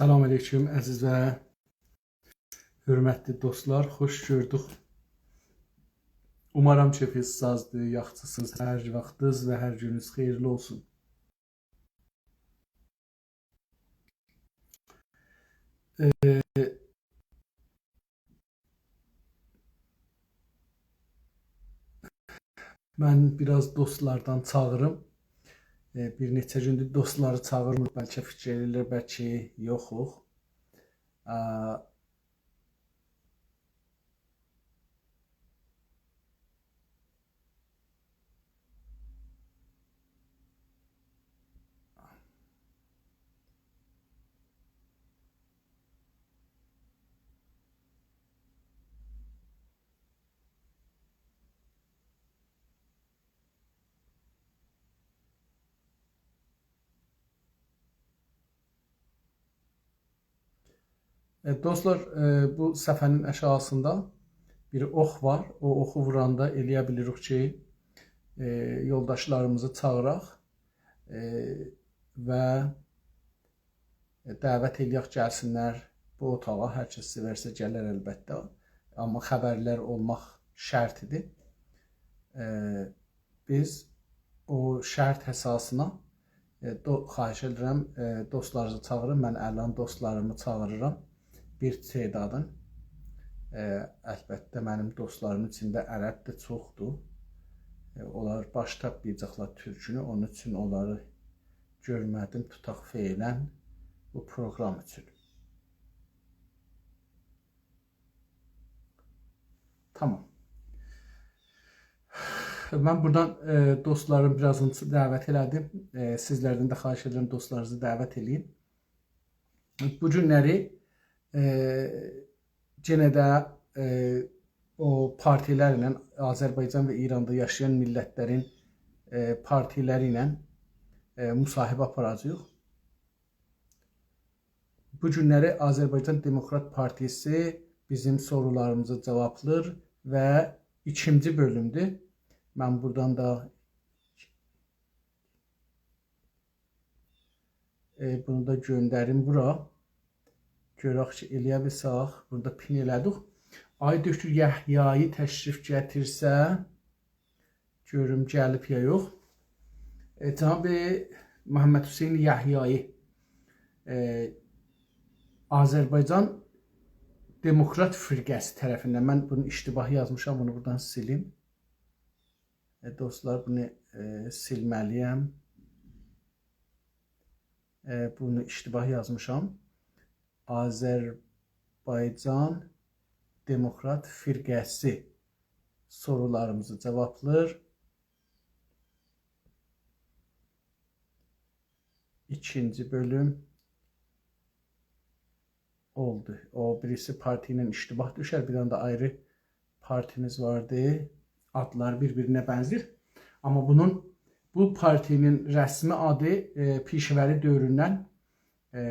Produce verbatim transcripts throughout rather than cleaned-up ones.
سلام علیکم، عزیز و حؤرمتلی دوستلار، خوش گؤردوک. اومارام کئفینیز سازدیر، یاخشیسینیز، هر واختینیز و هر گونونوز خئییرلی اولسون. ائ، من بیر آز دوستلاردان چاغیریم. ائ، بیر نئچه گوندور دوستلاری چاغیرمیریق. بلکه فیکیر ائدیرلر، بلکه یوخوق. ا، ائ، دوستلار، ائ، بو صفحه‌نین آشاغیسیندا بیر اوخ وار. او اوخو ووراندا ائلیه بیلیریک کی، ائ، یولداشلاریمیزی چاغیراق، ائ، و دعوت ائلیک گلسینلر بو اوتاغا. هر کس سئورسه گلر البته. آمما خبرلر اولماق شرطیدیر. ائ، بیز او شرط اساسینا، ائ، دو-، خواهش ائدیرم، ائ، دوستلارینیزی چاغیرین. من الان دوستلاریمی چاغیریرام. بیر تعدادین. ائ، البته، منیم دوستلاریمین ایچینده عرب ده چوخدور. ائ، اونلار باش تاپمایاجاقلار تورکونو، اونون اوچون اونلاری گؤرمه‌دیم، توتاق فعلاً بو پروگرام اوچون. تامام. من بورادان، ائ، دوستلاریم بیر آزینی دعوت ائله‌دیم. ائ، سیزلردن ده خواهش ائدیرم، دوستلارینیزی دعوت ائله‌یین. بو گونلری، ائ، یئنه ده، ائ، او پارتیلرله، آذربایجان و ایراندا یاشایان میللتلرین، ائ، پارتیلری ایله، ائ، مصاحبه آپاراجاغیق. بو گونلری آذربایجان دموکرات پارتیسی بیزیم سورولاریمیزی جاوابلیر و ایکینجی بؤلومدور. من بورادان دا، ائ، بونو دا گؤندریم بورا. گؤرک کی، ائلیه بیلسک، بورادا پین ائله‌دیک. آی دکتر یحیایی تشریف گتیرسه، گؤروم گلیب یا یوخ. ائ، جناب محمدحسین یحیایی، ائ، آذربایجان دموکرات فرقه‌سی طرفیندن، من بونو اشتباه یازمیشام، بونو بورادان سیلیم. ائ، دوستلار، بونو، ائ، سیلمه‌لی‌یم. ائ، بونو اشتباه یازمیشام. آذربایجان دموکرات فرقه‌سی سورولاریمیزی جاوابلیر. ایکینجی بؤلوم اولدو. او بیریسی پارتی ایله اشتباه دوشر، بیر دنه ده آیری پارتیمیز واردی. آدلار بیر-بیرینه بنزیر. آمما بونون، بو پارتی‌نین رسمی آدی، ائ، پیشه‌وری دؤوروندن، ائ،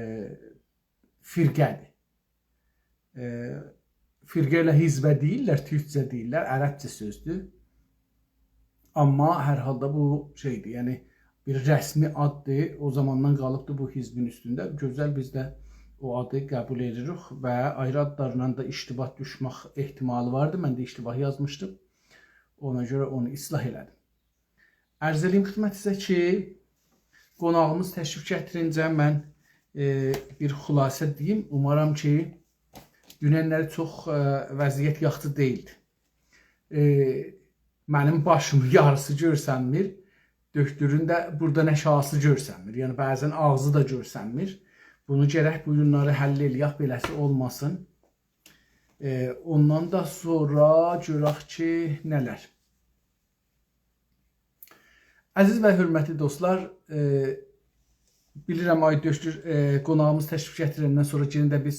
فرقه‌دیر. ائ، فرقه ائله حزبه دئییرلر، تورکجه دئییرلر، عربجه سؤزدور. آمما هر حالدا بو شئیدیر، یعنی بیر رسمی آددیر. او زاماندان قالیبدیر بو حزبین اوستونده. گؤزل، بیز ده او آدی قبول ائدیریک و آیری آدلارلا دا اشتباه دوشمک احتمالی واردی. من ده اشتباه یازمیشدیم. اونا گؤره اونو اصلاح ائله‌دیم. عرض ائله‌ییم خدمتینیزه کی، قوناغیمیز تشریف گتیرینجه من، ائ، بیر خلاصه دئییم. اومارام کی، دوننلری چوخ، ائ، وضعیت یاخشی دئییلدی. ائ، منیم باشیمین یاریسی گؤرسنمیر. دؤکتورون ده بورادان آشاغیسی گؤرسنمیر. یعنی، بعضاً آغزی دا گؤرسنمیر. بونو گرک بو گونلری حل ائلیک، بئله‌سی اولماسین. ائ، اوندان دا سونرا گؤرک کی، نه‌لر. عزیز و حؤرمتلی دوستلار، ائ، بیلیرم، آی دؤکتور، ائ، قوناغیمیز تشریف گتیرندن سونرا یئنه ده بیز،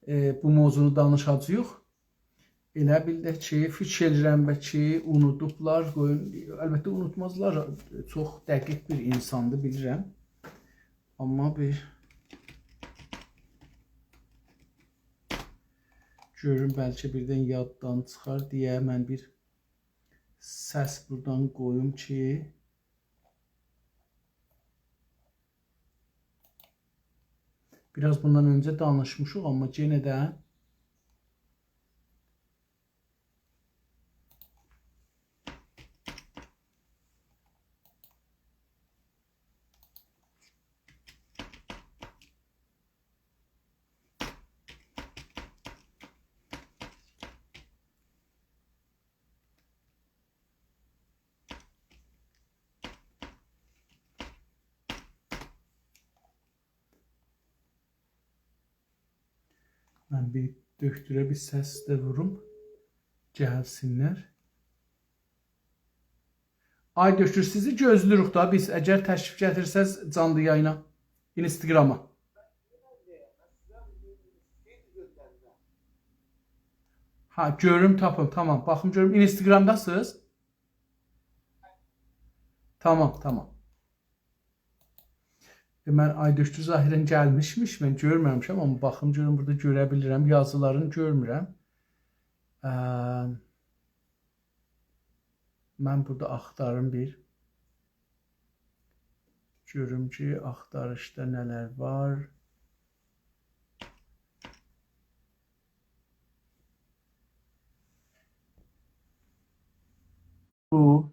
ائ، بو موضوعنو دانیشاجاغیق. ائله بیل ده کی، فیکیر ائدیرم، بلکه اونودوبلار، قویون، البته اونوتمازلار، چوخ دقیق بیر اینساندیر، بیلیرم. آمما بیر گؤروم، بلکه بیردن یاددان چیخار دئیه من بیر سس بورادان قویوم کی، بیر آز بوندان اؤنجه دانیشمیشیق، آمما یئنه ده من بیر دؤکتوره بیر سس ده ووروم. گلسینلر. آی دؤکتور، سیزی گؤزلوروک دا بیز. اگر تشریف گتیرسز جانلی یایینا، اینستاگراما. ها، گؤروم، تاپیم، تامام. باخیم گؤروم، اینستاگرامداسینیز؟ تامام، تامام. ائ، من آی دؤکتور ظاهرا گلمیشمیش، من گؤرمه‌میشم، آمما باخیم گؤروم بورادا گؤره بیلیرم، یازیلارینی گؤرمورم. اه، من بورادا آختاریم بیر. گؤروم کی، آختاریشدا نه‌لر وار. بو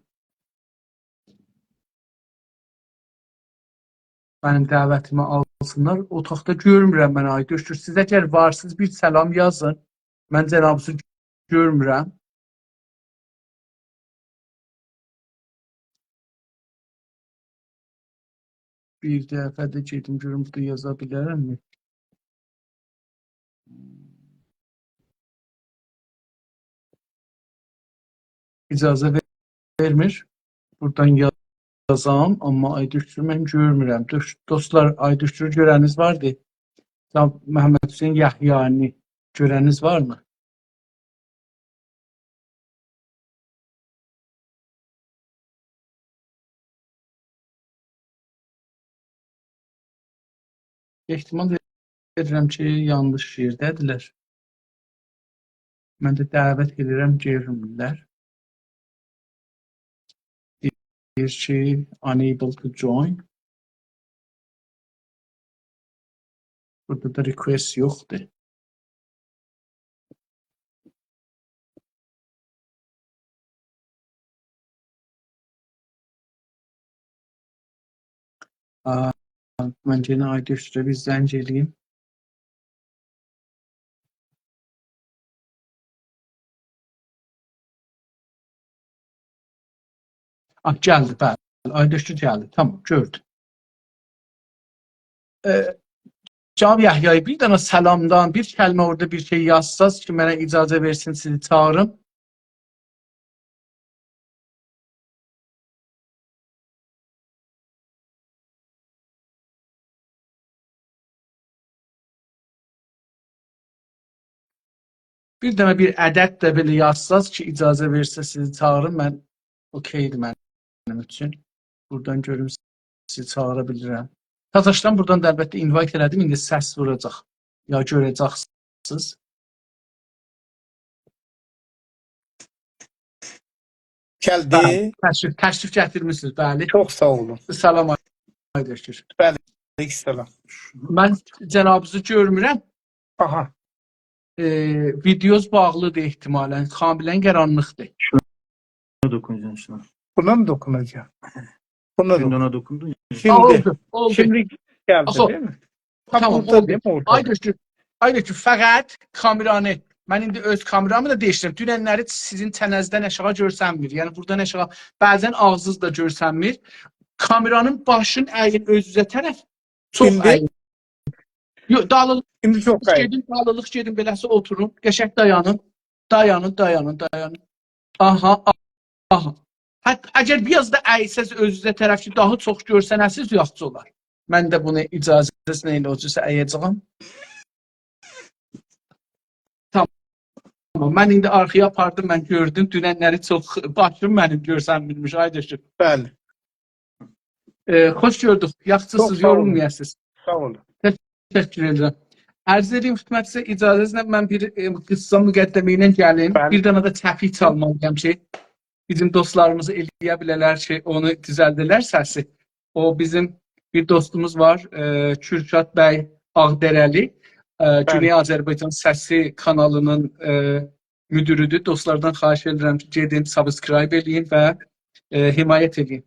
منیم دعوتیمی آلسینلار. اوتاقدا گؤرمورم من، آی دؤکتور. سیز اگر وارسینیز، بیر سلام یازین. من جنابینیزی گؤرمورم. بیر دفعه ده گئدیم گؤروم بورادا یازا بیلرم‌می؟ اجازه وئرمیر بورادان یازام، آمما آی دؤکتورو من گؤرمورم. دوس-، دوستلار، آی دؤکتورو گؤرنیز واردی؟ جناب محمدحسین یحیانی گؤرنیز وارمی؟ احتمال وئریرم کی، یانلیش یئرده‌دیرلر. من ده دعوت ائدیرم، گلمیرلر. دئییر کی، unable to join. بورادا دا request یوخدور. آ، من یئنه آی دؤکتورا بیر زنگ ائله‌ییم. آ، گلدی، بلی. آی دؤکتور گلدی. تامام، گؤردوم. ائ، جناب یحیایی، بیر دنه سلامدان بیر کلمه اورادا بیر شئی یازساز کی، منه اجازه وئرسین، سیزی چاغیریم. بیر دنه بیر عدد ده بئله یازساز کی، اجازه وئرسه سیزی چاغیریم، من اوکئی‌دیر منیم اوچون. بورادان گؤروم سیزی چاغیرا بیلیرم. تاتاشدان بورادان دا البته invite ائله‌دیم، ایندی سس ووراجاق. یا گؤره‌جکسینیز. گلدی. بلی، تشریف، تشریف گتیرمیسینیز، بلی. چوخ ساغ اولون. سلام، آی دؤکتور. بلی، سلام. من جنابینیزی گؤرمورم. آها. ائ، ویدئونوز باغلی‌دیر احتمالاً، کاملاً قارانلیقدیر. شونا دوکوناجاغام شونا. بونا می دوکوناجاغام؟ بونا دوکون. شیمدی اونا دوکوندون یا؟ شیمدی. ها، اولدو، اولدو. شیمدی گلدی، آخی، دئییل می؟ ها، تامام، بورادا اولدو. دئییم، اورادا. آی دؤکتور، آی دؤکتور، فقط کامئرانی، من ایندی اؤز کامئرامی دا دییشدیرم. دونن‌لری سیزین چنه‌زدن آشاغی گؤرسنمیر. یعنی بورادان آشاغی، بعضاً آغزینیز دا گؤرسنمیر. کامئرانین باشین ایین اؤزونوزه طرف. چوخ ایندی؟ ایین. یوخ، دالیلیق. ایندی چوخ ایین. گئدین، دالیلیق گئدین، بئله‌سی اوتورون. قشنگ دایانین. دایانین، دایانین، دایانین. آها، آ-، آها. حتی اگر بیر آز دا ایسز اؤزونوزه طرف کی، داها چوخ گؤرسنه‌سیز، یاخشی اولار. من ده بونو اجازه‌سینه ائله او جورسه ایه‌جاغام. تامام. من ایندی آرخایا آپاردیم، من گؤردوم. دونن‌لری چوخ باشیم منیم گؤرسنمیرمیش، آی دؤکتور. بلی. ائ، خوش گؤردوک. چوخ یاخشیسینیز، ساغ اولون. یورولمایاسینیز. ساغ اولون. تشکر ائدیرم. عرض ائدییم خدمتینیزه، اجازه‌نیزله من بیر، ائ، قیسا مقدمه ایله گلیم. بلی. بیر دنه ده تپیک چالمالی‌یام کی، بیزیم دوستلاریمیز ائله‌یه بیله‌لر کی، اونو دوزلده‌لر سسی. او بیزیم بیر دوستوموز وار، ائ، کورشاد بی آغدره‌لی، ائ، بلی. گونئی آذربایجان سسی کانالینین، ائ، مدیری‌دیر. دوستلاردان خواهش ائدیرم کی، گئدین، subscribe ائله‌یین و، ائ، حمایت ائله‌یین.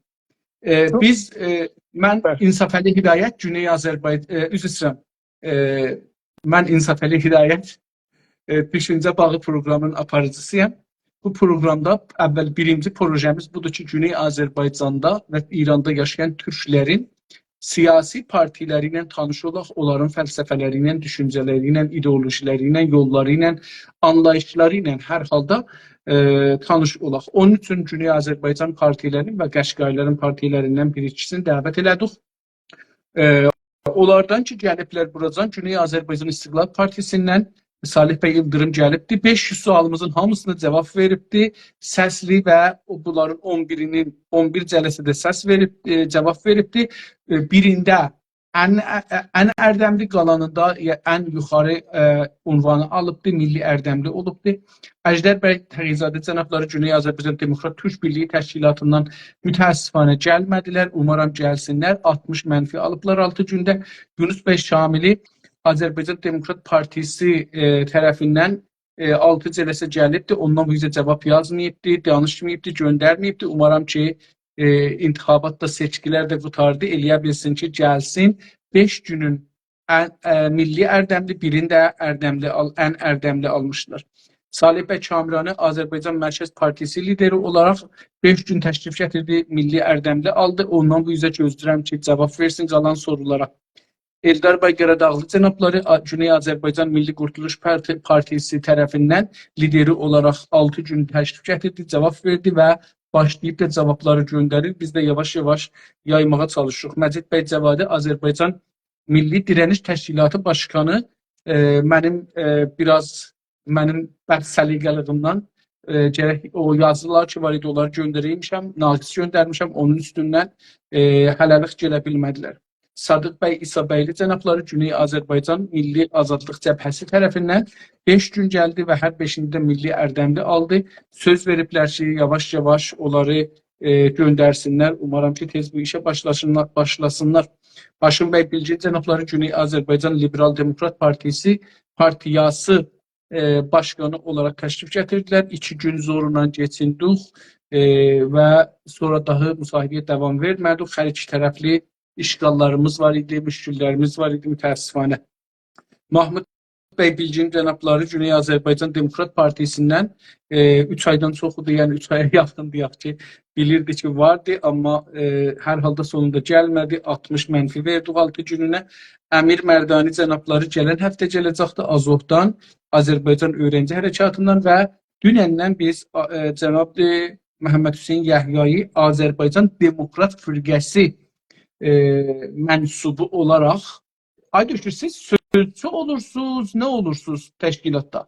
ائ، چوخ بیز، ائ، من بلی. انصافعلی هدایت، گونئی آذربایجان، ائ، عذر ایسته‌ییرم. ائ، من انصافعلی هدایت، ائ، دوشونجه باغی پروگرامینین آپاریجیسی‌یام. بو پروگرامدا اول بیرینجی پروژه‌میز بودور کی، گونئی آذربایجاندا و ایراندا یاشایان تورکلرین سیاسی پارتی‌لری ایله تانیش اولاق، اونلارین فلسفه‌لری ایله، دوشونجه‌لری ایله، ایدئولوژی‌لری ایله، یوللاری ایله، آنلاییشلاری ایله هر حالدا، ائ، تانیش اولاق. اونون اوچون گونئی آذربایجان پارتی‌لرین و قشقایلارین پارتی‌لریندن بیر ایکیسینی دعوت ائله‌دیک. ائ، اونلاردان کی، گلیبلر بوراجان، گونئی آذربایجان استقلال پارتیسیندن صالح بی ایلدیریم گلیبدی. بئش یوز سؤالیمیزین هامیسینا جواب وئریبدی. سسلی و او، بونلارین اون بیرینین، اون بیر جلسه‌ده سس وئریب، ائ، جواب وئریبدی. ائ، بیرینده ان، ا، ا، ان اردملی، قالانیندا یا ان یوخاری، ائ، عنوانی آلیبدی، میللی اردملی اولوبدو. اژدر بی تقی‌زاده جنابلاری گونئی آذربایجان دموکرات تورک بیرلیگی تشکیلاتیندان متأسفانه گلمه‌دیلر. اومارام گلسینلر. آلتمیش منفی آلیبلار آلتی گونده. یونس بی شاملی آذربایجان دموکرات پارتیسی، ائ، طرفیندن، ائ، آلتی جلسه گلیبدی. اوندان بو اوزه جواب یازماییبدی، دانیشماییبدی، گؤندرمه‌ییبدی. اومارام کی، ائ، انتخابات دا، سئچکیلر ده قوتاردی، ائله‌یه بیلسین کی، گلسین. بئش گونون ان، ائ، میللی اردملی، بیرینی ده اردملی آل، ان اردملی آلمیشلار. صالح بی کامرانی آذربایجان مرکز پارتیسی لیدری اولاراق بئش گون تشریف گتیردی، میللی اردملی آلدی. اوندان بو اوزه گؤزله‌ییرم کی، جواب وئرسین قالان سورولارا. ائلدار بی قاراداغلی جنابلاری آ، گونئی آذربایجان میللی قورتولوش پارتی، پارتیسی طرفیندن لیدری اولاراق آلتی گون تشریف گتیردی، جواب وئردی و باشلاییب دا جوابلاری گؤندریر. بیز ده یاواش-یاواش یایماغا چالیشیریق. مجید بی جوادی آذربایجان میللی دیره‌نیش تشکیلاتی باشقانی، ائ، منیم، ائ، بیر آز منیم بد سلیقه‌لیگیمدن، ائ، گرک او یازیلار کی وار ایدی، اونلاری گؤندره‌یمیشم، ناقص گؤندرمیشم، اونون اوستوندن، ائ، هله‌لیک گله بیلمه‌دیلر. صادق بی عیسی‌بیلی جنابلاری گونئی آذربایجان میللی آزادلیق جبهه‌سی طرفیندن بئش گون گلدی و هر بئشینده میللی اردملی آلدی. سؤز وئریبلر کی، یاواش-یاواش اونلاری، ائ، گؤندرسینلر. اومارام کی، تئز بو ایشه باشلاشینلار، باشلاسینلار. هاشم بی بیلگین جنابلاری گونئی آذربایجان لیبرال دموکرات پارتیسی، پارتیاسی ائ، باشقانی اولاراق تشریف گتیردیلر. ایکی گون زورلا کئچیندیک، ائ، و سونرا داها مصاحبه‌یه داوام وئرمه‌دیک. هر ایکی طرفلی اشکاللاریمیز وار ایدی، مشکللریمیز وار ایدی، متأسفانه. محمود بی بیلگین جنابلاری گونئی آذربایجان دموکرات پارتیسیندن، ائ، اوچ آیدان چوخودور، یعنی اوچ آیا یاخین دئیک کی، بیلیردی کی، واردی، آمما، ائ، هر حالدا سونوندا گلمه‌دی. آلتمیش منفی وئردیک آلتی گونونه. امیر مردانی جنابلاری گلن هفته گله‌جکدیر آذوحدان، آذربایجان اؤیرنجی حرکاتیندان و دونندن بیز، آ، ائ، جناب، ائ، محمدحسین یحیایی آذربایجان دموکرات فرقه‌سی، ائ، منسوبو اولاراق، آی دکتر، سیز سؤزچو اولورسونوز، نه اولورسونوز تشکیلاتدا؟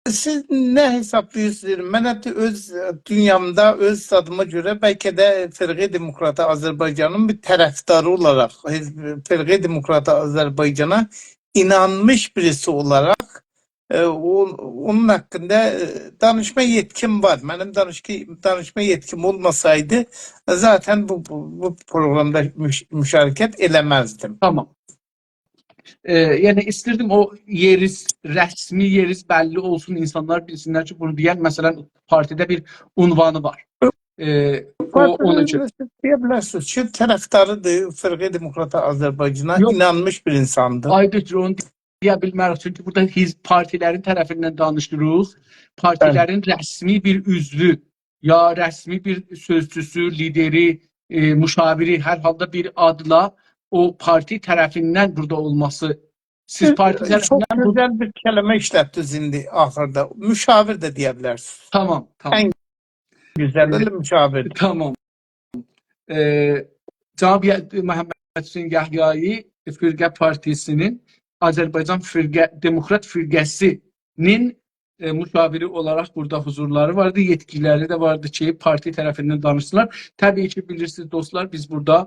سیز نه حسابلاییرسینیز؟ من حتی اؤز دونیامدا، اؤز زادیما گؤره بلکه ده فرقه دموکرات آذربایجانین بیر طرفداری اولاراق، حزب، فرقه دموکرات آذربایجانا اینانمیش بیریسی اولاراق، ائ، او، اونون حاقیندا، ائ، دانیشما یئتکیم وار. منیم دانیشکی-، دانیشما یئتکیم اولماسایدی، ذاتاً بو، بو، بو پروگرامدا مش-، مشارکت ائله‌مزدیم. تامام. ائ، یعنی ایستیردیم او یئریز، رسمی یئریز بللی اولسون، اینسانلار بیلسینلر کی، بونو دئین، مثلاً، پارتیده بیر عنوانی وار. ائ، او، اونون اوچون. دئیه بیلرسینیز کی، طرفداریدیر فرقه دموکرات آذربایجانا، یوخ. اینانمیش بیر اینساندیر. آی دکتر، اونو دئیه بیلمریک، چونکی بورادا حزب، پارتیلرین طرفیندن دانیشیریق. پارتیلرین، بلی، رسمی بیر عضوو، یا رسمی بیر سؤزچوسو، لیدری، ائ، مشاوری، هر حالدا بیر آدلا او پارتی طرفیندن بورادا اولماسی. سیز، ائ، پارتی، چوخ طرفیندن بو گؤزل بیر کلمه ایشلتدینیز ایندی آخیردا. مشاور ده دئیه بیلرسینیز. تامام، تامام. ان گؤزلی، ائ، مشاوردیر. تامام. ائ، جناب ی-، محمدحسین یحیایی فرقه پارتیسی‌نین، آذربایجان فرقه، دموکرات فرقه‌سی‌نین، ائ، مشاوری اولاراق بورادا حضورلاری واردی، یئتکیلری ده واردی کی، پارتی طرفیندن دانیشسینلار. طبیعی کی، بیلیرسینیز، دوستلار، بیز بورادا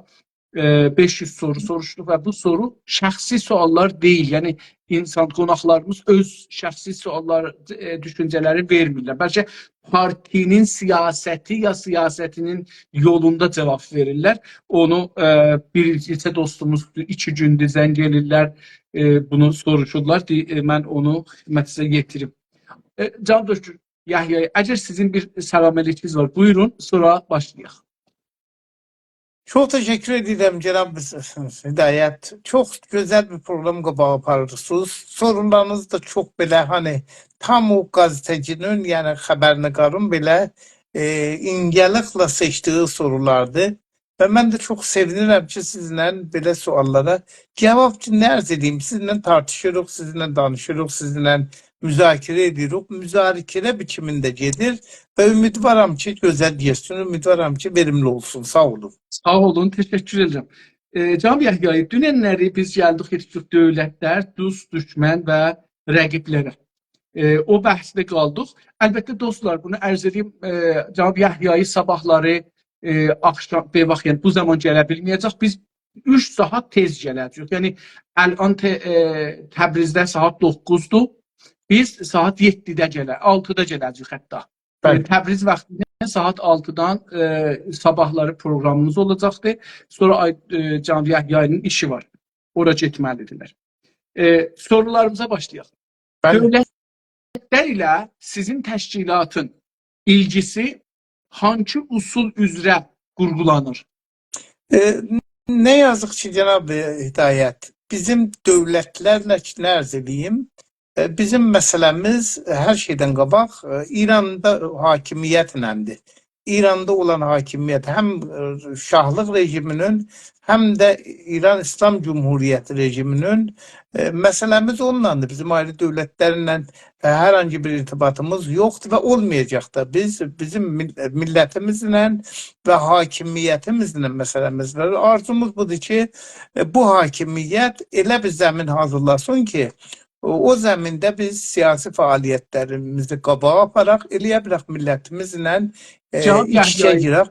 ائ، بئش یوز سورو سوروشدوق و بو سورو شخصی سؤاللار دئییل. یعنی، اینسان، قوناقلاریمیز اؤز شخصی سؤاللار، ائ، دوشونجه‌لری وئرمیرلر. بلکه پارتی‌نین سیاستی یا سیاستی‌نین یولوندا جاواب وئریرلر. اونو، ائ، بیر نئچه دوستوموز ایکی گوندور زنگ ائله‌ییرلر، ائ، بونو سوروشورلار. دئ-، ائ، من اونو خدمتینیزه یئتیریم. ائ، جناب دکتر یحیایی، اگر سیزین بیر سلام علیکینیز وار، بویورون، سونرا باشلایاق. چوخ تشکر ائدیرم، جناب هدایت. چوخ گؤزل بیر پروگرام قاباغا آپاریرسینیز. سورولارینیز دا چوخ بئله، هانی، تام او قزئته‌چی‌نین، یعنی خبرنگارین بئله، ائ، اینجه‌لیکله سئچدیگی سورولاردیر. و من ده چوخ سئوینیرم کی، سیزینله بئله سؤاللارا جاواب، کی، نه عرض ائدییم، سیزینله تارتیشیریق، سیزینله دانیشیریق، سیزینله مذاکره ائدیریک. مذاکره بیچیمینده گئدیر و امیدوارام کی، گؤزل گئتسین، امیدوارام کی، وئریملی اولسون. ساغ اولون. ساغ اولون، تشکر ائدیرم. ائ، جناب یحیایی، دوننلری بیز گلدیک، یئتیشدیک دؤولتلر، دوست، دوشمن و رقیبلره. ائ، او بحثده قالدیق. البته، دوستلار، بونو عرض ائدییم، ائ، جناب یحیایی صاباحلاری، ائ، آخشام، بیر باخ، یعنی بو زامان گله بیلمه‌یه‌جک. بیز اوچ ساعات تئز گله‌جه‌ییک. یعنی، الان ته-، ائ، تبریزده ساعات دوققوزدور. بیز ساعات یئددیده گله-، آلتیدا گله‌جه‌ییک حتی. ائ، بلی. تبریز واختی ایله ساعات آلتیدان، ائ، صاباحلاری پروگرامیمیز اولاجاقدیر. سونرا آی-، ائ، جناب یحیایی‌نین ایشی وار. اورا گئتمه‌لیدیرلر. ائ، سورولاریمیزا باشلایاق. بلی. دؤولتلر ایله سیزین تشکیلاتین ایلگیسی هانسی اصول اوزره قورغولانیر؟ ائ، نه یازیق کی، جناب هدایت، بیزیم دؤولتلرله کی، نه عرض ائدییم، ائ، بیزیم مسئله‌میز هر شئیدن قاباق، ائ، ایراندا حاکمیتله‌دیر. ایراندا اولان حاکمیت، هم، ائ، شاهلیق رژیمی‌نین، هم ده ایران ایسلام جمهوریتی رژیمی‌نین، ائ، مسئله‌میز اونونلاندیر. بیزیم آیری دؤولتلرله، ائ، هر هانسی بیر ارتباطیمیز یوخدور و اولمایاجاق دا. بیز، بیزیم میل-، میللتیمیزله و حاکمیتیمیزله مسئله‌میز وار. آرزوموز بودور کی، ائ، بو حاکمیت ائله بیر زمین حاضیرلاسین کی، او، او زمینده بیز سیاسی فعالیتلریمیزی قاباغا آپاراق، ائلیه بیلک میللتیمیزله، ائ، جناب ایچ ایچه یحیایی، گیرک.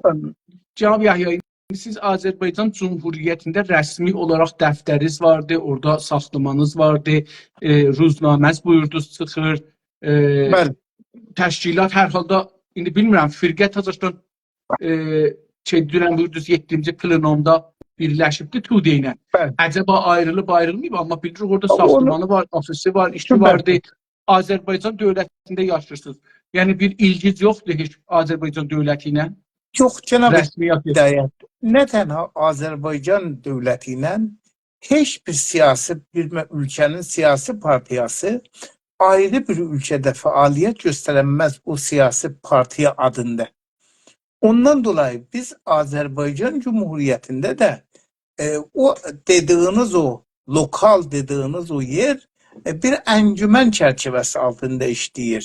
جناب یحیایی، سیز آذربایجان جمهوریتینده رسمی اولاراق دفترینیز واردی، اورادا ساختمانینیز واردی، ائ، روزنامه‌نیز بویوردونوز چیخیر، ائ، بلی. تشکیلات هر حالدا، ایندی بیلمیرم، فرقه تازادان، ائ، شئی، دونن بویوردونوز، یئددینجی پلنومدا بیرلشیبدی توده‌ای ایله. بلی. عجبا آیریلیب، آیریلماییب، آمما بیلیریک اورادا، اونو، ساختمانی وار، آفیسی وار، ایشی، بلی، واردی. آذربایجان دؤولتینده یاشاییرسینیز. یعنی بیر ایلگیز یوخدور هئچ آذربایجان دؤولتی ایله؟ یوخ، جناب، رسمیت یوخ. هدایت، نه تنها آذربایجان دؤولتی ایله، هئچ بیر سیاسی، بیر مه-، اولکه‌نین سیاسی پارتیاسی آیری بیر اولکه‌ده فعالیت گؤسترنمز او سیاسی پارتیا آدیندا. اوندان دولایی بیز آذربایجان جمهوریتینده ده، ائ، او دئدیگینیز او، لوکال دئدیگینیز او یئر، ائ، بیر انجمن چرچیوه‌سی آلتیندا ایشله‌ییر.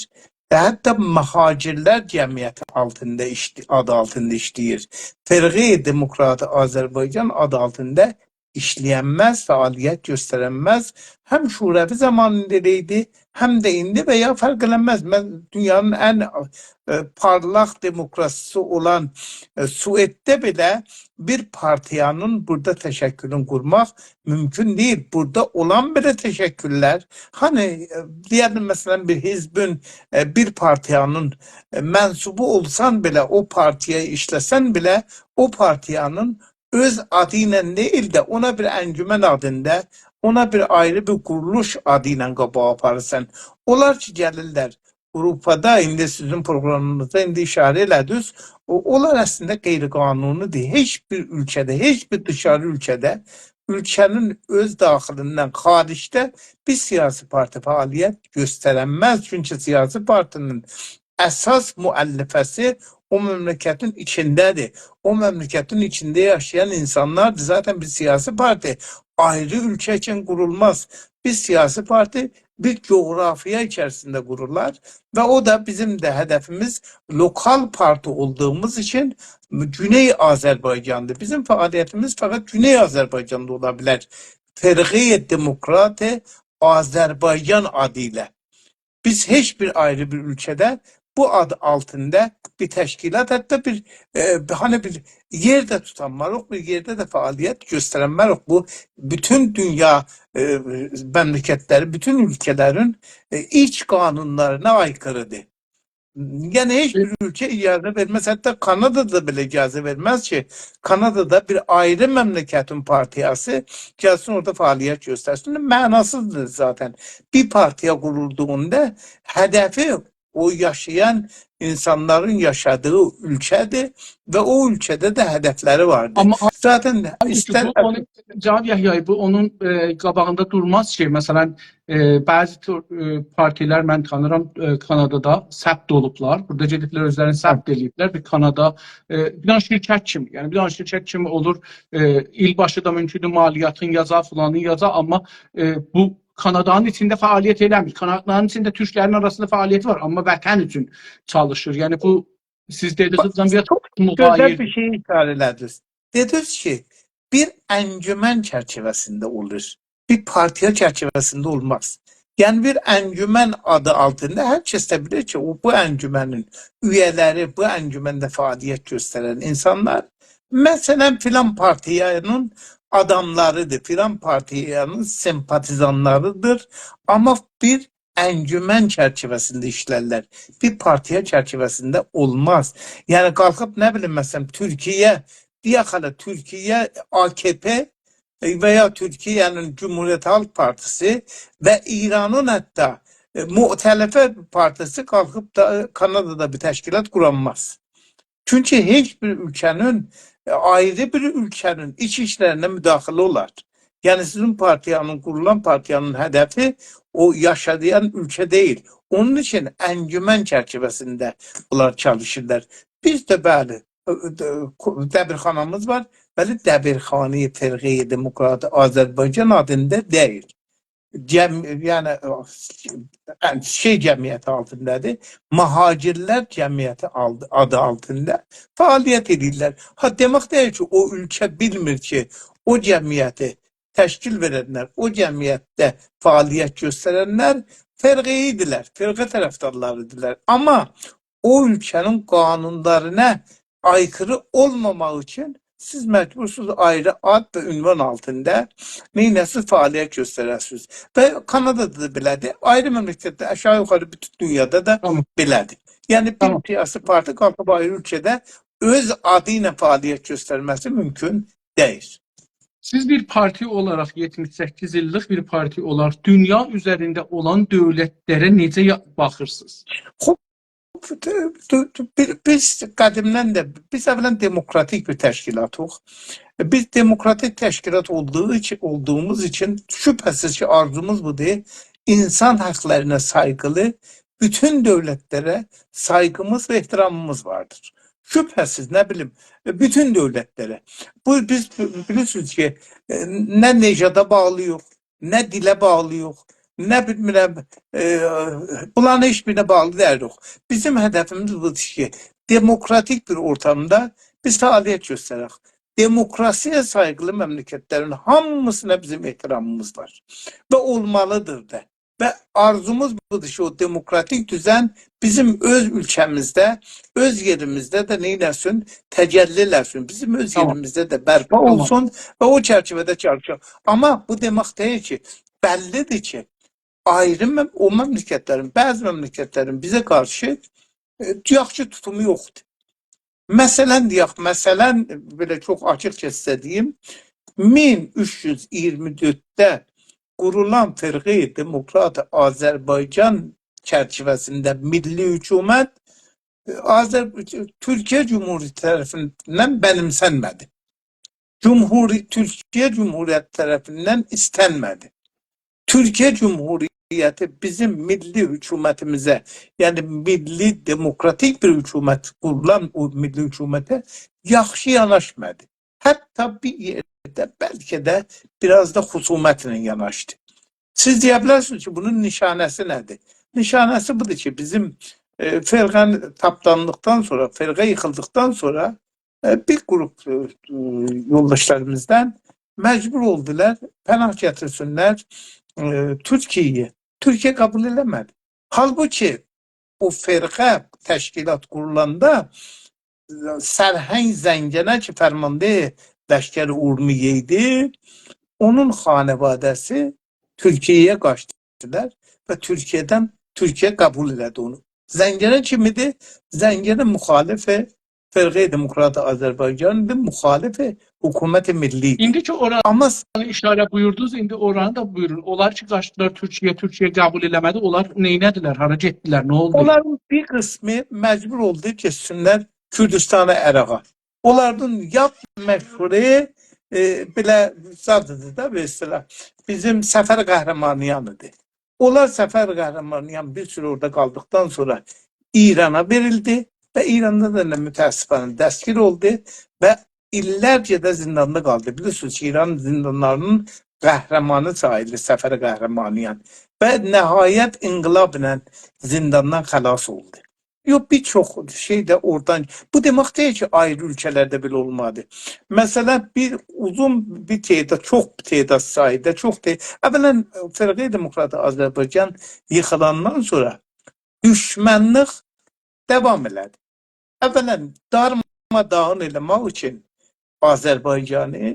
و حتی مهاجرلر جمعیتی آلتیندا ایشله-، آدی آلتیندا ایشله‌ییر. فرقه‌ی دموکرات آذربایجان آدی آلتیندا ایشله‌ینمز، فعالیت گؤسترنمز. هم شوروی زامانیندا ائله ایدی، هم ده ایندی و یا فرق ائله‌مز. من دونیانین ان، ائ، پارلاق دموکراسیسی اولان، ائ، سوئدده بئله بیر پارتیانین بورادا تشکلونو قورماق مومکون دئییل. بورادا اولان بئله تشکللر، هانی، ائ، دئیه‌لیم، مثلا، بیر حزبین، ائ، بیر پارتیانین، ائ، منسوبو اولسان بئله، او پارتیایا ایشله‌سن بئله، او پارتیانین اؤز آدی ایله دئییل ده، اونا بیر انجمن آدیندا، اونا بیر آیری بیر قورولوش آدی ایله قاباغا آپاریرسان. اونلار کی، گلیرلر آوروپادا، ایندی سیزین پروگرامینیزدا ایندی ایشاره ائله‌دینیز، او، اونلار اصلینده غیرقانونی‌دیر. هئچ بیر اولکه‌ده، هئچ بیر دیشاری اولکه‌ده، اولکه‌نین اؤز داخیلیندن، خاریجده بیر سیاسی پارتی فعالیت گؤسترنمز. چونکی سیاسی پارتی‌نین اساس مؤلفه‌سی او مملکتین ایچینده‌دیر. او مملکتین ایچینده یاشایان اینسانلاردیر. ذاتا بیر سیاسی پارتی آیری اولکه اوچون قورولماز. بیر سیاسی پارتی بیر جغرافیا ایچریسینده قورولار و او دا بیزیم ده هدفیمیز لوکال پارتی اولدوغوموز اوچون گونئی آذربایجاندیر. بیزیم فعالیتیمیز فقط گونئی آذربایجاندا اولا بیلر. فرقه‌ی دموکرات آذربایجان آدی ایله. بیز هئچ بیر آیری بیر اولکه‌ده بو آد آلتیندا بیر تشکیلات، حتی بیر، ائ، هانی بیر یئر ده توتانماریق، بیر یئرده ده فعالیت گؤسترنماریق. بو بوتون دونیا، ائ، مملکتلری، بوتون اؤلکه‌لرین، ائ، ایچ قانونلارینا آیکیریدیر. یعنی هئچ بیر اؤلکه اجازه وئرمز، حتی کانادا دا بئله اجازه وئرمز کی، کانادادا بیر آیری مملکتین پارتیاسی گلسین اورادا فعالیت گؤسترسین. معناسیزدیر ذاتاً. بیر پارتیا قورولدوغوندا هدفی او یاشایان اینسانلارین یاشادیغی اؤلکه‌دیر و او اؤلکه‌ده ده هدفلری واردیر. آمما ذاتاً آقای ایستر یوسوف، بو اونون، جناب یحیایی، بو اونون، ائ، قاباغیندا دورماز کی، مثلاً، ائ، بعضی تور-، ائ، پارتیلر من تانیرام، ائ، کانادادا ثبت اولوبلار. بورادا گئدیبلر، اؤزلرینی ثبت ائله‌ییبلر بیر کانادا، ائ، بیر دنه شرکت کیمی. یعنی بیر دنه شرکت کیمی اولور، ائ، ایل باشی دا مومکوندور مالیاتین یازا، فلانین یازا، آمما، ائ، بو کانادانین ایچینده فعالیت ائله‌میر. کانادانین ایچینده تورکلرین آراسیندا فعالیتی وار، آمما وطن اوچون چالیشیر. یعنی بو سیز دئدیگینیزدن بیر چوخ گؤزل مغایر بیر شئی ایشاره ائله‌دینیز. دئدینیز کی، بیر انجمن چرچیوه‌سینده اولور. بیر پارتیا چرچیوه‌سینده اولماز. یعنی بیر انجمن آدی آلتیندا هر کس ده بیلیر کی، او، بو انجمنین اویه‌لری، بو انجمنده فعالیت گؤسترن اینسانلار، مثلاً، فلان پارتیانین آداملاریدیر، فلان پارتیانین سمپاتیزانلاریدیر، آمما بیر انجمن چرچیوه‌سینده ایشلرلر. بیر پارتیا چرچیوه‌سینده اولماز. یعنی قالخیب، نه بیلیم، مثلاً، تورکیه، دئیک هله تورکیه، آ ک پ و یا تورکیه‌نین جمهوریت خالق پارتیسی و ایرانین حتی، ائ، مؤتلفه پارتیسی قالخیب دا کانادادا بیر تشکیلات قورانماز. چونکی هئچ بیر اؤلکه‌نین، ائ، آیری بیر اؤلکه‌نین ایچ ایشلرینه مداخله اولار. یعنی سیزین پارتیانین، قورولان پارتیانین هدفی او یاشادیغان اؤلکه دئییل. اونون اوچون انجمن چرچیوه‌سینده بونلار چالیشیرلار. بیز ده، بلی، ائ، ائ، دبیرخانامیز وار. بلی، دبیرخانه‌ی فرقه‌ی دموکرات آذربایجان آدیندا دئییل. جم-، یعنی، ائ، شئی جمعیتی آلتیندادیر. مهاجرلر جمعیتی آلدی-، آدی آلتیندا فعالیت ائدیرلر. ها، دئمک دئییل کی، او اؤلکه بیلمیر کی، او جمعیتی تشکیل وئرنلر، او جمعیتده فعالیت گؤسترنلر فرقه‌ایدیلر، فرقه طرفدارلاریدیلار. آمما او اؤلکه‌نین قانونلارینا آیکیری اولماماق اوچون سیز مجبورسونوز آیری آد و عنوان آلتیندا نئینه‌سیز، فعالیت گؤستره‌سینیز. و کانادادا دا بئله‌دیر. آیری مملکتده، آشاغی یوخاری بوتون دونیادا دا تامام. بئله‌دیر. یعنی بیر تامام. سیاسی پارتی قالخیب آیری اؤلکه‌ده اؤز آدی ایله فعالیت گؤسترمه‌سی مومکون دئییل. سیز بیر پارتی اولاراق، یئتمیش سککیز ایللیک بیر پارتی اولاراق دونیا اوزرینده اولان دؤولتلره نئجه یا-، باخیرسینیز؟ خوب، دو-، دو-، بیر-، بیز قدیمدن ده، بیز اولاً دموکراتیک بیر تشکیلاتیق. بیز دموکراتیک تشکیلات اولدوغو اوچون، اولدوغوموز اوچون شوبهه‌سیز کی، آرزوموز بودور، اینسان حاقلارینا سایغیلی بوتون دؤولتلره سایغیمیز و احترامیمیز واردیر. شوبهه‌سیز، نه بیلیم، بوتون دؤولتلره. بو، بیز بیلیرسینیز کی، نه نژادا باغلی‌ییق، نه دیله باغلی‌ییق، نه بیلمیرم، ائ، بونلارین هئچ بیرینه باغلی دئییلیک. بیزیم هدفیمیز بودور کی، دموکراتیک بیر اورتامدا بیز فعالیت گؤسترک. دموکراسی‌یه سایغیلی مملکتلرین هامیسینا بیزیم احترامیمیز وار. و اولمالیدیر دا. و آرزوموز بودور کی، او دموکراتیک دوزن بیزیم اؤز اؤلکه‌میزده، اؤز یئریمیزده ده نئینه‌سین، تجلی ائله‌سین. بیزیم اؤز تامام. یئریمیزده ده برپا تامام. اولسون و او چرچیوه‌ده چالیشاق. آمما بو دئمک دئییل کی، بللی‌دیر کی، آیری مم-، او مملکتلرین، بعضی مملکتلرین بیزه قارشی، ائ، یاخشی توتومو یوخدور. مثلاً، دئیک، مثلاً، بئله چوخ آچیقجا سیزه دئییم، مین اوچ یوز ایگیرمی دؤردده قورولان فرقه‌ی دموکرات آذربایجان چرچیوه‌سینده میللی حکومت، ائ، آذر-، تورکیه جمهوریتی طرفیندن بنیمسنمه‌دی. جمهوری-، تورکیه جمهوریتی طرفیندن ایستنمه‌دی. تورکیه جمهوریتی بیزیم میللی حکومتیمیزه، یعنی میللی دموکراتیک بیر حکومت قورولان او میللی حکومته یاخشی یاناشمادی. حتی بیر یئرده بلکه ده بیر آز دا خصومتله یاناشدی. سیز دئیه بیلرسینیز کی، بونون نشانه‌سی نه‌دیر؟ نشانه‌سی بودور کی، بیزیم، ائ، فرقه تاپدانلیقدان سونرا، فرقه ییخیلدیقدان سونرا ائ، بیر گروپ، ائ، یولداشلاریمیزدان مجبور اولدولار پناه گتیرسینلر، ائ، تورکیه‌یه. تورکیه قبول ائله‌مه‌دی. حالبوکی او فرقه تشکیلات قورولاندا، سرهنگ زنگنه کی، فرمانده لشکر اورمیه ایدی، اونون خانواده‌سی تورکیه‌یه قاچدیلار و تورکیه‌دن، تورکیه قبول ائله‌دی اونو. زنگنه کیم ایدی؟ زنگنه مخالف فرقه دموکرات آذربایجان ایدی، مخالف حکومت ملی ایدی. ایندی کی، اورانی آمما س- اشاره بویوردونوز، ایندی اورانی دا بویورون. اونلار کی، قاچدیلار تورکیه‌یه، تورکیه قبول ائله‌مه‌دی، اونلار نئینه‌دیلر، هارا گئتدیلر، نه اولدو؟ اونلارین بیر قسمی مجبور اولدو گئتسینلر کوردوستان عراقا. اونلارین لاپ مشهورو، ائ، بئله زادیدیر دا، به اصطلاح، بیزیم سفر قهرمانیان ایدی. اونلار سفر قهرمانیان بیر سوره اورادا قالدیقدان سونرا ایرانا وئریلدی و ایراندا دا نه متأسفانه دستگیر اولدو و ایللرجه ده زینداندا قالدی. بیلیرسینیز کی، ایران زیندانلارینین قهرمانی ساییلیر سفر قهرمانیان و نهایت انقلابلا زینداندان خلاص اولدو. یوخ، بیر چوخ شئی ده اورادان، بو دئمک دئییل کی، آیری اؤلکه‌لرده بئله اولمادی. مثلا، بیر اوزون بیر تعداد، چوخ بیر تعداد سایدا، چوخ تعداد، اولا، فرقه دموکرات آذربایجان ییخیلاندان سونرا دوشمنلیک داوام ائله‌دی. اولا، دارماداغین ائله‌مک اوچون آذربایجانی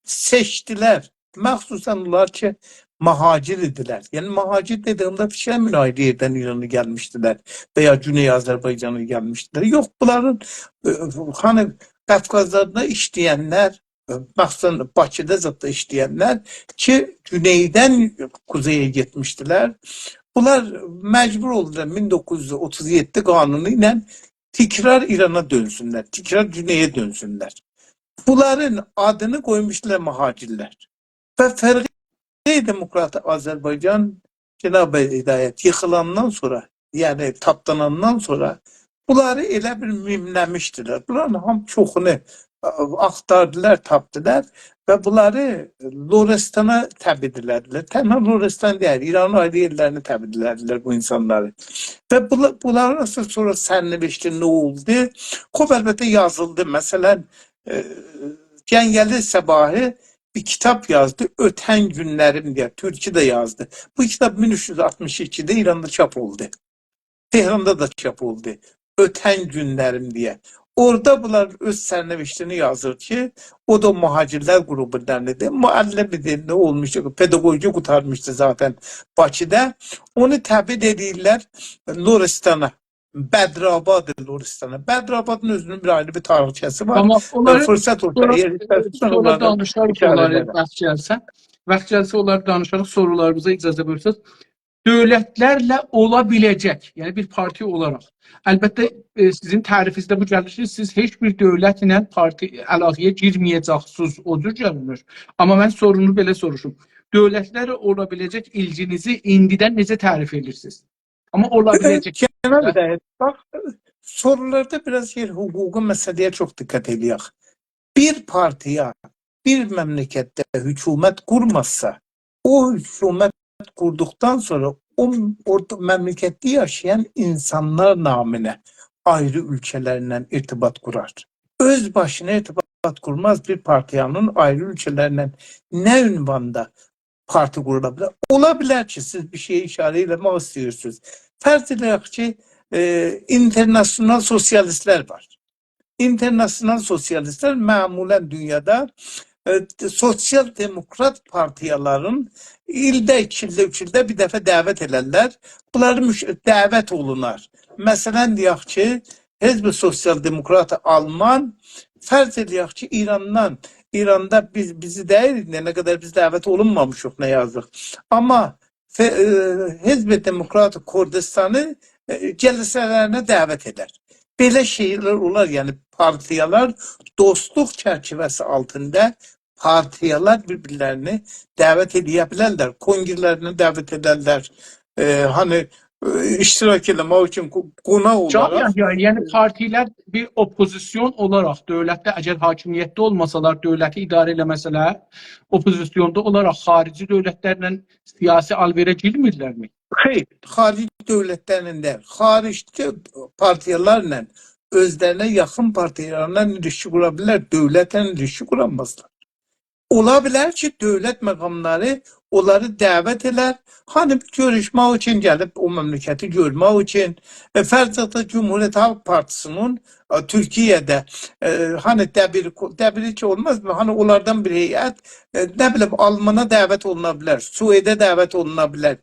سئچدیلر. مخصوصا اونلار کی، مهاجر ایدیلر. یعنی، مهاجر دئدیییمده فیکر ائله‌مه‌یین آیری یئردن ایرانا گلمیشدیلر و یا گونئی آذربایجانا گلمیشدیلر. یوخ، بونلارین، ائ، هانی قافقازلاردا ایشله‌ینلر، ائ، مخصوصا باکیدا زاددا ایشله‌ینلر کی، گونئیدن قوزئیه گئتمیشدیلر. بونلار مجبور اولدولار مین دوققوز یوز اوتوز یئددی قانونو ایله تکرار ایرانا دؤنسونلر، تکرار گونئیه دؤنسونلر. بونلارین آدینی قویموشدولار مهاجرلر. و فرقه دموکرات آذربایجان، جناب هدایت، ییخیلاندان سونرا، یعنی تاپداناندان سونرا بونلاری ائله بیل میمله‌میشدیلر. بونلارین هامی چوخونو، ا، آختاردیلار، تاپدیلار و بونلاری لرستانا تبعید ائله‌دیلر. تنها لرستان دئییل، ایرانین آیری یئرلرینی تبعید ائله‌دیلر بو اینسانلاری. و بولا-، بونلارین اصلا سونرا سرنوشتی نه اولدو؟ خوب، البته یازیلدی. مثلا، ائ، جنگلی صباحی بیر کیتاب یازدی، «اؤتن گونلریم» دئیه، تورکی ده یازدی. بو کیتاب مین اوچ یوز آلتمیش ایکیده ایراندا چاپ اولدو. تهراندا دا چاپ اولدو. «اؤتن گونلریم» دئیه. اورادا بونلار اؤز سرنوشتینی یازیر کی، او دا مهاجرلر گروپوندان ایدی. معلم ایدی، نه اولموشدو، پداگوگی قورتارمیشدی ذاتا باکیدا. اونو تبعید ائدیرلر لرستانا. بدرآباد لرستانا. بدرآبادین اؤزونون بیر آیری بیر تاریخچه‌سی وار. آمما ائ، اونلاری فرصت اولسا، سونرا، اگر ایسته‌سن سونرا اونلاری دانیشاریق ایشاره اونلاری، ائدرم. واخت گلسه. واخت گلسه اونلاری دانیشاریق، سورولاریمیزا اجازه وئرسز. دؤولتلرله اولا بیله‌جک، یعنی بیر پارتی اولاراق. البته، ائ، سیزین تعریفینیزده بو گلیر کی، سیز هئچ بیر دؤولت ایله پارتی علاقه‌یه گیرمه‌یه‌جکسینیز، او جور گلیر. آمما من سورونو بئله سوروشوم. دؤولتلرله اولا بیله‌جک ایلگینیزی ایندیدن نئجه تعریف ائدیرسینیز؟ آمما اولا بیله‌جک. جناب هدایت، باخ، سورولاردا بیر آز یئر حقوقی مسئله‌یه چوخ دقت ائله‌یک. بیر پارتیا بیر مملکتده حکومت قورمازسا، او حکومت قوردوقدان سونرا او، اورادا مملکتده یاشایان اینسانلار نامینه آیری اؤلکه‌لرله ارتباط قورار. اؤز باشینا ارتباط قورماز بیر پارتیانین آیری اؤلکه‌لرله نه عنواندا پارتی قورولا بیلر؟ اولا بیلر کی، سیز بیر شئیه ایشاره ائله‌مک ایسته‌ییرسینیز. فرض ائله‌یک کی، ائ، اینترناسیونال سوسیالیستلر وار. اینترناسیونال سوسیالیستلر معمولا دونیادا، ائ، سوسیال دموکرات پارتیالارین ایلده، ایکی ایلده، اوچ ایلده بیر دفعه دعوت ائلرلر. بونلاری مش-، دعوت اولونار. مثلا، دئیک کی، حزب سوسیال دموکرات آلمان، فرض ائله‌یک کی، ایراندان، ایراندا بیز، بیزی دئییل، نه، نه قدر بیز دعوت اولونمامیشیق، نه یازیق. آمما ف-، ائ، حزب دموکرات کوردوستانی، ائ، جلسه‌لرینه دعوت ائدر. بئله شئیلر اولار، یعنی پارتیالار دوستلوق چرچیوه‌سی آلتیندا پارتیالار بیر-بیرلرینی دعوت ائله‌یه بیلرلر، کنگره‌لرینه دعوت ائدرلر. ائ، هانی، ائ، اشتراک ائله‌مک اوچون قو-، قوناق اولاراق. یعنی، یعنی پارتیلر بیر اوپوزیسیون اولاراق دؤولتده، اگر حاکمیتده اولماسالار، دؤولتی اداره ائله‌مه‌سه‌لر، اوپوزیسیوندا اولاراق خاریجی دؤولتلرله سیاسی آل‌وئره گیرمیرلرمی؟ خیر، خاریجی دؤولتلرله دئییل، خاریجی پارتیالارلا، اؤزلرینه یاخین پارتیالارلا ایلیشکی قورا بیلرلر، دؤولتله ایلیشکی قورامازلار. اولا بیلر کی، دؤولت مقاملاری اونلاری دعوت ائلر. هانی بیر گؤروشمک اوچون گلیب، او مملکتی گؤرمک اوچون. ائ، فرض ائت کی، جمهوریت خالق پارتیسی‌نین، ائ، تورکیه‌ده، ائ، هانی دبیر، دبیری کی اولماز، هانی اونلاردان بیر هیئت، ائ، نه بیلیم، آلمانا دعوت اولونا بیلر، سوئده دعوت اولونا بیلر.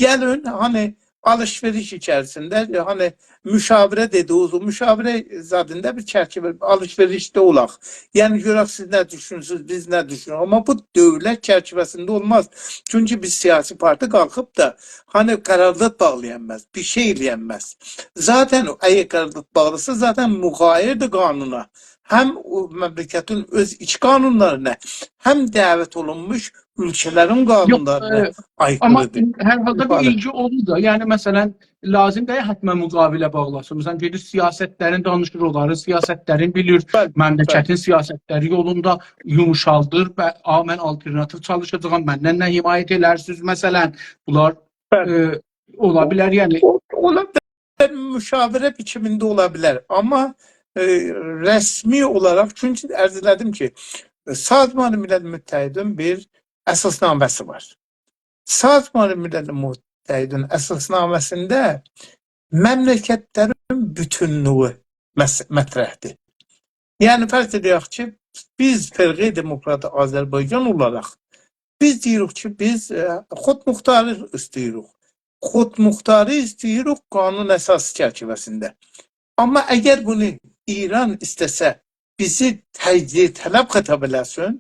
گلین، هانی آلیش-وئریش ایچریسینده، هانی مشاوره دئدیگینیز، او مشاوره زادیندا بیر چرچیوه، آلیش-وئریشده اولاق. یعنی گؤرک سیز نه دوشونورسونوز، بیز نه دوشونوروک. آمما بو دؤولت چرچیوه‌سینده اولماز. چونکی بیر سیاسی پارتی قالخیب دا هانی قرارداد باغلایانماز، بیر شئی ائله‌ینمز. ذاتاً او، اگر قرارداد باغلیسا، ذاتاً مخالفدیر قانونا. هم او مملکتین اؤز ایچ قانونلارینا، هم دعوت اولونموش اؤلکه‌لرین قانونلارینا آیکیریدیر. یوخ، ائ، آمما هر حالدا بیر ایلگی اولور دا. یعنی، مثلاً، لازیم دئییل حتماً مقابله باغلاسین. مثلاً، گئدیر سیاستلرین دانیشیر، اونلارین سیاستلرین بیلیر، بلی، مملکتین سیاستلری یولوندا یوموشالدیر و «آ، من آلترناتیو چالیشاجاغام، مندن نه حمایت ائلرسینیز؟» مثلاً، بونلار، بلی، ائ، اولا بیلر، یعنی. او، اولا بیلر، مشاوره بیچیمینده اولا بیلر. آمما، ائ، رسمی اولاراق، چونکی عرض ائله‌دیم کی، سازمان ملل متحدین بیر اساسنامه‌سی وار. سازمان ملل متحدین اساسنامه‌سینده مملکتلرین بوتونلویو مس-، مطرحدیر. یعنی، فرض ائدک کی، بیز فرقه‌ی دموکرات آذربایجان اولاراق بیز دئییریک کی، بیز، ائ، خودمختاری ایسته‌ییریک. خودمختاری ایسته‌ییریک قانون اساسی چرچیوه‌سینده. آمما اگر بونو ایران ایسته‌سه، بیزی تجزیه‌طلب خطاب ائله‌سین،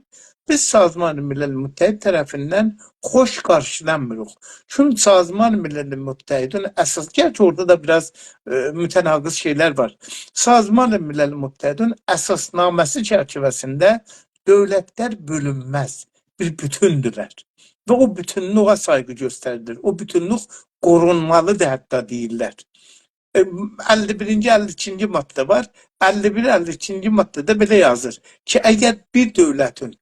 بیز سازمان ملل متحد طرفیندن خوش قارشیلانمیریق. چونکی سازمان ملل متحدین اساس، گرچی اورادا دا بیر آز، ائ، متناقض شئیلر وار. سازمان ملل متحدین اساسنامه‌سی چرچیوه‌سینده دؤولتلر بؤلونمز، بیر بوتوندورلر. و او بوتونلویه سایغی گؤستریلیر. او بوتونلوک قورونمالیدیر، حتی دئییرلر. ائ، اللی بیرینجی، اللی ایکینجی ماده وار. اللی بیر، اللی ایکینجی ماده‌ده بئله یازیر کی، اگر بیر دؤولتین،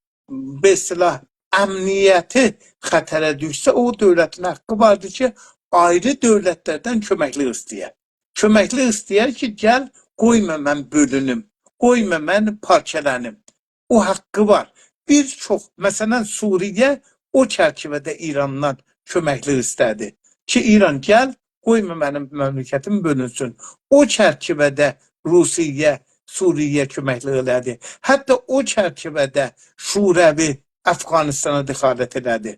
به اصطلاح، امنیتی خطره دوشسه، او دؤولتین حاققی واردیر کی، آیری دؤولتلردن کؤمکلیک ایسته‌یه. کؤمکلیک ایسته‌یر کی، گل، قویما من بؤلونوم، قویما من پارچالانیم. او حاققی وار. بیر چوخ، مثلاً، سوریه او چرچیوه‌ده ایراندان کؤمکلیک ایسته‌دی کی، ایران، گل، قویما منیم مملکتیم بؤلونسون. او چرچیوه‌ده روسیه سوریه‌یه کؤمکلیک ائله‌دی. حتی او چرچیوه‌ده شوروی افغانستانا دخالت ائله‌دی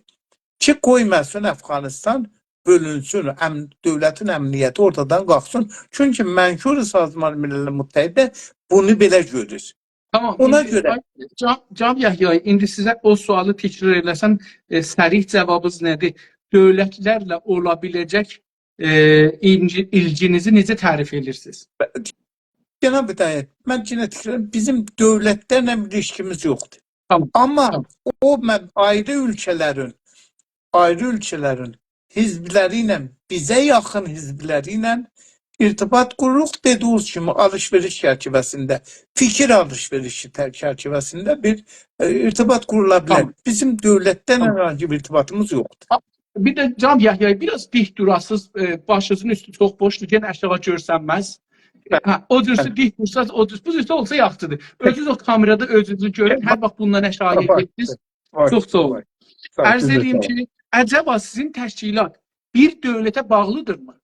کی، قویماسین افغانستان بؤلونسون، ام-، دؤولتین امنیتی اورتادان قالخسین. چونکی منشور سازمان ملل متحدده بونو بئله گؤرور. تامام، اونا ایندی، گؤره آی، جان، جان یحیایی، ایندی سیزه او سؤالی تکرار ائله‌سم، ائ، سریع جاوابینیز نه‌دیر؟ دؤولتلرله اولا بیله‌جک، ائ، اینجی-، ایلگینیزی نئجه تعریف ائدیرسینیز؟ جناب هدایت، من یئنه تکرار، بیزیم دؤولتلرله ایلیشکیمیز یوخدور. تامام، آمما تامام. او مه-، آیری اؤلکه‌لرین، آیری اؤلکه‌لرین حزبلری ایله، بیزه یاخین حزبلری ایله ارتباط قوروروق، دئدیگینیز کیمی، آلیش-وئریش چرچیوه‌سینده، فیکیر آلیش-وئریشی تر-، چرچیوه‌سینده بیر، ائ، ارتباط قورولا بیلر. تامام. بیزیم دؤولتلرله، تامام، هر هانسی بیر ارتباطیمیز یوخدور. بیر ده جناب یحیایی، بیر آز دیک دوراسینیز، ائ، باشینیزین اوستو چوخ بوشدور، یئنه آشاغی گؤرسنمز. بلی. هه، او جورسه، بلی، دیک دورساز، او جور، بو جورسه اولسا یاخشیدیر. بلی. اؤزونوز او کامرادا اؤزونوزو گؤرون، بلی، هر واخت بوندان آشاغی، بلی، گئتدینیز. بلی. چوخ ساغ اولون. ساغ اول. ساغ اول، عرض ائله‌ییم کی، عجبا سیزین تشکیلات بیر دؤولته باغلیدیرمی؟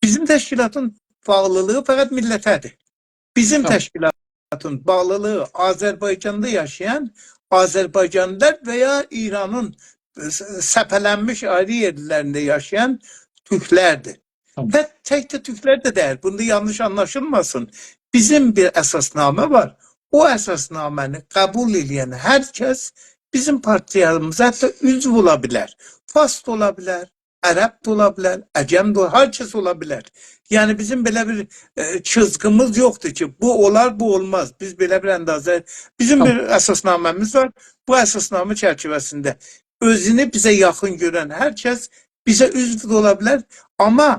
بیزیم تشکیلاتین باغلیلیغی فقط میللته‌دیر. بیزیم، تامام، تشکیلاتین باغلیلیغی آذربایجاندا یاشایان آذربایجانلیلار و یا ایرانین، ائ، س-، سپه‌لنمیش آیری یئرلرینده یاشایان تورکلردیر. تامام. تک، تک ده تورکلر ده دئییل. بوندا یانلیش آنلاشیلماسین. بیزیم بیر اساسنامه وار. او اساسنامه‌نی قبول ائله‌ین هر کس بیزیم پارتیامیزا حتی عضو اولا بیلر. فارس دا اولا بیلر، عرب ده اولا بیلر، عجم ده اولا، هر کس اولا بیلر. یعنی بیزیم بئله بیر، ائ، چیزگیمیز یوخدور کی، بو اولار، بو اولماز. بیز بئله بیر اندازه، بیزیم، تامام، بیر اساسنامه‌میز وار. بو اساسنامه چرچیوه‌سینده اؤزونو بیزه یاخین گؤرن هر کس بیزه عضو ده اولا بیلر. آمما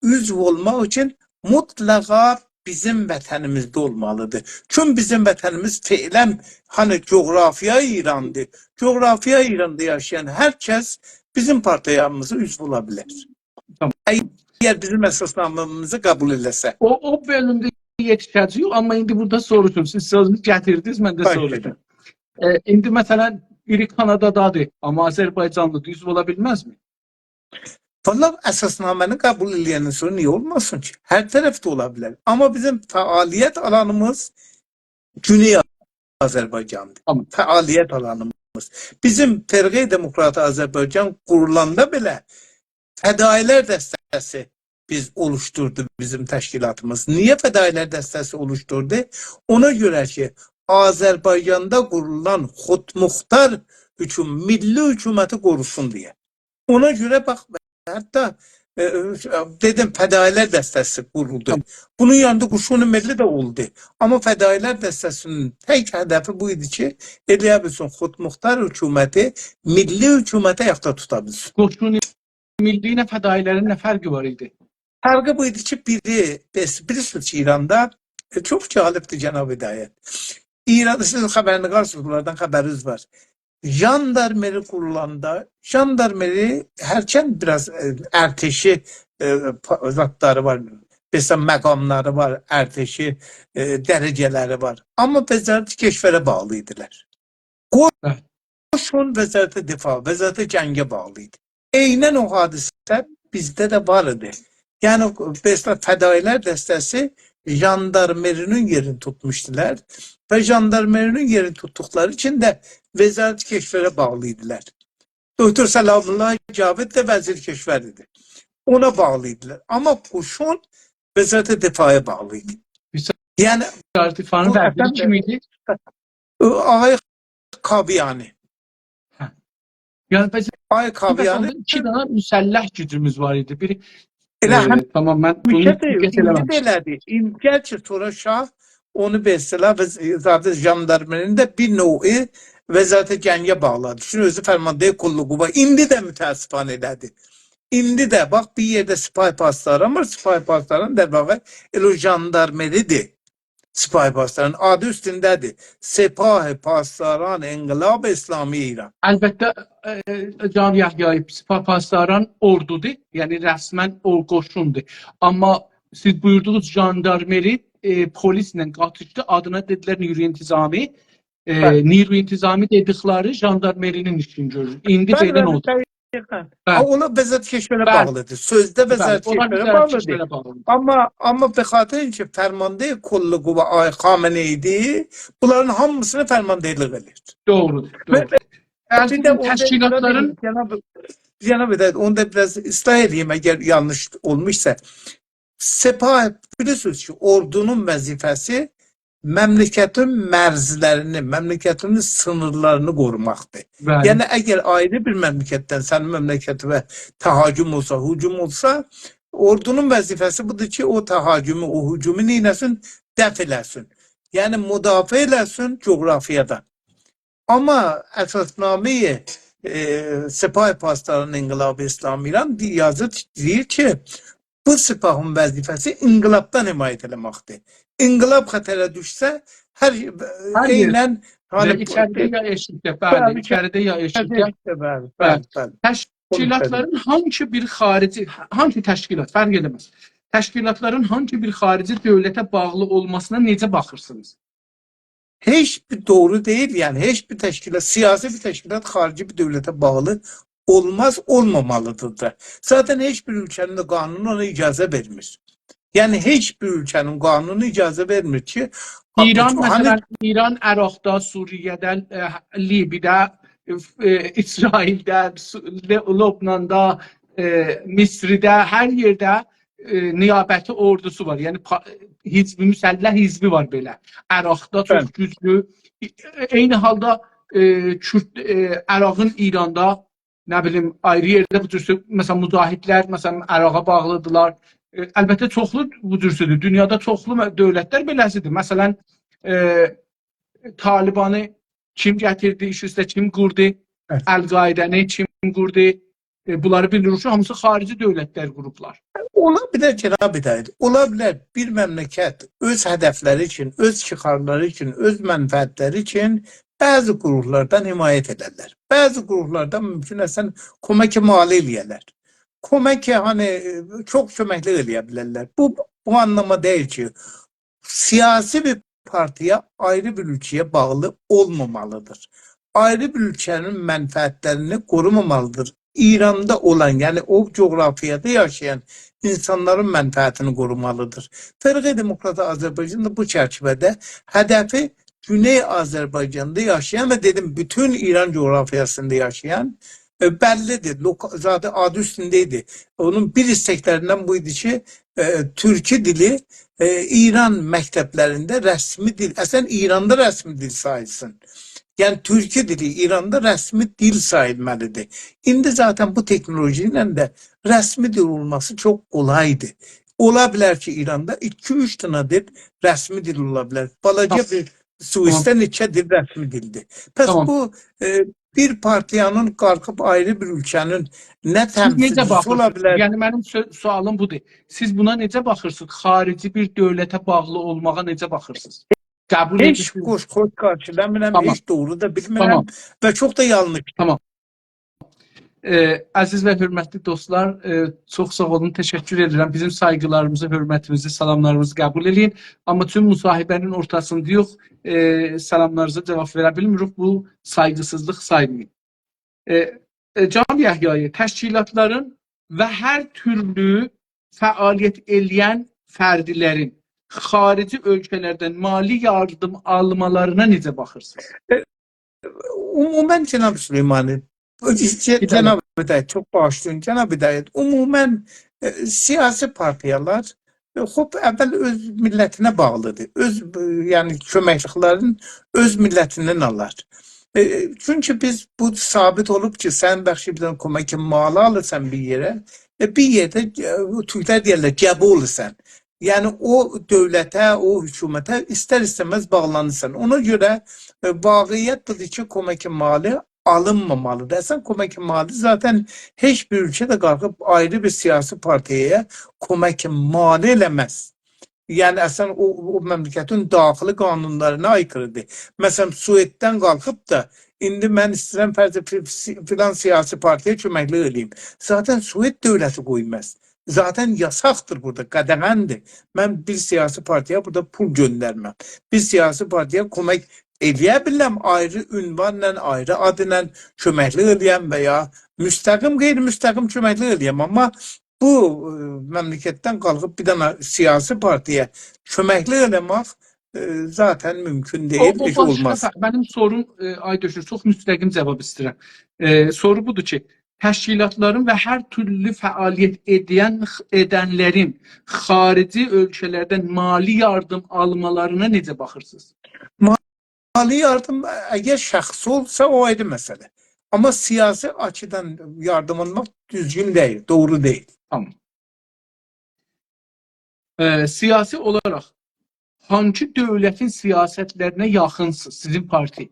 عضو اولماق اوچون مطلقا بیزیم وطنیمیزده اولمالیدیر. چون بیزیم وطنیمیز فعلاً، هانی، جغرافیای ایراندیر. جغرافیای ایراندا یاشایان هر کس بیزیم پارتیامیزا عضو اولا بیلر. تامام. اگر بیزیم اساسنامه‌میزی قبول ائله‌سه. او، او بؤلومده یئتیشه‌جه‌ییک، آمما ایندی بورادا سوروشوم. سیز سؤزونو گتیردینیز، من ده، خواهش سوروشوم، ائدیرم. ائ، ایندی مثلا، بیری کانادادادیر، آمما آذربایجانلیدیر، اوزو اولا بیلمزمی؟ والله، اساسنامه‌نی قبول ائله‌یندن سونرا نییه اولماسین کی؟ هر طرفده اولا بیلر. آمما بیزیم فعالیت آلانیمیز گونئی آذربایجاندیر. تامام. فعالیت آلانیمیز. بیزیم فرقه دموکرات آذربایجان قورولاندا بئله فدایی‌لر دسته‌سی بیز اولوشدوردو بیزیم تشکیلاتیمیز. نییه فدایی‌لر دسته‌سی اولوشدوردو؟ اونا گؤره کی، آذربایجاندا قورولان خودمختار حکوم-، میللی حکومتی قوروسون دئیه. اونا گؤره باخ، حتی، ائ، دئدیم، فدایی‌لر دسته‌سی قورولدو. تامام. بونون یانیندا قوشون ملی ده اولدو. آمما فدایی‌لر دسته‌سی‌نین تک هدفی بو ایدی کی، ائله‌یه بیلسین خودمختار حکومتی، میللی حکومتی آیاقدا توتا بیلسین. قوشون میللی ایله فدایی‌لرین نه فرقی وار ایدی؟ فرقی بو ایدی کی، بیری، بس-، بیلیرسینیز کی، ایراندا، ائ، چوخ جالبدیر، جناب هدایت. ایران، سیز خبرنگارسینیز، بونلاردان خبرینیز وار. ژاندارمری قورولاندا، ژاندارمری هرچند بیر آز، ائ، ارتشی، ائ، پا-، زادلاری وار، مثلا، مقاملاری وار، ارتشی، ائ، درجه‌لری وار. آمما وزارت کشوره باغلی ایدیلر. قو-، بلی. قوشون وزارت دفاع، وزارت جنگه باغلی ایدی. عیناً او حادثه بیزده ده وار ایدی. یعنی، مثلا، فدایی‌لر دسته‌سی ژاندارمری‌نین یئرینی توتموشدولار و ژاندارمری‌نین یئرینی توتدوقلاری اوچون ده وزارت کشوره باغلی ایدیلر. دکتر سلام‌الله جاوید ده وزیر کشور ایدی. اونا باغلی ایدیلر. آمما قوشون وزارت دفاعه باغلی ایدی. وزارت یعنی، دفاعین بو وزیری افندیم کیم ایدی؟ آقای کاویانی. هه. یعنی، پس آقای کاویانی. ایکی دنه مسلح گوجوموز وار ایدی. بیری، ائله ائ، هم تامام، من بونو همیشه ده، دقت ایندی ائله‌مه‌میشدیم. بئله‌دیر. ایندی گرچی سونرا شاه اونو، به اصطلاح، وز-، زادی ژاندارمری‌نین ده بیر نوعی وزارت جنگه باغلادی. چونکی اؤزو فرمانده کل قوا. ایندی ده متأسفانه ائله‌دی. ایندی ده، باخ، بیر یئرده سپاه پاسداران وار، سپاه پاسداران، در واقع، ائله او ژاندارمری‌دیر. سپاه پاسداران آدی اوستونده‌دیر. سپاه پاسداران انقلاب اسلامی ایران. البته، ائ، جناب یحیایی، سپاه پاسداران اوردودور، یعنی رسماً او قوشوندور. آمما سیز بویوردوغونوز ژاندارمری، ائ، پلیسله قاتیشدی، آدینا دئدیلر نیروی انتظامی. ائ، بلی. نیروی انتظامی دئدیکلری ژاندارمری‌نین ایشینی گؤرور. ایندی بلی، بئله بلی، اولدو. دقیقاً. بلی. آمما اونا وزارت کشوره بلی. باغلیدیر. سؤزده بلی، وزارت اونلار کشوره وزارت باغلیدیر. کشوره باغلیدیر. آمما، آمما به خاطر اینکه فرمانده کل قوا آقای خامنه‌ای‌دیر، بونلارین هامیسینا فرمانده‌لیک ائله‌ییر. دوغرودور، و دوغرودور. بیر ده اوردا تشکیلاتلارین، جناب، جناب هدایت، اونو دا بیر آز اصلاح ائله‌ییم، اگر یانلیش اولموشسا. سپاه، بیلیرسینیز کی، اوردونون وظیفه‌سی مملکتین مرزلرینی، مملکتین سینیرلارینی قوروماقدیر. بلی. یعنی، اگر آیری بیر مملکتدن سنین مملکتیوه تهاجم اولسا، هجوم اولسا، اوردونون وظیفه‌سی بودور کی، او تهاجمو، او هجومو نئینه‌سین؟ دفع ائله‌سین. یعنی، مدافعه ائله‌سین جغرافیادان. آمما اساسنامه‌ی، ائ، سپاه پاسداران انقلاب اسلامی ایران دی-، یازیر، دئییر کی، بو سپاهین وظیفه‌سی انقلابدان حمایت ائله‌مکدیر. انقلاب خطره دوشسه، هر، هر یئر. عیناً، و هانی، ایچریده یا ائشیکده، بلی، بلی، ایچریده یا ائشیکده. ائشیکده، بلی، بلی، بلی. بلی. تشکیلاتلارین هانسی بیر خاریجی، هانسی تشکیلات، فرق ائله‌مز. تشکیلاتلارین هانسی بیر خاریجی دؤولته باغلی اولماسینا نئجه باخیرسینیز؟ هئچ بیر دوغرو دئییل، یعنی هئچ بیر تشکیلات، سیاسی بیر تشکیلات خاریجی بیر دؤولته باغلی اولماز، اولمامالیدیر دا. ذاتاً هئچ بیر اولکه‌نین ده قانونو اونا اجازه وئرمیر. یعنی هئچ بیر اولکه‌نین قانونو اجازه وئرمیر کی، ایران، هانی مثلاً، ایران عراقدا، سوریه‌ده، ائ، لیبیده، ائ، اسرائیلده، سو-، ل-، لبناندا، ائ، مصرده، هر یئرده ائ، نیابتی اوردوسو وار. یعنی پا-، حزب، مسلح حزبی وار بئله. عراقدا چوخ، بلی، گوجلو. ائ، عینی حالدا، ائ، کورد، ائ، عراقین ایراندا، نه بیلیم، آیری یئرده بو جور، مثلا، مجاهدلر، مثلا، عراقا باغلیدیرلار. ائ، البته، چوخلو بو جورسودور. دونیادا چوخلو م-، دؤولتلر بئله‌سیدیر. مثلا، ائ، طالبانی کیم گتیردی، ایش اوسته کیم قوردو؟ بلی. القاعده‌نی کیم قوردو؟ ائ، بونلاری بیلیریک کی، هامیسی خاریجی دؤولتلر قوروبلار. اولا بیلر، جناب هدایت، اولا بیلر بیر مملکت اؤز هدفلری اوچون، اؤز شعارلاری اوچون، اؤز منفعتلری اوچون بعضی گروهلاردان حمایت ائدرلر. بعضی گروهلاردان ممکن اصلاً کمک مالی ائله‌یرلر. کمک، هانی، ائ، چوخ کمکلیک ائله‌یه بیلرلر. بو، بو آنلاما دئییل کی، سیاسی بیر پارتیا آیری بیر اؤلکه‌یه باغلی اولمامالیدیر. آیری بیر اؤلکه‌نین منفعتلرینی قورومامالیدیر. ایراندا اولان، یعنی او جغرافیادا یاشایان اینسانلارین منفعتینی قورومالیدیر. فرقه دموکرات آذربایجان دا بو چرچیوه‌ده هدفی گونئی آذربایجاندا یاشایان و دئدیم، بوتون ایران جغرافیاسیندا یاشایان، ائ، بللیدیر. لوکا-، زادی آدی اوستونده ایدی. اونون بیر ایستکلریندن بو ایدی کی، ائ، تورکو دیلی، ائ، ایران مکتبلرینده رسمی دیل، اصلاً ایراندا رسمی دیل ساییلسین. یعنی تورکو دیلی ایراندا رسمی دیل ساییلمالیدیر. ایندی ذاتاً بو تکنولوژی ایله ده رسمی دیل اولماسی چوخ قولایدیر. اولا بیلر کی، ایراندا ایکی-اوچ دنه دیل رسمی دیل اولا بیلر. بالاجا، تامام، بیر سوئیسده، تامام، نئچه دیل رسمی دیلدیر. پس، تامام، بو، ائ، بیر پارتیانین قالخیب آیری بیر اؤلکه‌نین نه، سیز نئجه تمثیلچیسی اولا باخیرسینیز؟ بیلر؟ یعنی، منیم سؤ-، سؤالیم بودور. سیز بونا نئجه باخیرسینیز؟ خاریجی بیر دؤولته باغلی اولماغا نئجه باخیرسینیز؟ قبول، هئچ ائدیرسینیز؟ خوش، خوش قارشیلامیرام، تامام، هئچ دوغرو دا بیلمیرم، تامام، و چوخ دا یانلیش. تامام. ائ، عزیز و حؤرمتلی دوستلار، ائ، چوخ ساغ اولون، تشکر ائدیرم. بیزیم سایغیلاریمیزی، حؤرمتیمیزی، سلاملاریمیزی قبول ائله‌یین. آمما توم مصاحبه‌نین اورتاسیندا یوخ، ائ، سلاملارینیزا جاواب وئره بیلمیریک. بو سایغیسیزلیق سایمایین. ائ، ائ، جان یحیایی، تشکیلاتلارین و هر تورلو فعالیت ائله‌ین فردلرین خاریجی اؤلکه‌لردن مالی یاردیم آلمالارینا نئجه باخیرسینیز؟ عموماً، جناب سلیمانی، ج-، هدایت، جناب هدایت، چوخ باغیشلایین، جناب هدایت، عموماً، ائ، سیاسی پارتیالار، ائ، خوب، اول اؤز میللتینه باغلیدیر. اؤز، ائ، یعنی، کؤمکلیکلرین اؤز میللتیندن آلار. ائ، چونکی بیز بو ثابت اولوب کی، سن بخشی بیر دنه کؤمک مالی آلیرسان بیر یئره، ائ، بیر یئرده، ائ، تورکلر دئیرلر، گبه اولورسان. یعنی، او دؤولته، او حکومته ایستر-ایسته‌مز باغلانیرسان. اونا گؤره، ائ، واقعیت بودور کی، کؤمک مالی آلینمامالیدیر. اصلاً، کؤمک مالی ذاتاً هئچ بیر اؤلکه ده قالخیب آیری بیر سیاسی پارتیایا کؤمک مالی ائله‌مز. یعنی، اصلاً، او، او مملکتین داخلی قانونلارینا آیکیریدیر. مثلاً، سوئددن قالخیب دا، ایندی من ایسته‌ییرم، فرض ائت، فی-، فی-، فلان سیاسی پارتیایا کؤمکلیک ائله‌ییم. ذاتاً سوئد دؤولتی قویماز. ذاتاً یاساقدیر بورادا، قدغن‌دیر. من بیر سیاسی پارتیایا بورادا پول گؤندرمم. بیر سیاسی پارتیایا کؤمک ائله‌یه بیلرم، آیری عنوانلا، آیری آدلا کؤمکلیک ائله‌یم و یا مستقیم، غیرمستقیم کؤمکلیک ائله‌یم. آمما بو، ائ، مملکتدن قالخیب بیر دنه سیاسی پارتیایا کؤمکلیک ائله‌مک، ائ، ذاتاً مومکون او، دئییل، او هئچ باشقا اولماز. ف-، منیم سوروم، ائ، آی دؤشور، چوخ مستقیم جاواب ایسته‌ییرم. ائ، سورو بودور کی، تشکیلاتلارین و هر تورلو فعالیت ائدن، ائدنلرین خاریجی اؤلکه‌لردن مالی یاردیم آلمالارینا نئجه باخیرسینیز؟ مالی یاردیم، اگر شخصی اولسا، او آیری مسئله. آمما سیاسی آچیدان یاردیم آلماق دوزگون دئییل، دوغرو دئییل. تامام. ائ، سیاسی اولاراق هانسی دؤولتین سیاستلرینه یاخینسینیز، سیزین پارتی؟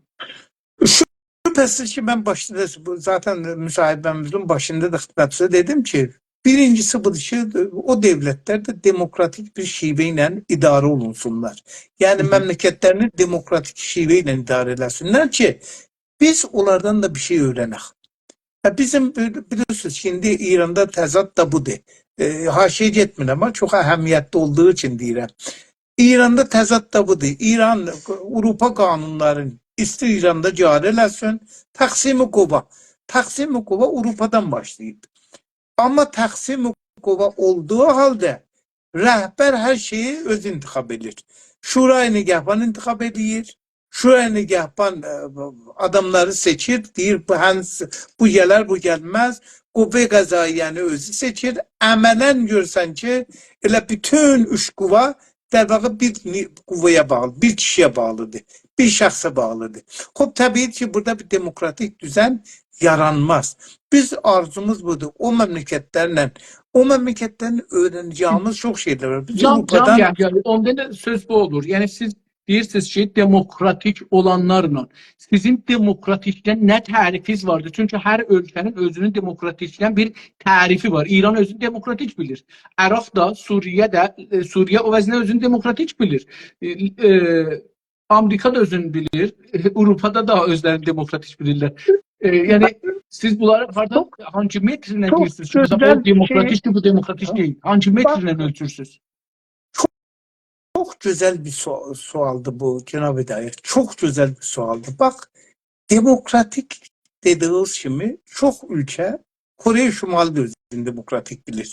شوبهه‌سیز کی، من باشدا دا، بو، ذاتاً مصاحبه‌میزین باشیندا دا خدمتینیزه دئدیم کی، بیرینجیسی بودور کی، او دؤولتلر ده دموکراتیک بیر شیوه ایله اداره اولونسونلار. یعنی، هی هی. مملکتلرینی دموکراتیک شیوه ایله اداره ائله‌سینلر کی، بیز اونلاردان دا بیر شئی اؤیرنک. و بیزیم، بیل-، بیلیرسینیز کی، ایندی ایراندا تضاد دا بودور. ائ، حاشیه‌یه گئتمیرم، آمما چوخ اهمیتلی اولدوغو اوچون دئییرم. ایراندا تضاد دا بودور. ایران آوروپا قانونلارینی ایستیر ایراندا جاری ائله‌سین. تقسیم قوا. تقسیم قوا آوروپادان باشلاییب. آمما تقسیم قوا اولدوغو حالدا رهبر هر شئیی اؤزو انتخاب ائدیر. شورای نگهبان انتخاب ائدیر. شورای نگهبان، ائ، آداملاری سئچیر، دئییر، بو هانسی، بو گلر، بو گلمز. قوه قضاییه‌نی اؤزو سئچیر. عملاً گؤرورسن کی، ائله بوتون اوچ قوا، در واقع، بیر نی-، قوه‌یه باغلی، بیر کیشی‌یه باغلیدیر، بیر شخصه باغلیدیر. خوب، طبیعی کی، بورادا بیر دموکراتیک دوزن یارانماز. بیز آرزوموز بودور. او مملکتلرله، او مملکتلرین اؤیرنه‌جه‌ییمیز چوخ شئیلر وار. بیز جان، جان آوروپادان یحیایی، اوندا دا سؤز بو اولور. یعنی، سیز دئییرسینیز کی، دموکراتیک اولانلارلا، سیزین دموکراتیکدن نه تعریفینیز واردیر؟ چونکی هر اؤلکه‌نین اؤزونون دموکراتیکدن بیر تعریفی وار. ایران اؤزونو دموکراتیک بیلیر. عراق دا، سوریه ده، ائ، سوریه او وضعینه اؤزونو دموکراتیک بیلیر. ائ، ائ، آمریکا دا اؤزونو بیلیر. آوروپادا دا اؤزلرینی دموکراتیک بیلیرلر. ائ، یعنی، سیز بونلاری هاردان، چوخ، هانسی مترله چوخ دئییرسینیز کی، مثلا، او گؤزل بیر شئی. دموکراتیکدیر، بو دموکراتیک دئییل؟ هانسی، باخ، مترله اؤلچورسونوز؟ چوخ، گؤزل بیر سو-، سؤالدیر بو، جناب هدایت. چوخ گؤزل بیر سؤالدیر. باخ، دموکراتیک دئدیگینیز کیمی چوخ اؤلکه، کره شمالی ده اؤزونو دموکراتیک بیلیر.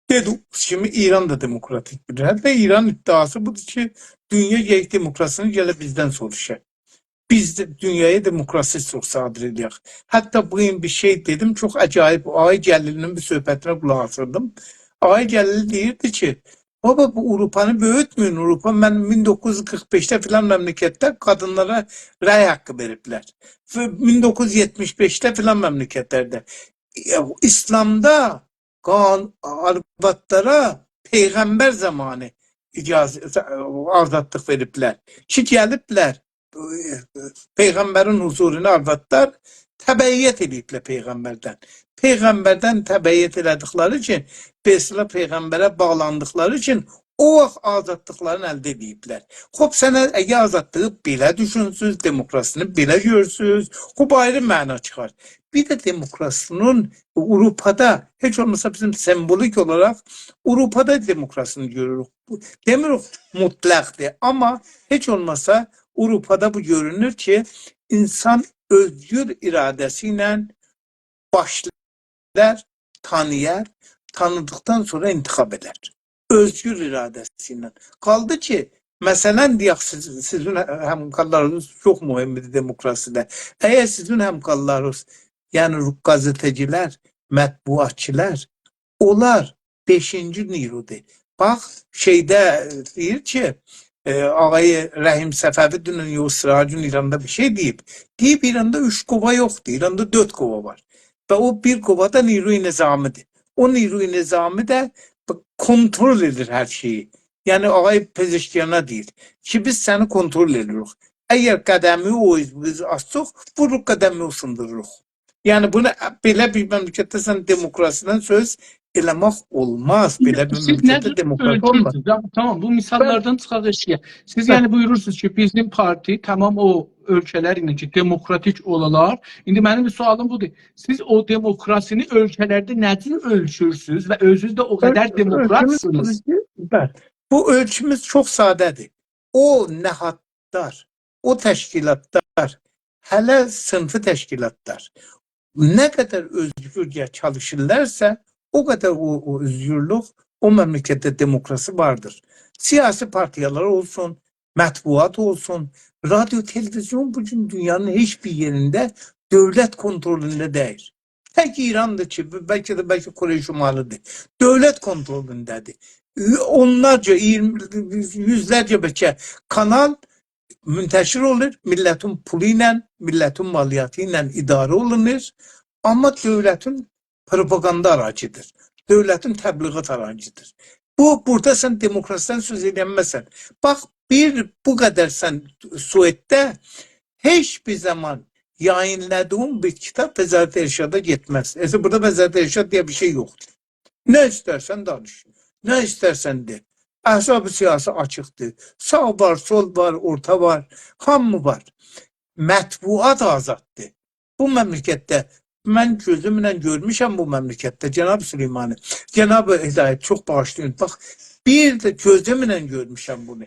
دئدیگینیز کیمی ایران دا دموکراتیک بیلیر. حتی ایران ادعاسی بودور کی، دونیا گرک دموکراسینی گله بیزدن سوروشا. بیز ده دونیایا دموکراسی چوخ صادر ائله‌یک. حتی بو گون بیر شئی دئدیم، چوخ عجایب. آقای جلیلی‌نین بیر صحبتینه قولاق آسیردیم. آقای جلیلی دئییردی کی، بابا، بو آوروپانی بؤیوتمه‌یین. آوروپا، من مین دوققوز یوز قیرخ بئشده فلان مملکتده قادینلارا رأی حاققی وئریبلر. و مین دوققوز یوز یئتمیش بئشده فلان مملکتلرده. ائ، ایسلامدا قان-، آروادلارا پیغمبر زامانی اجازه، آزادلیق وئریبلر. کی، گلیبلر، ائ، پیغمبرین حضورونا آروادلار تبعیت ائله‌ییبلر پیغمبردن. پیغمبردن تبعیت ائله‌دیکلری اوچون، به اصطلاح پیغمبره باغلاندیقلاری اوچون او واخت آزادلیقلارینی الده ائله‌ییبلر. خوب، سن اگر آزادلیغی بئله دوشونسوز، دموکراسینی بئله گؤرسوز، خوب، آیری معنا چیخار. بیر ده دموکراسینین آوروپادا، هئچ اولماسا بیزیم سمبولیک اولاراق آوروپادا دموکراسینی گؤروروک. بو، دئمیریک مطلقدیر، آمما هئچ اولماسا آوروپادا بو گؤرونور کی، اینسان اؤزگور اراده‌سی ایله باشلار، تانییار، تانیدیقدان سونرا انتخاب ائدر. اؤزگور اراده‌سی ایله. قالدی کی، مثلا، دئیک، سیز، سیزین همکارلارینیز چوخ مهمدیر دموکراسی‌ده. اگر سیزین همکارلارینیز، یعنی قزئته‌چیلر، مطبوعاتچیلار، اونلار بئشینجی نیرودور. باخ، شئیده، ائ، دئییر کی، ائ، آقای رحیم صفوی دونن یوخ، سیراجون ایراندا بیر شئی دئییب. دئییب، ایراندا اوچ قوه یوخدور، ایراندا دؤرد قوه وار. و او بیر قوه دا نیروی نظامی‌دیر. او نیروی نظامی ده کنترل ائدیر هر شئیی. یعنی، آقای پزشکیانا دئییر کی، بیز سنی کنترل ائدیریک. اگر قدمی او، بیز آسساق، ووروروق قدمی، او سیندیریریق. یعنی، بونو بئله بیر مملکتده سن دموکراسی‌دن سؤز ائله‌مک اولماز. بئله بیر مملکتده دموکراسی اولماز. سیز نه جور اؤلچورسونوز؟ یا، تامام، بو مثاللاردان چیخاق ائشییه. سیز، بلی، یعنی بویورورسونوز کی، بیزیم پارتی تامام او اؤلکه‌لر ایله کی، دموکراتیک اولالار. ایندی منیم بیر سؤالیم بودور. سیز او دموکراسینی اؤلکه‌لرده نه جور اؤلچورسونوز و اؤزونوز ده او قدر دموکراتسینیز؟ اؤلچوموز بودور کی، بلی، بو اؤلچوموز چوخ ساده‌دیر. او نهادلار، او تشکیلاتلار، هله صنفی تشکیلاتلار نه قدر اؤزگورجه چالیشیرلارسا، او قدر او، او اؤزگورلوک، او مملکتده دموکراسی واردیر. سیاسی پارتیالار اولسون، مطبوعات اولسون، رادیو، تلویزیون بو گون دونیانین هئچ بیر یئرینده دؤولت کنترلونده دئییل. تک ایراندیر کی، بلکه ده، بلکه کره شمالی‌دیر. دؤولت کنترلونده‌دیر. اونلارجا، اییرمی، یوزلرجه بلکه کانال منتشر اولور، میللتین پولو ایله، میللتین مالیاتی ایله اداره اولونور. آمما دؤولتین پروپاگاندا آراجیدیر. دؤولتین تبلیغات آراجیدیر. بو، بورادا سن دموکراسی‌دن سؤز ائله‌نمزسن. باخ، بیر بو قدر سن سوئدده هئچ بیر زامان یایینلادیغین بیر کیتاب وزارت ارشادا گئتمز. ائله بورادا وزارت ارشاد دئیه بیر شئی یوخدور. نه ایسترسن دانیش، نه ایسترسن دئ. احزاب سیاسی آچیقدیر. ساغ وار، سول وار، اورتا وار، هامی وار. مطبوعات آزاددیر. بو مملکتده، من گؤزومله گؤرموشم بو مملکتده، جناب سلیمانی، جناب هدایت، چوخ باغیشلایین. باخ، بیر ده گؤزومله گؤرموشم بونو.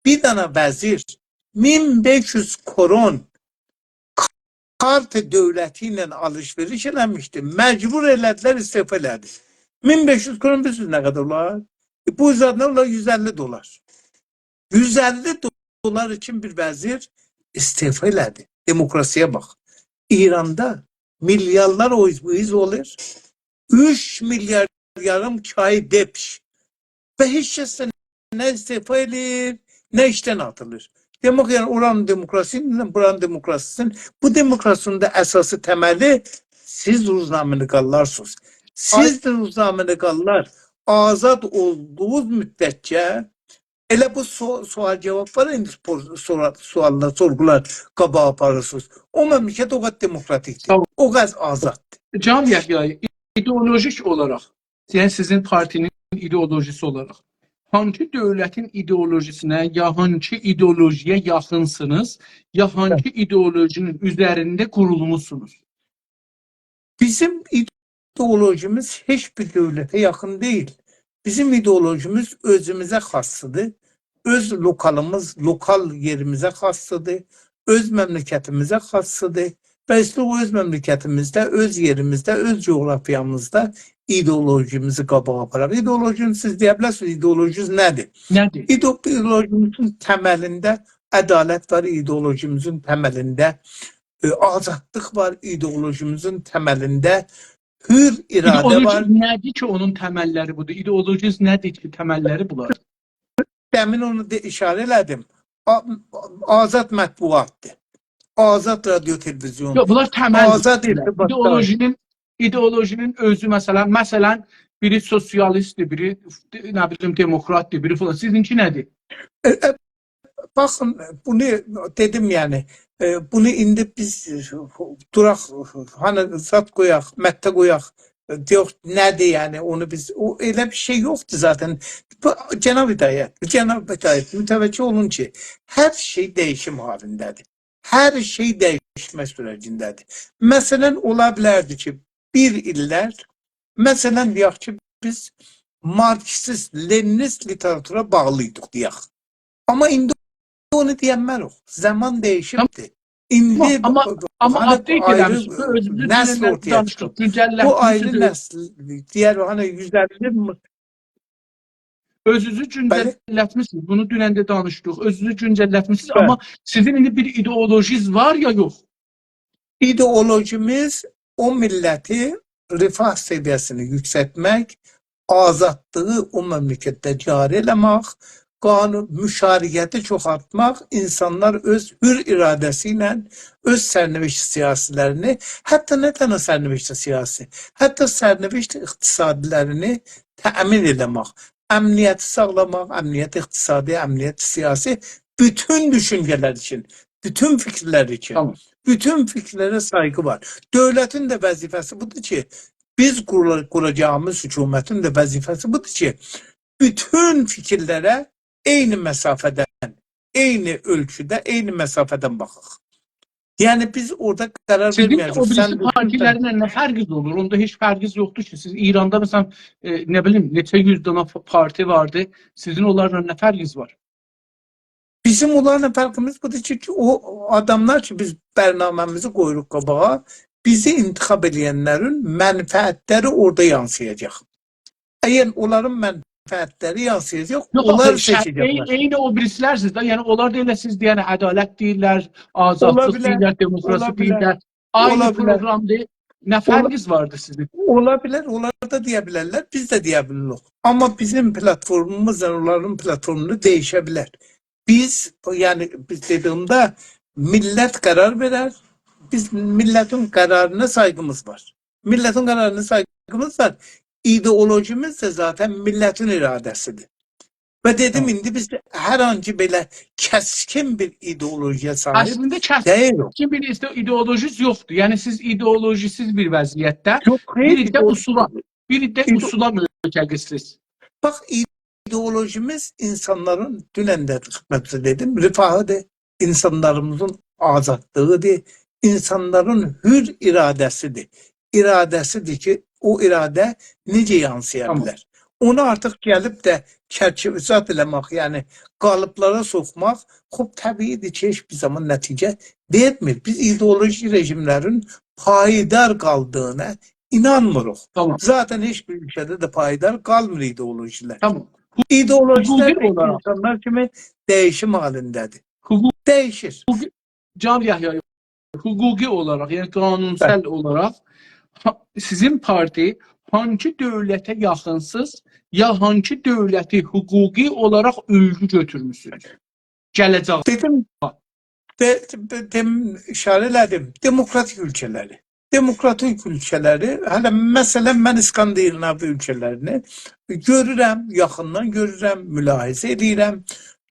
بیر دنه وزیر مین بئش یوز کرون کارت دؤولتی ایله آلیش‌وئریش ائله‌میشدی. مجبور ائله‌دیلر، استعفا ائله‌دی. مین بئش یوز کرون بیلیرسینیز نه قدر اولار؟ ائ، بو زاد نه اولار؟ یوز اللی دلار. یوز اللی دلار اوچون بیر وزیر استعفا ائله‌دی. دموکراسی‌یه باخ. ایراندا میلیاردلار او ایز بو ایز اولور. اوچ میلیارد یاریم کای دپش. و هئچ کس ده نه استعفا ائله‌ییر، نه ایشدن آتیلیر. دئمک، یعنی، اورانین دموکراسی‌سینن، بورانین دموکراسی‌سینن. بو دموکراسی‌نین ده اساسی تملی سیز روزنامه‌نگارلارسینیز. سیز ده روزنامه‌نگارلار آزاد اولدوغونوز مدتجه ائله بو سو-، سؤال جاواب وار، ایندی سپور-، سورا-، سؤاللار، سورغولار قاباغا آپاریرسینیز. او مملکت او قدر دموکراتیکدیر، تامام، او قدر آزاددیر. جناب یحیی، ایدئولوژیک اولاراق، یعنی سیزین پارتی‌نین ایدئولوژی‌سی اولاراق، هانسی دؤولتین ایدئولوژی‌سینه، یا هانسی ایدئولوژی‌یه یاخینسینیز، یا هانسی، بلی، ایدئولوژی‌نین اوزرینده قورولموسونوز؟ بیزیم ایدئولوژیمیز هئچ بیر دؤولته یاخین دئییل. بیزیم ایدئولوژیمیز اؤزوموزه خاصدیر. اؤز لوکالیمیز، لوکال یئریمیزه خاصدیر، اؤز مملکتیمیزه خاصدیر و ایسته‌ییر او اؤز مملکتیمیزده، اؤز یئریمیزده، اؤز جغرافیامیزدا ایدئولوژیمیزی قاباغا آپاراق. ایدئولوژینی سیز دئیه بیلرسینیز، ایدئولوژیز نه‌دیر؟ نه‌دیر؟ ایدئو-، ایدئولوژیمیزین تملینده عدالت وار، ایدئولوژیمیزین تملینده، ائ، آزادلیق وار، ایدئولوژیمیزین تملینده حر اراده ایدئولوژی وار. نه‌دیر کی، اونون تمللری بودور؟ ایدئولوژیز نه‌دیر کی، تمللری بولار؟ دئمین اونو دا اشاره ائله‌دیم. آ-، آزاد مطبوعاتدیر. آزاد رادیو، تلویزیون. یوخ، بونلار تمل آزاد شئیلر. ارتباطلار. ایدئولوژی‌نین، ایدئولوژی‌نین اؤزو، مثلا، مثلا، بیری سوسیالیستدیر، بیری، نه بیلیم، دموکراتدیر، بیری فلان. سیزینکی نه‌دیر؟ ائ، ائ، باخین، بونو دئدیم، یعنی، ائ، بونو ایندی بیز، ائ، دوراق، هانی زاد قویاق، مدده قویاق، ائ، دئیک، نه‌دیر، یعنی، اونو بیز، او ائله بیر شئی یوخدور ذاتا. بو، جناب هدایت، جناب هدایت، متوجه اولون کی، هر شئی دییشیم حالینده‌دیر. هر شئی دییشمه سوره‌جینده‌دیر. مثلا، اولا بیلردی کی، بیر ایللر، مثلا، دئیک کی، بیز مارکسیست، لنینیست لیتراتورا باغلی ایدیک، دئیک. آمما ایندی اونو دئینمه‌ریک. زامان دییشیبدیر. تامام. ایندی آمما، آمما هانی آپدیت آیری ائله‌میشسینیز. اؤزونوز نسل دوننده اورتایا دانیشدیق، چیخیب. بو آیری گونجللتمیشسینیز. نسل، دئیر، هانی یوز اللی مو- اؤزونوزو بلی. گونجللتمیشسینیز. بونو دوننده دانیشدیق. اؤزونوزو گونجللتمیشسینیز. بلی. آمما سیزین ایندی بیر ایدئولوژیز وار یا یوخ؟ ایدئولوژیمیز او میللتی، رفاه سویه‌سینی یوکسلتمک، آزادلیغی او مملکتده جاری ائله‌مک، قانون، مشارکتی چوخالتماق، اینسانلار اؤز حر اراده‌سی ایله اؤز سرنوشت سیاسی‌لرینی، حتی نه تنها سرنوشت سیاسی، حتی سرنوشت اقتصادی‌لرینی تأمین ائله‌مک، امنیتی ساغلاماق، امنیت اقتصادی، امنیت سیاسی، بوتون دوشونجه‌لر اوچون، بوتون فیکیرلر اوچون، تامام. بوتون فیکیرلره سایغی وار. دؤولتین ده وظیفه‌سی بودور کی، بیز قورا-، قوراجاغیمیز حکومتین ده وظیفه‌سی بودور کی، بوتون فیکیرلره عینی مسافه‌دن، عینی اؤلچوده، عینی مسافه‌دن باخاق. یعنی، بیز اورادا قرار وئرمه‌یه‌جه‌ییک. سیزین او بیریسی پارتی‌لرله نه فرقینیز اولور؟ اوندا هئچ فرقینیز یوخدور کی. سیز ایراندا، مثلا، ائ، نه بیلیم، نئچه یوز دنه ف-، پارتی واردی. سیزین اونلارلا نه فرقینیز وار؟ بیزیم اونلارلا فرقیمیز بودور کی، کی، او آداملار کی، بیز برنامه‌میزی قویوروق قاباغا، بیزی انتخاب ائله‌ینلرین منفعتلری اورادا یانسییاجاق. اگر اونلارین منفعتلری یانسییاجاق، یوخ، اونلار آخی، شر-، سئچه‌جکلر. عی-، عینی او بیریسی‌لرسینیز ده، یعنی اونلار دا ائله سیز دئین عدالت دئییرلر، اولا آزادلیق بیلر، دئییرلر، دموکراسی اولا بیلر، دئییرلر. عینی اولا بیلر. پروگرامدیر. نه اولا-، فرقینیز واردی سیزین؟ اولا بیلر، اونلار دا دئیه بیلرلر، بیز ده دئیه بیلیریک. آمما بیزیم پلاتفورموموزلا اونلارین پلاتفورمو دییشه بیلر. بیز، یعنی، بیز دئدیییمده میللت قرار وئرر، بیز میللتین قرارینا سایغیمیز وار. میللتین قرارینا سایغیمیز وار. ایدئولوژیمیز ده ذاتا میللتین اراده‌سیدیر. و دئدیم، تامام. ایندی بیز هر آنکی بئله کسکین بیر ایدئولوژی‌یا صاحیب دئییلیک. اصلینده کسکین بیر ایده-، ایدئولوژیز یوخدور. یعنی سیز ایدئولوژی‌سیز بیر وضعیتده، یوخ، خئیر، بیر عده ایدئولوژی-، اصولا، بیر عده ایدئ-، اصولا مرتکزسیز. باخ، ایدئولوژیمیز اینسانلارین، دونن ده خدمتینیزه دئدیم، رفاهیدیر، اینسانلاریمیزین آزادلیغیدیر، اینسانلارین حر اراده‌سیدیر. اراده‌سیدیر کی، او اراده نئجه یانسییا، تامام، بیلر؟ اونو آرتیق گلیب ده چرچیوه‌زاد ائله‌مک، یعنی قالیبلارا سوخماق، خوب، طبیعیدیر کی، هئچ بیر زامان نتیجه وئرمیر. بیز ایدئولوژی رژیملرین پایدار قالدیغینا اینانمیریق. تامام. ذاتا هئچ بیر اؤلکه‌ده ده پایدار قالمیر ایدئولوژی‌لر. تامام. ایدئولوژی‌لر حقوقی اولاراق، اینسانلار کیمی دییشیم حالینده‌دیر. حقوق-، دییشیر. حقوقی، جناب یحیی، حقوقی اولاراق، یعنی قانونسل، بلی، اولاراق ها-، سیزین پارتی هانسی دؤولته یاخینسیز، یا هانسی دؤولتی حقوقی اولاراق اولگو گؤتورموسونوز؟ گله‌جک. دئدیم، دئ-، دئ-، دئدیم، اشاره ائله‌دیم. دموکراتیک اؤلکه‌لری. دموکراتیک اؤلکه‌لری، هله مثلا، من اسکاندیناوی اؤلکه‌لرینی گؤرورم، یاخیندان گؤرورم، ملاحظه ائدیرم.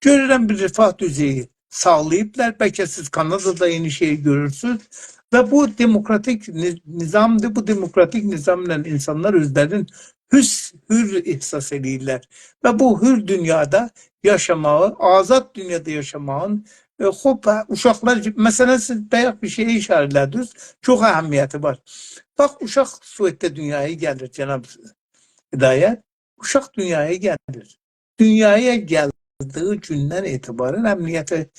گؤرورم، بیر رفاه دوزگونو ساغلاییبلار. بلکه سیز کانادادا عینی شئیی گؤرورسونوز. و بو دموکراتیک نی-، نظامدیر. بو دموکراتیک نظاملا اینسانلار اؤزلرین حس-، حر احساس ائدیرلر. و بو حر دونیادا یاشاماغی، آزاد دونیادا یاشاماغین، ائ، خوب، هه، اوشاقلار کی، مثلا، سیز بایاق بیر شئیه اشاره ائله‌دینیز، چوخ اهمیتی وار. باخ، اوشاق سوئدده دونیایا گلیر، جناب هدایت. اوشاق دونیایا گلیر. دونیایا گل- یارادیلدیغی گوندن اعتباراً امنیت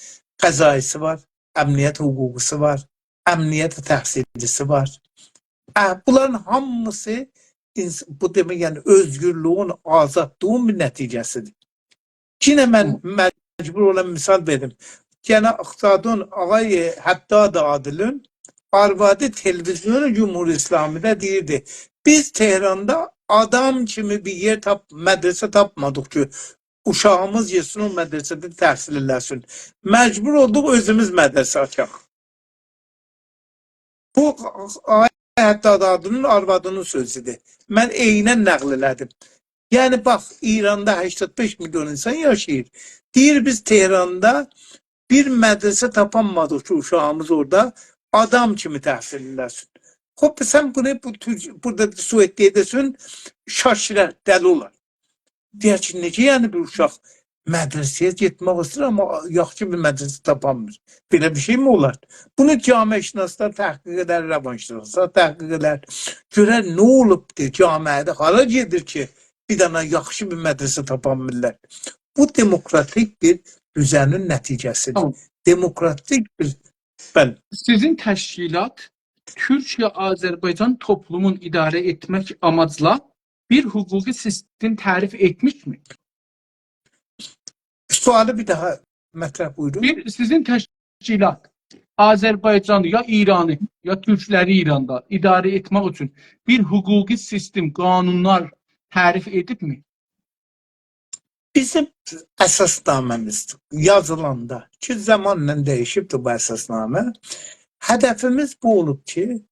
قضایی‌سی وار، امنیت حقوقی‌سی وار، امنیت تحصیلی‌سی وار. اه، بونلارین هامیسی اینس-، بو دئمک، یعنی اؤزگورلویون، آزادلیغین بیر نتیجه‌سیدیر. یئنه من هی. مجبور اولام مثال وئریم. یئنه اقتصادین آقای حداد عادلین آروادی تلویزیون جمهوری اسلامی‌ده دئییردی: «بیز تهراندا آدام کیمی بیر یئر تاپ-، مدرسه تاپمادیق کی، اوشاغیمیز گئتسین او مدرسه‌ده تحصیل ائله‌سین. مجبور اولدوق اؤزوموز مدرسه آچاق.» بو آقای حداد عادلین آروادینین سؤزودور. من عیناً نقل ائله‌دیم. یعنی باخ، ایراندا هشتاد بئش میلیون اینسان یاشاییر. دئییر: «بیز تهراندا بیر مدرسه تاپانمادیق کی، اوشاغیمیز اورادا آدام کیمی تحصیل ائله‌سین.» خوب، سن بونو بو تور-، بورادا سوئدده ائده‌سن، شاشیرار، دلی اولار. دئیر کی، نئجه یعنی بیر اوشاق مدرسه‌یه گئتمک ایسته‌ییر، آمما یاخشی بیر مدرسه تاپانمیر؟ بئله بیر شئی می اولار؟ بونو جامعه‌شناسلار تحقیق ائدر، روانشناسلار تحقیق ائدر. گؤرر نه اولوبدور، جامعه‌ده هارا گئدیر کی، بیر دنه یاخشی بیر مدرسه تاپانمیرلار. بو دموکراتیک بیر دوزنین نتیجه‌سیدیر. تامام. دموکراتیک بیر، بلی. سیزین تشکیلات تورکیه-آذربایجان توپلومون اداره ائتمک آماجلا بیر حقوقی سیستم تعریف ائتمیش‌می؟ سؤالی بیر داها مطرح بویورون. بیر، سیزین تشکیلات آذربایجانی، یا ایرانی، یا تورکلری ایراندا اداره ائتمک اوچون بیر حقوقی سیستم، قانونلار تعریف ائدیب‌می؟ بیزیم اساسنامه‌میز یازیلاندا کی، زامانلا دییشیبدیر بو اساسنامه، هدفیمیز بو اولوب کی،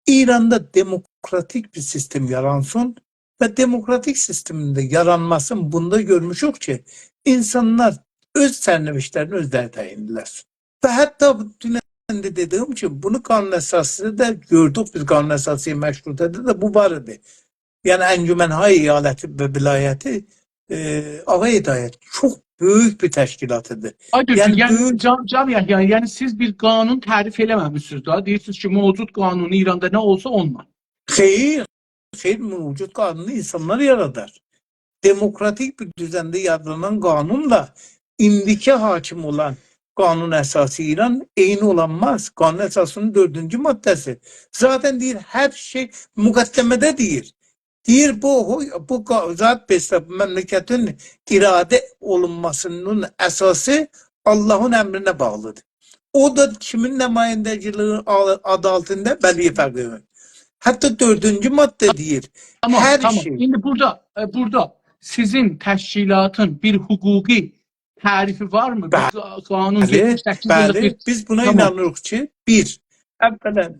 ایراندا دموکراتیک بیر سیستم یارانسین و دموکراتیک سیستمین ده یارانماسینی بوندا گؤرموشوک کی، اینسانلار اؤز سرنوشتلرینی اؤزلری تعیین ائدیرلر. و حتی بو، دونن ده دئدیم کی، بونو قانون اساسی‌ده ده گؤردوک، بیز قانون اساسی مشروطه‌ده ده بو وار ایدی. یعنی انجمن‌های ایالتی و ولایتی، ائ، آقای هدایت، چوخ بؤیوک بیر تشکیلات ایدی. آی دکتر، یعنی یعنی بؤیوک جان، جان، یعنی، یعنی، یعنی سیز بیر قانون تعریف ائله‌مه‌میشسینیز دا، دئییرسینیز کی، موجود قانونو ایراندا نه اولسا اونونلا. خیر، خیر، موجود قانونو اینسانلار یارادار. دموکراتیک بیر دوزنده یارانان قانونلا ایندیکی حاکم اولان قانون اساسی ایران عینی اولانماز. قانون اساسی‌نین دؤردونجو ماده‌سی ذاتاً دئییر، هر شئی مقدمه‌ده دئییر. دئییر، بو، بو قا-، ذات بسته مملکتین اراده اولونماسی‌نین اساسی آللاهین امرینه باغلیدیر. او دا کیمین نماینده‌گیلیگی آ-، آدی آلتیندا؟ ولی فقیهین. حتی دؤردونجو ماده دئییر، تامام، هر تامام. شئی. ایندی بورادا، ائ، بورادا سیزین تشکیلاتین بیر حقوقی تعریفی وارمی؟ بیر بلی، قا-، قانون بلی، یئتمیش سککیز ایللیک بلی. بیر، بیز بونا تامام. اینانیریق کی، بیر، اولاً،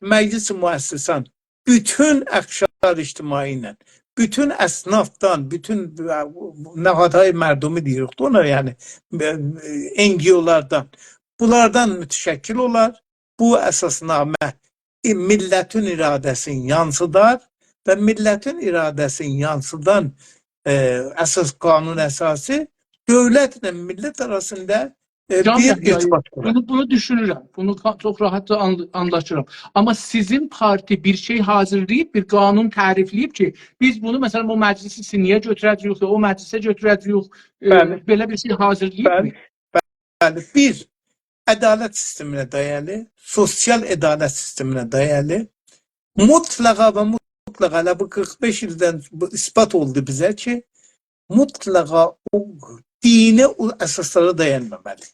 مجلس مؤسسان بوتون اقشار اجتماعی ایله، بوتون اصنافدان، بوتون، ائ، نهادهای مردمی دئییریک ده اونا، یعنی، ائ، ائ، NGO-لاردان، بونلاردان متشکل اولار. بو اساسنامه، ائ، میللتین اراده‌سینی یانسیدار و میللتین اراده‌سینی یانسیدان، ائ، اساس، قانون اساسی دؤولتله میللت آراسیندا، ائ، جان بیر یحیی، ارتباط قورار. بونو، بونو دوشونورم. بونو کا-، چوخ راحاتجا آن-، آنلاشیرام. آمما سیزین پارتی بیر شئی حاضیرلاییب، بیر قانون تعریفله‌ییب کی، بیز بونو، مثلاً، بو مجلس سینی‌یه گؤتوره‌جه‌ییک، او مجلسه گؤتوره‌جه‌ییک، ائ، بلی. بئله بیر شئی حاضیرلاییب‌می؟ بلی. بلی، بیر، عدالت سیستمینه دایالی، سوسیال عدالت سیستمینه دایالی، مطلقا و مطلقا، ائله بو قیرخ بئش ایلدن بو اثبات اولدو بیزه کی، مطلقا او دینی او اساسلارا دایانمامالی.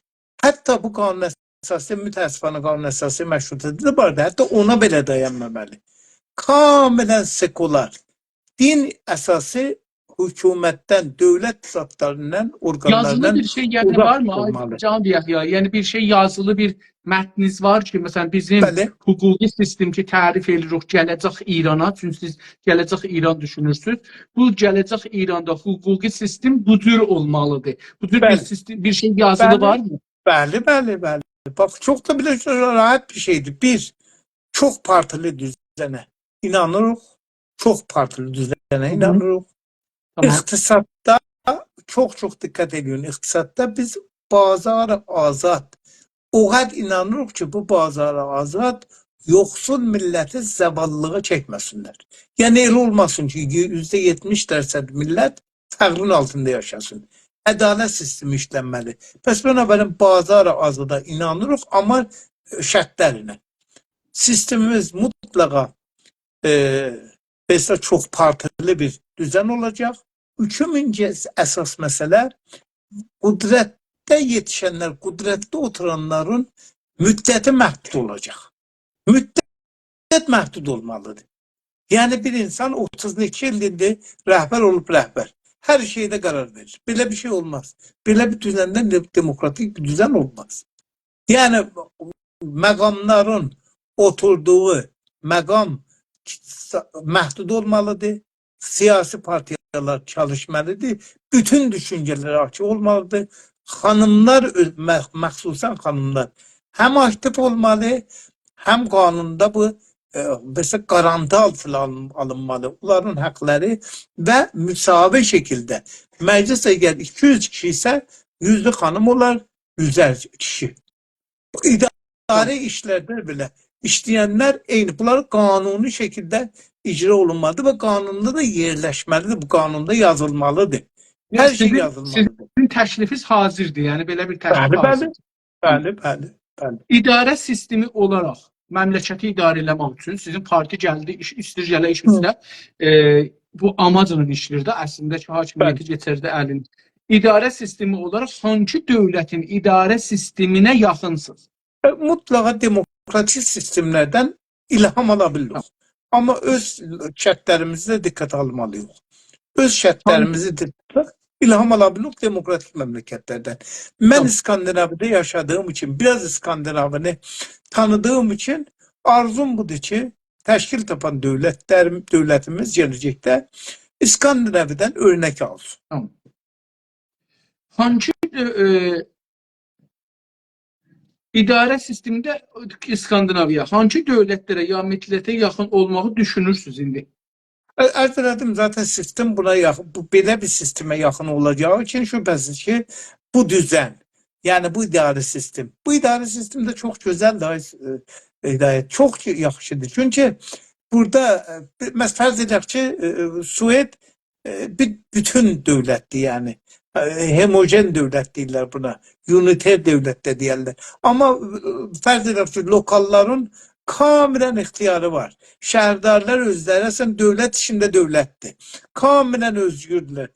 حتی بو قانون اساسی، متأسفانه قانون اساسی مشروطه‌ده ده واردی، حتی اونا بئله دایانمامالی. کاملاً سکولار، دین اساسی حکومتدن، دؤولت ذاتلاریندان، یازیلی اورقانلاردان بیر شئی، یعنی، اوزاق وارمی، آی توتولمالی. جان یحیی؟ یعنی، بیر شئی یازیلی، بیر متنینیز وار کی، مثلاً، بیزیم بلی. حقوقی سیستم کی، تعریف ائدیریک گله‌جک ایرانا، چونکی سیز گله‌جک ایران دوشونورسونوز. بو گله‌جک ایراندا حقوقی سیستم بو جور اولمالیدیر. بو جور بیر بلی. سیستم، بیر شئی یازیلی بلی. وارمی؟ بلی، بلی، بلی. باخ، چوخ دا بئله راحت بیر شئیدیر. بیر، چوخ پارتیلی دوزنه اینانیریق. چوخ پارتیلی دوزنه هی هی. اینانیریق. تامام. اقتصاددا چوخ-چوخ دقت ائدین. اقتصاددا بیز بازار آزاد، او قدر اینانیریق کی، بو بازار آزاد یوخسول میللتی زاواللیغا چکمه‌سینلر. یعنی ائله اولماسین کی، یوزده یئتمیش درصد میللت فقرین آلتیندا یاشاسین. عدالت سیستمی ایشلنمه‌لی. پس بنابراین بازار آزادا اینانیریق، آمما شرطلرله. سیستمیمیز مطلقا، ائ، مثلا، چوخ پارتیلی بیر دوزن اولاجاق. اوچونجو اساس مسئله، قدرتده یئتیشنلر، قدرتده اوتورانلارین مدتی محدود اولاجاق. مدت محدود اولمالیدیر. یعنی بیر اینسان اوتوز نئچه ایلدیر رهبر اولوب رهبر. هر شئیده قرار وئریر. بئله بیر شئی اولماز. بئله بیر دوزنده دئ-، دموکراتیک بیر دوزن اولماز. یعنی مقاملارین اوتوردوغو مقام محدود اولمالیدیر. سیاسی پارتیالار چالیشمالیدیر. بوتون دوشونجه‌لر آچیق اولمالیدیر. خانیملار، اؤ-، مخ-، مخصوصا خانیملار هم آکتیو اولمالی، هم قانوندا بو، ائ، مثلا، گارانتی آلتینا آلین-، آلینمالی. اونلارین حاقلاری و مساوی شکیلده. مجلس اگر ایکی یوز کیشی ایسه، یوزو خانیم اولار، یوزر کیشی. بو اداره ایشلرده بئله ایشله‌ینلر عینی. بونلار قانونی شکیلده اجرا اولونمالیدیر و قانوندا دا یئرلشمه‌لیدیر. بو قانوندا یازیلمالیدیر. یعنی هر شئی سیزین، یازیلمالیدیر. سیزین تکلیفینیز حاضردیر، یعنی بئله بیر تکلیف بلی، بلی. حاضردیر. بلی، بلی، بلی. اداره سیستمی اولاراق مملکتی اداره ائله‌مک اوچون سیزین پارتی گلدی، ایش، ایستیر گله ایش هی. اوسته، ائ، بو آماجلا ایشله‌ییر ده، اصلینده کی، حاکمیتی بلی. کئچیردی الین. اداره سیستمی اولاراق هانسی دؤولتین اداره سیستمینه یاخینسینیز؟ ائ، مطلقا دموکراتیک سیستملردن الهام آلا بیلیریک. تامام. آمما اؤز شرطلریمیزی ده دقته آلمالیییق. اؤز شرطلریمیزی دقته، الهام آلا بیلیریک دموکراتیک مملکتلردن. من تامام. اسکاندیناویادا یاشادیغیم اوچون، بیر آز اسکاندیناوینی تانیدیغیم اوچون آرزوم بودور کی، تشکیل تاپان دؤولتلر، دؤولتیمیز گله‌جکده اسکاندیناویادان اؤرنک آلسین. تامام. هانسی، ائ، ائ، اداره سیستمینده اسکاندیناویا، هانسی دؤولتلره یا میللته یاخین اولماغی دوشونورسونوز ایندی؟ ا-، عرض ائله‌دیم، ذاتا سیستم بونا یاخین، بو بئله بیر سیستمه یاخین اولاجاغی اوچون شبهه‌سیز کی، بو دوزن، یعنی بو اداره سیستم. بو اداره سیستم ده چوخ گؤزلدیر، آی، ائ، هدایت. چوخ یاخشیدیر. چونکی بورادا، ائ، بیر، مثلا، فرض ائدک کی، ائ، ائ، سوئد ائ، بیر بوتون دؤولتدیر، یعنی، ائ، هوموژن دؤولت دئییرلر بونا، اونیتر دؤولت ده دئیرلر. آمما، ائ، فرض ائدک کی، لوکاللارین کاملاً اختیاری وار. شهردارلار اؤزلری، اصلاً دؤولت ایچینده دؤولتدیر. کاملاً اؤزگوردولر.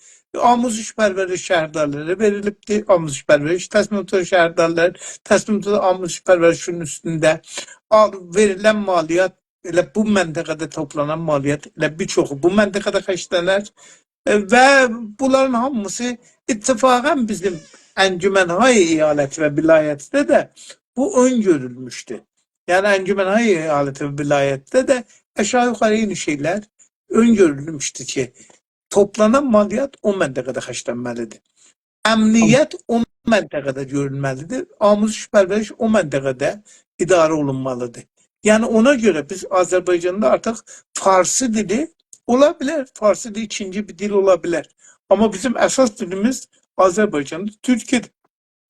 آموزش پرورش شهردارلارا وئریلیبدیر، آموزش پرورش تصمیماتی شهردارلار، تصمیمات آموزش پرورشین اوستونده آ-، وئریلن مالیات ائله بو منطقه‌ده توپلانان مالیات، ائله بیر چوخو بو منطقه‌ده خرجلنر. ائ، و بونلارین هامیسی اتفاقاً بیزیم انجمن‌های ایالتی و ولایتی‌ده ده بو اؤن‌گؤرولموشدو. یعنی انجمن‌های ایالتی و ولایتی‌ده ده آشاغی یوخاری عینی شئیلر اؤن‌گؤرولموشدو کی، توپلانان مالیات او منطقه‌ده خرجلنمه‌لیدیر. امنیت او منطقه‌ده گؤرولمه‌لیدیر. آموزش پرورش او منطقه‌ده اداره اولونمالیدیر. یعنی اونا گؤره بیز آذربایجاندا آرتیق فارسی دیلی اولا بیلر، فارسی دیلی ایکینجی بیر دیل اولا بیلر. آمما بیزیم اساس دیلیمیز آذربایجاندا تورکی‌دیر.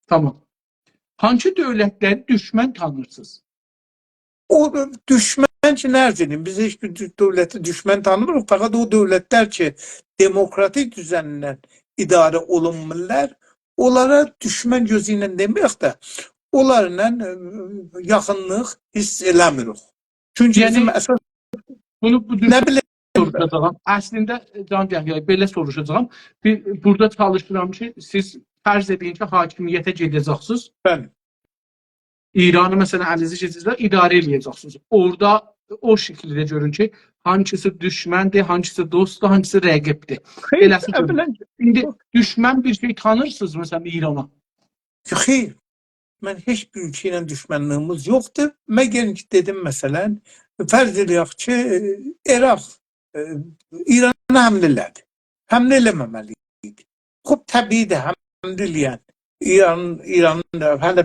تامام. هانسی دؤولتلری دوشمن تانیرسینیز؟ او دوشمن کی، نه عرض ائدیم؟ بیز هئچ بیر دؤ-، دؤولتی دوشمن تانیمیریق. فقط او دؤولتلر کی، دموکراتیک دوزنله اداره اولونمورلار، اونلارا دوشمن گؤزو ایله دئمه‌یک ده، اونلارلا، ائ، یاخینلیق حیس ائله‌میریک. چونکی یعنی بیزیم اساس بونو بو نه دوشمن بیلیم سوروشاجاغام. اصلینده، جان یحیی، بئله سوروشاجاغام. بیر، بورادا چالیشیرام کی، سیز فرض ائدین کی، حاکمیته گئده‌جکسینیز. بلی. ایرانی، مثلا، الینیزه کئچیرسینیز، اداره ائله‌یه‌جکسینیز. اورادا او شکیلده گؤرون کی، هانسیسی دوشمندیر، هانسیسی دوستدور، هانسیسی رقیبدیر. خیر، ائله‌سی گؤرون. اولاً ایندی دوشمن بیر شئی تانیرسینیز، مثلا، ایرانا؟ خیر، من هئچ بیر اؤلکه ایله دوشمنلیگیمیز یوخدور. مگر کی، دئدیم، مثلا، فرض ائله‌یک کی، عراق، ائ، ایرانا حمله ائله‌دی. حمله ائله‌مه‌مه‌لی ایدی. خوب، طبیعی‌دیر، حمله ائله‌ین، ایران، ایرانین دا هله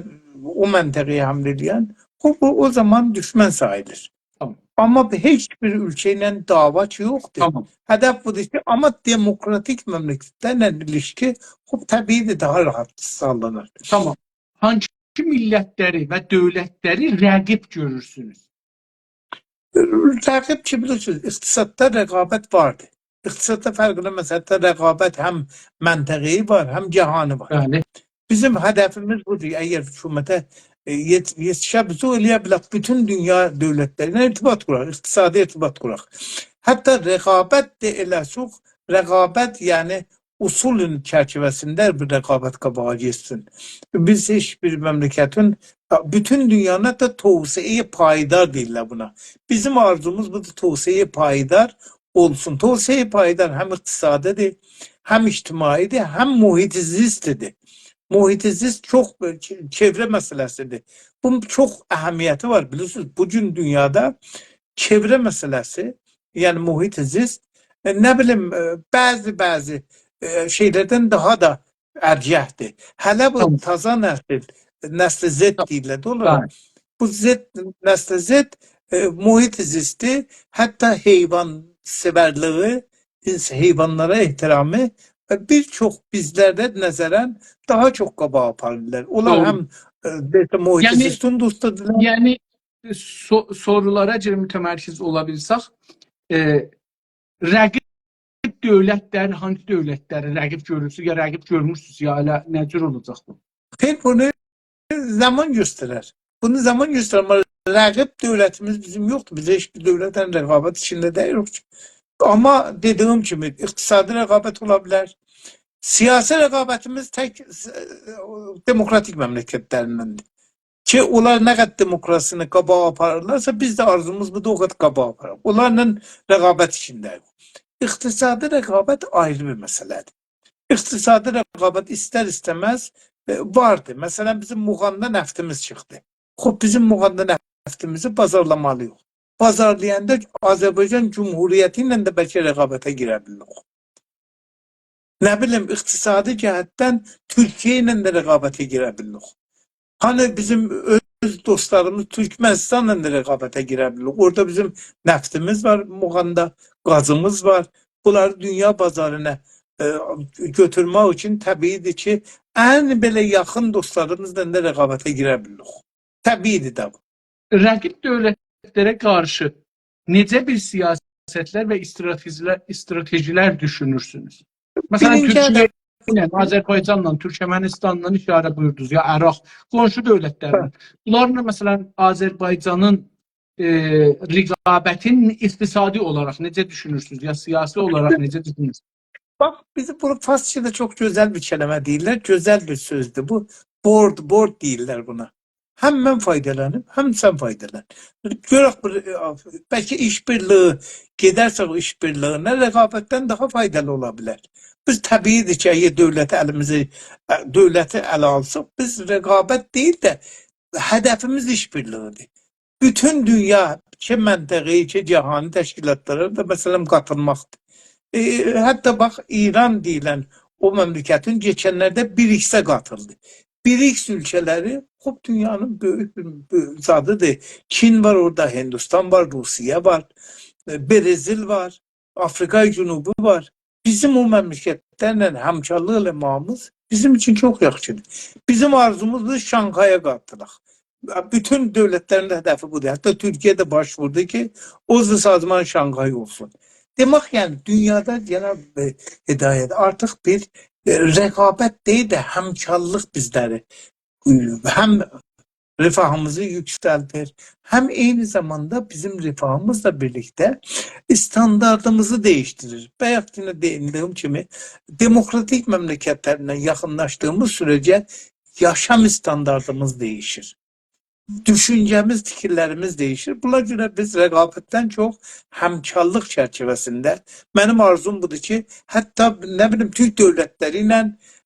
او منطقه‌یه حمله ائله‌ین، خوب، او، او زامان دوشمن ساییلیر. تامام. آمما هئچ بیر اؤلکه ایله دعوا کی یوخدور. تامام. هدف بودور کی، آمما دموکراتیک مملکتلرله ایلیشکی، خوب، طبیعی‌دیر، داها راحت ساغلانار. تامام. هانسی میللتلری و دؤولتلری رقیب گؤرورسونوز؟ رقیب کی، بیلیرسینیز، اقتصاددا رقابت واردیر. اقتصاددا فرق ائله‌مز. حتی رقابت هم منطقه‌ای وار، هم جهانی وار. بلی. بیزیم هدفیمیز بودور. اگر حکومته، ائ، یئت-، یئتیشه بیلسک، ائلیه بیلک بوتون دونیا دؤولتلری ایله ارتباط قوراق، اقتصادی ارتباط قوراق. حتی رقابت ده ائله‌سک، رقابت، یعنی اصولون چرچیوه‌سینده بیر رقابت قاباغا گئتسین. بیز هئچ بیر مملکتین، بوتون دونیادا دا توسعه‌ی پایدار دئییرلر بونا. بیزیم آرزوموز بودور، توسعه‌ی پایدار اولسون. توسعه‌ی پایدار هم اقتصادی‌دیر، هم اجتماعی‌دیر، هم محیط زیستی‌دیر. محیط زیست چوخ، ائ، چئ-، چئوره مسئله‌سی‌دیر. بونون چوخ اهمیتی وار، بیلیرسینیز. بو گون دونیادا چئوره مسئله‌سی، یعنی محیط زیست، ائ، نه بیلیم، ائ، بعضی، بعضی، ائ، شئیلردن داها دا ارجح‌دیر. هله بو تامام. تازا نسل، نسل Z تامام. دئییرلر ده اونلارا. بلی. بو Z، نسل Z، ائ، محیط زیستی، حتی حیوان‌سئورلویی، اینس-، حیوانلارا احترامی و بیر چوخ بیزلردن نظراً داها چوخ قاباغا آپاریرلار. اونلار دوغرو. هم، ائ، بئله محیط یعنی، زیستین دوستودورلار. یعنی، سو-، سورولارا گؤره متمرکز اولا بیلسک، ائ، رقیب دؤولتلر، هانسی دؤولتلری رقیب گؤرورسونوز، یا رقیب گؤرمورسونوز، یا ائله نه جور اولاجاق بو؟ خیر، بونو زامان گؤسترر. بونو زامان گؤسترر. آمما رقیب دؤولتیمیز بیزیم یوخدور. بیز هئچ بیر دؤولتله رقابت ایچینده دئییلیک کی. آمما دئدیییم کیمی، اقتصادی رقابت اولا بیلر. سیاسی رقابتیمیز تک، ائ، دموکراتیک مملکتلریندندیر. کی، اونلار نه قدر دموکراسینی قاباغا آپاریرلارسا، بیز ده آرزوموز بودور، او قدر قاباغا آپاراق. اونلارلا رقابت ایچینده‌ییک. اقتصادی رقابت آیری بیر مسئله‌دیر. اقتصادی رقابت ایستر-ایسته‌مز، ائ، واردی. مثلاً، بیزیم موغاندا نفتیمیز چیخدی. خوب، بیزیم موغاندا نفتیمیزی بازارلامالی‌ییق. بازارلایاندا آذربایجان جمهوریتی ایله ده بلکه رقابته گیره بیلیریک. نه بیلیم، اقتصادی جهتدن تورکیه ایله ده رقابته گیره بیلیریک. هانی بیزیم اؤز دوستلاریمیز تورکمنیستانلا دا رقابته گیره بیلیریک. اورادا بیزیم نفتیمیز وار، موغاندا گازیمیز وار. بونلاری دونیا بازارینا، ائ، گؤتورمک اوچون طبیعی‌دیر کی، ان بئله یاخین دوستلاریمیزلا دا رقابته گیره بیلیریک. طبیعی‌دیر ده بو. رقیب دؤولتلره قارشی نئجه بیر سیاستلر و استراتژی‌لر، استراتژی‌لر دوشونورسونوز؟ مثلاً، بیرینجی تورکیه هدف ایله، آذربایجانلا، تورکمنیستانلا اشاره بویوردونوز، یا عراق، قونشو دؤولتلرله. هه. بونلارلا، مثلاً، آذربایجانین، ائ، رقابتین اقتصادی اولاراق نئجه دوشونورسونوز، یا سیاسی اولاراق نئجه دوشونورسونوز؟ باخ، بیزیم بونو فارسجادا چوخ گؤزل بیر کلمه دئییرلر، گؤزل بیر سؤزدور بو. بورد، بورد دئییرلر بونا. هم من فایدالانیم، هم سن فایدالان. گؤرک بو، ائ، بلکه ایش‌بیرلیگی، گئدرسک او ایش‌بیرلیگینه، رقابتدن داها فایدالی اولا بیلر. بیز طبیعی‌دیر کی، اگر دؤولتی الیمیزه، ائ، دؤولتی اله آلساق، بیز رقابت دئییل ده، هدفیمیز ایش‌بیرلیگی‌دیر. بوتون دونیا، کی منطقه‌ای، کی جهانی تشکیلاتلارا دا، مثلاً، قاتیلماقدیر. ائ، حتی باخ، ایران دئییلن او مملکتین کئچنلرده بریکسه قاتیلدی. بریکس اؤلکه‌لری، خوب، دونیانین بؤیوک بیر، بؤیوک زادی‌دیر. چین وار اورادا، هندوستان وار، روسیه وار، ائ، برزیل وار، آفریقای جنوبی وار. بیزیم او مملکتلرله همکارلیق ائله‌مه‌ییمیز بیزیم اوچون چوخ یاخشی‌دیر. بیزیم آرزوموز بودور، شانگهایا قاتیلاق. بوتون دؤولتلرین ده هدفی بودور. حتی تورکیه ده باش ووردو کی، عضو سازمان شانگهای اولسون. دئمک، یعنی، دونیادا، جناب، ائ، هدایت، آرتیق بیر، ائ، رقابت دئییل ده، همکارلیق بیزلری، ائ، هم رفاهیمیزی یوکسلدیر، هم عینی زاماندا بیزیم رفاهیمیزلا بیرلیکده استانداردیمیزی دییشدیریر. بایاق یئنه دئییندیییم کیمی، دموکراتیک مملکتلرله یاخینلاشدیغیمیز سوره‌جه یاشام استانداردیمیز دییشیر. دوشونجه‌میز، فیکیرلریمیز دییشیر. بونا گؤره بیز رقابتدن چوخ همکارلیق چرچیوه‌سینده، منیم آرزوم بودور کی، حتی، نه بیلیم، تورک دؤولتلری ایله،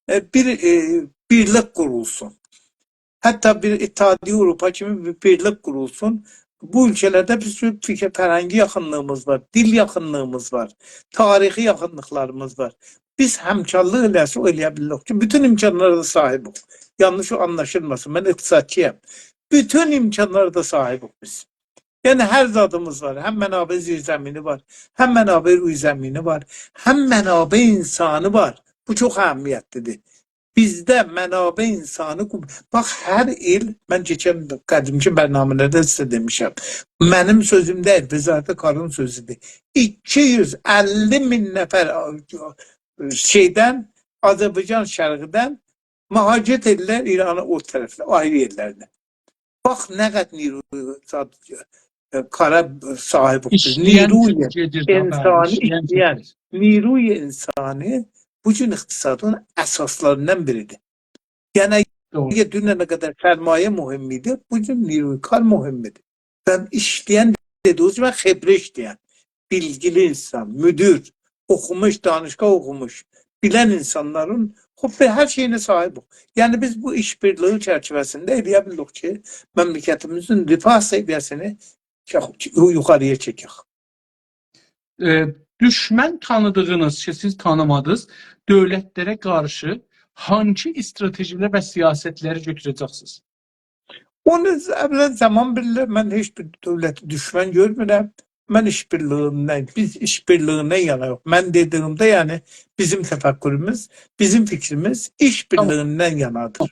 ائ، بیر، ائ، بیرلیک قورولسون. حتی بیر اتحادیه آوروپا کیمی بیر بیرلیک قورولسون. بو اؤلکه‌لرده بیز چون فیکیر، فرهنگی یاخینلیغیمیز وار، دیل یاخینلیغیمیز وار، تاریخی یاخینلیقلاریمیز وار. بیز همکارلیق ائله‌سک، ائلیه بیلیریک کی، بوتون امکانلارا دا صاحیبیک. یانلیش او آنلاشیلماسین، من اقتصادچی‌یام. بوتون امکانلارا دا صاحیبیک بیز. یعنی، هر زادیمیز وار. هم منابع زیرزمینی وار، هم منابع روی زمینی وار، هم منابع انسانی وار. بو چوخ اهمیتلی‌دیر. بیزده منابع انسانی قو-، باخ، هر ایل، من کئچن قدیمکی برنامه‌لرده سیزه دئمیشم، منیم سؤزوم دئییل، وزارت کارین سؤزودور. ایکی یوز اللی مین نفر شئیدن، آذربایجان شرقیدن مهاجرت ائدیرلر ایرانا، او طرفده، آیری یئرلرده. باخ، نه قدر نیروی زاد-، ائ، کارا صاحیب اولوب. ایشله‌ین نیروی چوخ گئدیر دا، بلی، انسانی ایشله‌ین چوخ ایشله‌ین، گئدیر. نیروی انسانی بو گون اقتصادین اساسلاریندان بیریدیر. یعنی، دوغرو. اگر دوننه قدر سرمایه مهم ایدی، بو گون نیروی کار مهمدیر. و ایشله‌ین، دئدیگینیز کیمی، خبره ایشله‌ین، بیلگیلی اینسان، مدیر، اوخوموش، دانشگاه اوخوموش، بیلن اینسانلارین، خوب، بیر هر شئیینه صاحیب اول. یعنی، بیز بو ایش‌بیرلیگی چرچیوه‌سینده ائلیه بیلدیک کی، مملکتیمیزین رفاه سویه‌سینی چوخ یوخاری‌یا چکک. ائ، دوشمن تانیدیغینیز کی، سیز تانیمادینیز، دؤولتلره قارشی هانسی استراتژی‌لر و سیاستلری گؤتوره‌جکسینیز؟ اونو ز-، اولاً زامان بیلیر. من هئچ بیر دؤولتی دوشمن گؤرمورم. من ایش‌بیرلیگیندن، بیز ایش‌بیرلیگیندن یاناییق. من دئدیگیمده، یعنی، بیزیم تفکروموز، بیزیم فیکریمیز ایش‌بیرلیگیندن یانادیر.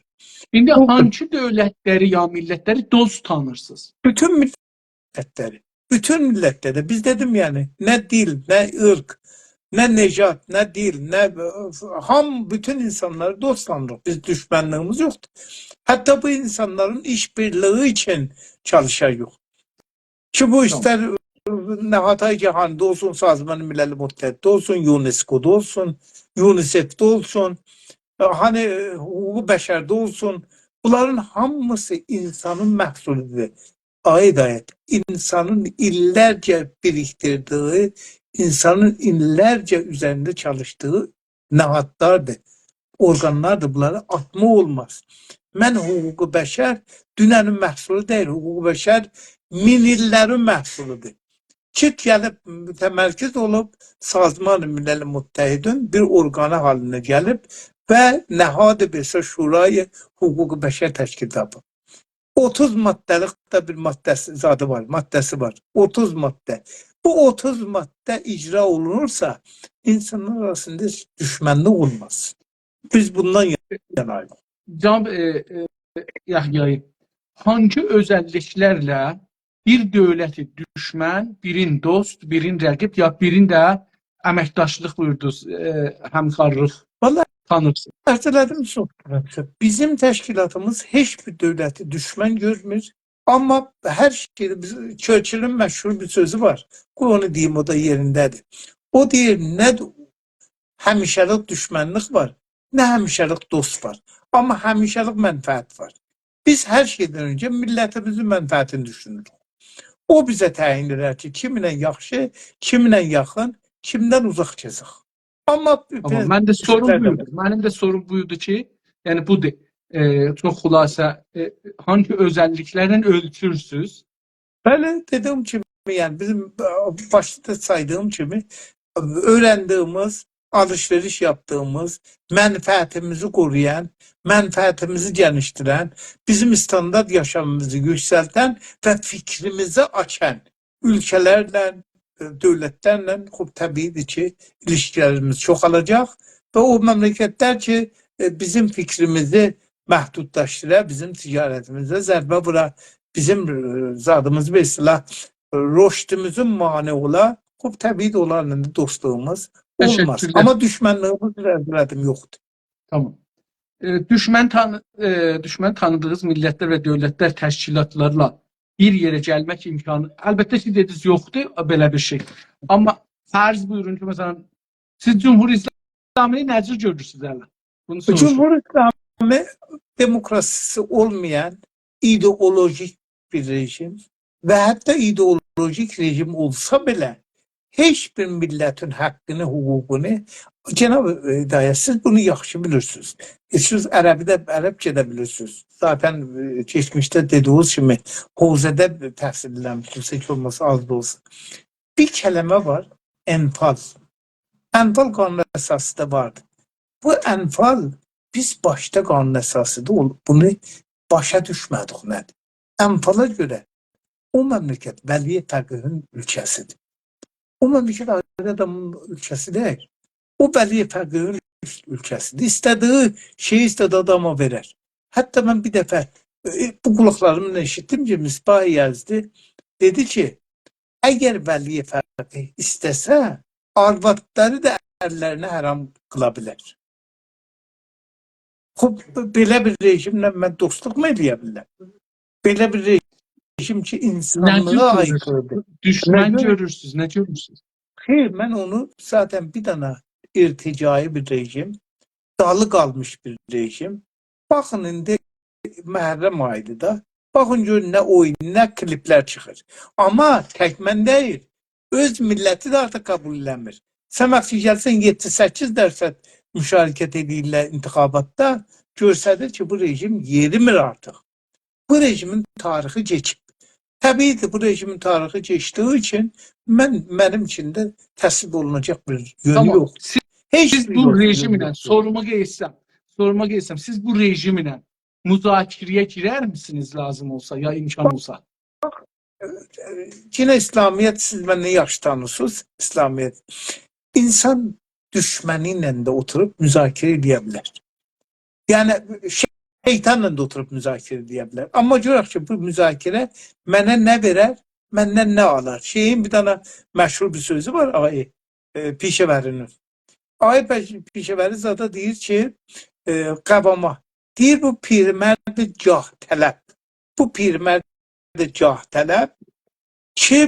ایندی بو هانسی دؤولتلری یا میللتلری دوست تانیرسینیز؟ بوتون میللتلری. بوتون میللتلری. بیز، دئدیم، یعنی، نه دیل، نه عیرق، نه نژاد، نه دیل، نه، هامی، بوتون اینسانلاری دوست تانیریق. بیز دوشمنلیگیمیز یوخدور. حتی بو اینسانلارین ایش‌بیرلیگی اوچون چالیشاریق. کی بو، تامام، ایستر نهادهای جهانی‌ده اولسون، سازمان ملل متحدده اولسون، یونسکودا اولسون، یونیسفده اولسون، ائ، هانی، ائ، حقوق بشرده اولسون، بونلارین هامیسی اینسانین محصولودور. آقای هدایت، اینسانین ایللرجه بیریکدیردیگی، اینسانین ایللرجه اوزرینده چالیشدیغی نهادلاردیر، اورقانلاردیر، بونلاری آتماق اولماز. من حقوق بشر دوننین محصولو دئییل، حقوق بشر مین ایللرین محصولودور. کی گلیب متمرکز اولوب سازمان ملل متحدین بیر اورقانی حالیندا گلیب و نهاد بیر شورای حقوق بشر تشکیل تاپیب. اوتوز ماده‌لیک ده بیر ماده‌سی، زادی وار، ماده‌سی وار. اوتوز ماده. بو اوتوز ماده اجرا اولونورسا، اینسانلار آراسیندا هئچ دوشمنلیک اولماز. بیز بوندان یاناییق. جناب، ائ، ائ، یحیایی، هانسی اؤزللیکلرله بیر دؤولتی دوشمن، بیرین دوست، بیرین رقیب، یا بیرین ده امکداشلیق بویوردونوز، ائ، همکارلیق، والله، تانیرسینیز؟ عرض ائله‌دیم، چوخ، بیزیم تشکیلاتیمیز هئچ بیر دؤولتی دوشمن گؤرمور. آمما هر شئیده بیز، چرچیلین مشهور بیر سؤزو وار. قوی اونو دئییم، او دا یئرینده‌دیر. او دئییر، نه د-، همیشه‌لیک دوشمنلیک وار، نه همیشه‌لیک دوست وار. آمما همیشه‌لیک منفعت وار. بیز هر شئیدن اؤنجه میللتیمیزین منفعتینی دوشونوروک. او بیزه تعیین ائدر کی، کیمینله یاخشی، کیمینله یاخین، کیمدن اوزاق کئچک. آمما، آمما بیر من ده سوروم سؤزلر ده بویدو. وار. منیم ده سوروم بویدو کی، یعنی بودور. ائ، چوخ خلاصه، ائ، هانسی اؤزللیکلرله اؤلچورسوز؟ بلی، دئدیگیم کیمی، یعنی بیزیم، ائ، باشدا دا سایدیغیم کیمی، اؤیرندیگیمیز، آلیش-وئریش یاپدیغیمیز، منفعتیمیزی قورویان، منفعتیمیزی گئنیشدیرن، بیزیم استاندارد یاشامیمیزی یوکسلدن و فیکریمیزی آچان اؤلکه‌لرله، ائ، دؤولتلرله، خوب، طبیعی‌دیر کی، ایلیشکیلریمیز چوخالاجاق و او مملکتلر کی، ائ، بیزیم فیکریمیزی محدودلاشدیرا، بیزیم تجارتیمیزه ضربه وورا، بیزیم، ائ، زادیمیزی، به اصطلاح، ائ، رشدوموزون مانع اولا، خوب، طبیعی‌دیر، اونلارلا دا دوستلوغوموز اولماز. تشکرلر. آمما دوشمنلیگیمیز، عرض ائله‌دیم، یوخدور. تامام. ائ، دوشمن تانی-، ائ، دوشمن تانیدیغینیز میللتلر و دؤولتلر تشکیلاتلارلا بیر یئره گلمک امکانی، البته، سیز دئدینیز، یوخدور بئله بیر شئی. آمما فرض بویورون کی، مثلا، سیز جمهوری اسلامی‌نی نئجه گؤرورسونوز هله؟ بونو سوروشدوم. جمهوری اسلامی دموکراسی‌سی اولمایان ایدئولوژیک بیر رژیم و حتی ایدئولوژیک رژیم اولسا بئله، هئچ بیر میللتین حاققینی، حقوقونو، جناب، ائ، هدایت، سیز بونو یاخشی بیلیرسینیز. ائ، سیز عربی ده، عربجه ده بیلیرسینیز. ذاتا، ائ، کئچمیشده دئدیگینیز کیمی، حوزه‌ده تحصیل ائله‌میشسینیز، هئچ اولماسا آز دا اولسا. بیر کلمه وار، انفال. انفال قانون اساسی‌ده واردی. بو انفال، بیز باشدا قانون اساسی‌ده اول-، بونو باشا دوشمه‌دیک نه‌دیر. انفالا گؤره او مملکت ولی فقیهین اؤلکه‌سی‌دیر. او مملکت آیری آدامین اؤلکه‌سی دئییل. او ولی فقیهین اولکه‌سیدیر. ایسته‌دیگی شئیی ایسته‌دیگی آداما وئرر. حتی من بیر دفعه، ائ، بو قولاقلاریملا ائشیتدیم کی، مصباح یزدی دئدی کی، اگر ولی فقیه ایسته‌سه، آروادلاری دا ارلرینه حرام قیلا بیلر. خوب، بئله بیر رژیمله من دوستلوق مو ائله‌یه بیلرم؟ بئله بیر رژیم کی، نه اینسانلیغا جور گؤرورسونوز؟ آیغیریدیر. دوشمن نه گؤر- گؤرورسونوز، نه گؤرورسونوز؟ خیر، من اونو ذاتاً بیر دنه ارتجاعی بیر رژیم، دالی قالمیش بیر رژیم. باخین، ایندی محرم آییدیر دا. باخین، گؤرون نه اویون، نه کلیپلر چیخیر. آمما تک من دئییل، اؤز میللتی ده آرتیق قبول ائله‌میر. سن باخ کی، گلسن یئددی سککیز درصد مشارکت ائدیرلر انتخاباتدا، گؤستریر کی، بو رژیم یئریمیر آرتیق. بو رژیمین تاریخی کئچیب. طبیعی‌دیر، بو رژیمین تاریخی کئچدیگی اوچون من، منیم اوچون ده تسلیم اولوناجاق بیر یؤنو تامام. یوخ. سیز، هئچ سیز بیر بو یؤنو، رژیم یؤنو ایله، یوخدور. سوروما گئچسم، سوروما گئچسم، سیز بو رژیم ایله مذاکره‌یه گیررمیسینیز لازیم اولسا، یا امکان اولسا؟ ائ، ائ، یئنه اسلامیت، سیز منی یاخشی تانیسینیز، اسلامیت. اینسان دوشمنی ایله ده اوتوروب مذاکره ائله‌یه بیلر. یعنی، شیطانلا دا اوتوروب مذاکره ائله‌یه بیلر. آمما گؤرک کی، بو مذاکره منه نه وئرر، مندن نه آلار. شئیین بیر دنه مشهور بیر سؤزو وار، آقای، ائ، پیشه‌وری‌نین. آقای پش-، پیشه‌وری زادا دئییر کی، ائ، قواما. دئییر، بو پیرمرد جاه‌طلب. بو پیرمرد جاه‌طلب کی،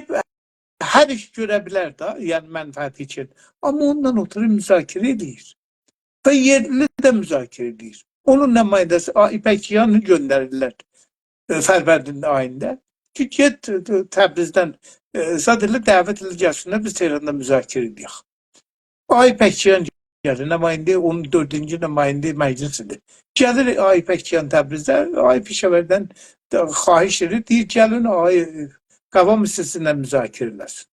هر ایش گؤره بیلر ده، یعنی منفعتی اوچون. آمما اونونلا اوتورور مذاکره ائله‌ییر. و یئرلی ده مذاکره ائله‌ییر. اونون نماینده‌سی، آ، ایپکچیانی گؤندریرلر، ائ، فروردین آییندا. کی، گئت، ائ، تبریزدن، ائ، زاد ائله، دعوت ائله گلسینلر، بیز تهراندا مذاکره ائله‌یک. آقای ایپکچیان گلیر، نماینده، اون دؤردونجو نماینده مجلسی‌دیر. گلیر آقای ایپکچیان تبریزه، آقای پیشه‌وری‌دن ده خواهش ائدیر، دئییر، گلین آقای قوام سیزینله مذاکره ائله‌سین.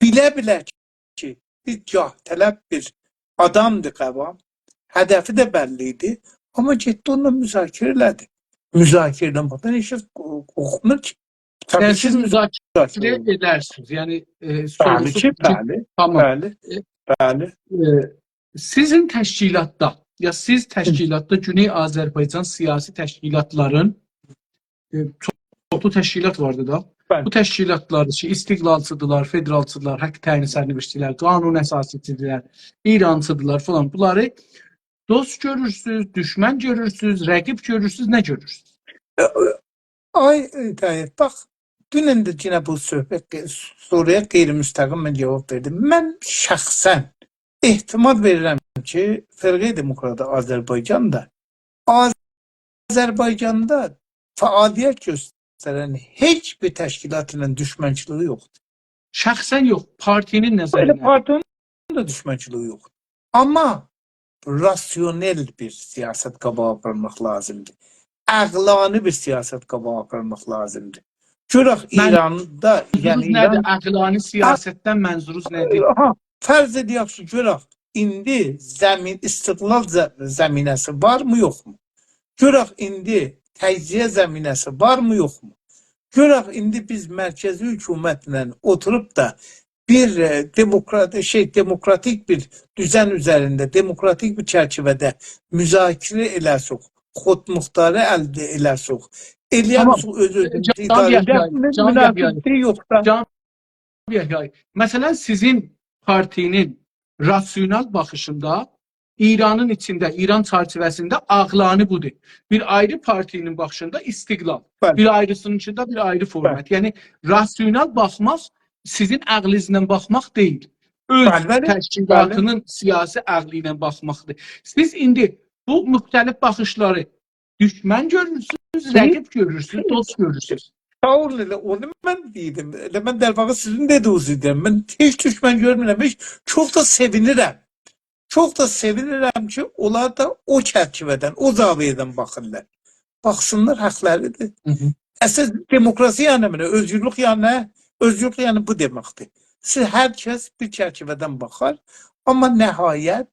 بیله-بیله کی، بیر جاه‌طلب بیر آدامدیر قوام، هدفی ده بللی ایدی، آمما گئتدی اونونلا مذاکره ائله‌دی. مذاکره‌دن باخدا هئچ کس قو-، قورخمور کی. طبیعی یعنی کی، سیز مذاکره مذاکره ائدرسینیز. یعنی، ائ، بلی سوروسو کی، بو کی، بلی، تامام. بلی، ائ، بلی. ائ، سیزین تشکیلاتدا، یا سیز تشکیلاتدا گونئی آذربایجان سیاسی تشکیلاتلارین، ائ، چو-، چوخلو تشکیلات واردی دا. بلی. بو تشکیلاتلار کی، استقلالچی‌دیرلار، فدرالچی‌دیرلار، حق تعیین سرنوشت‌دیرلر، قانون اساسی‌دیرلر، ایرانچی‌دیرلار فلان. بونلاری دوست گؤرورسونوز، دوشمن گؤرورسونوز، رقیب گؤرورسونوز، نه گؤرورسونوز؟ ائ، آقای، ائ، طاهر، باخ، دونن ده یئنه بو صحبت، ائ، سورویا غیرمستقیم من جاواب وئردیم. من شخصاً احتمال وئریرم کی، فرقه‌ی دموکرات آذربایجاندا، آذربایجاندا فعالیت گؤسترن هئچ بیر تشکیلات ایله دوشمنچیلیگی یوخدور. شخصاً یوخ، پارتی‌نین ائله نظرینه. پارتی‌نین ده دوشمنچیلیگی یوخدور. آمما راسیونل بیر سیاست قاباغا آپارماق لازیمدیر. عقلانی بیر سیاست قاباغا آپارماق لازیمدیر. گؤرک من-، ایراندا، منظوروز یعنی نه‌دیر؟ ایران عقلانی سیاستدن منظوروز نه‌دیر؟ ها، فرض ائدک کی، گؤرک، ایندی زمین، استقلال ز-، زمینه‌سی وارمی، یوخمو؟ گؤرک، ایندی تجزیه زمینه‌سی وارمی، یوخمو؟ گؤرک، ایندی بیز مرکزی حکومتله اوتوروب دا بیر، ائ، دموکرات-، شئی، دموکراتیک بیر دوزن اوزرینده، دموکراتیک بیر چرچیوه‌ده مذاکره ائله‌سک، خودمختاری الده ائله‌سک، ائلیه بیلسک اؤز-اؤزونو اداره ائده، جان، بونون مناسبلیگی یوخدور. جان، مثلاً، سیزین پارتی‌نین راسیونال باخیشیندا ایرانین ایچینده، ایران چرچیوه‌سینده عقلانی بودور. بیر آیری پارتی‌نین باخیشیندا استقلال. بلی. بیر آیریسی‌نین ایچینده بیر آیری فورمات. بلی. یعنی، راسیونال باخماق سیزین عقلینیزله باخماق دئییل. اؤز، بلی، بلی، تشکیلاتی‌نین، بلی، سیاسی عقلی ایله باخماقدیر. سیز ایندی بو مختلف باخیشلاری دوشمن گؤرورسونوز، هی؟ رقیب گؤرورسونوز، هی؟ دوست گؤرورسونوز. ساغ اولون، ائله اونو من دئدیم. ائله من، در واقع، سیزین دئدیگینیزی دئدیم. من هئچ دوشمن گؤرمورم، هئچ. چوخ دا سئوینیرم. چوخ دا سئوینیرم کی، اونلار دا او چرچیوه‌دن، او زاویه‌دن باخیرلار. باخسینلار، حقلری‌دیر. هی هی. اساس دموکراسی یعنی نه؟ اؤزگورلوک یعنی نه؟ اؤزگورلوک یعنی بو دئمکدیر. سیز، هر کس بیر چرچیوه‌دن باخار، آمما نهایت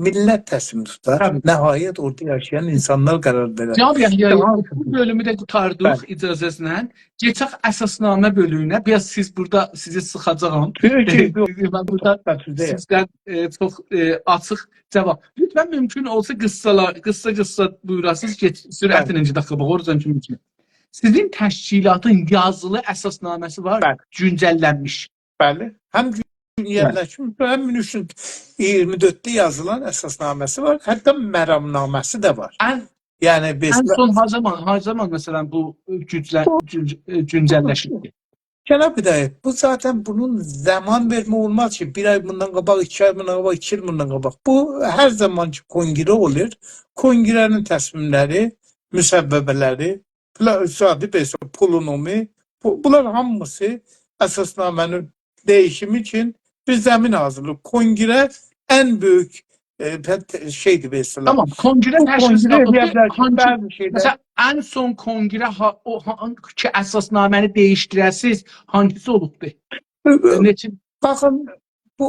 میللت تصمیم توتار. طبیعی. نهایت اورادا یاشایان اینسانلار قرار وئرر. جناب یحیی، داها بو بؤلومو ده قوتاردیق، بلی، اجازه‌نیزله. کئچک اساسنامه بؤلومونه. بیر آز سیز بورادا، سیزی سیخاجاغام. یوخ، یوخ، یوخ. من بورادا، تفصیلده، سیزدن، ائ، چوخ، ائ، آچیق جواب. لطفاً ممکن اولسا قیسسالا-، قیسسا-قیسسا بویوراسینیز، کئچ-، سرعتله، بلی، ایکی دقیقه باخ، اوراجان کی ممکن. سیزین تشکیلاتین یازیلی اساسنامه‌سی وار، بلی، گونجللنمیش. بلی. هم گونجللنمیش، بلی، هم مین اوچ یوز اییرمی دؤردده یازیلان اساسنامه‌سی وار، حتی مرامنامه‌سی ده وار. ان، یعنی، ان مثلاً، سون ها زامان، ها زامان، مثلاً، بو گونجله-، بو گونج-، ائ، گونجللشیبدیر؟ جناب هدایت، بو ذاتاً بونون زامان وئرمک اولماز کی، بیر آی بوندان قاباق، ایکی آی بوندان قاباق، ایکی ایل بوندان قاباق. بو هر زامان کی کنگره اولور، کنگره‌نین تصمیملری، مصوبه‌لری، پلا-، زادی، مثلاً، پولونومی، بو-، بونلار هامیسی اساسنامه‌نین دییشیمی اوچون بیر زمین حاضیرلاییر. کنگره ان بؤیوک، ائ، پت-، شئیدیر، مثلاً. تامام، کنگره بو تشخیص کنگره تاپیبدی. ائلیه بیلر کی، هانگی، بعضی شئیلر، مثلاً، ان سون کنگره ها-، او ها-، کی اساسنامه‌نی دییشدیره‌سیز، هانگیسی اولوبدو؟ ائ، ائ، نئچه؟ باخین، بو،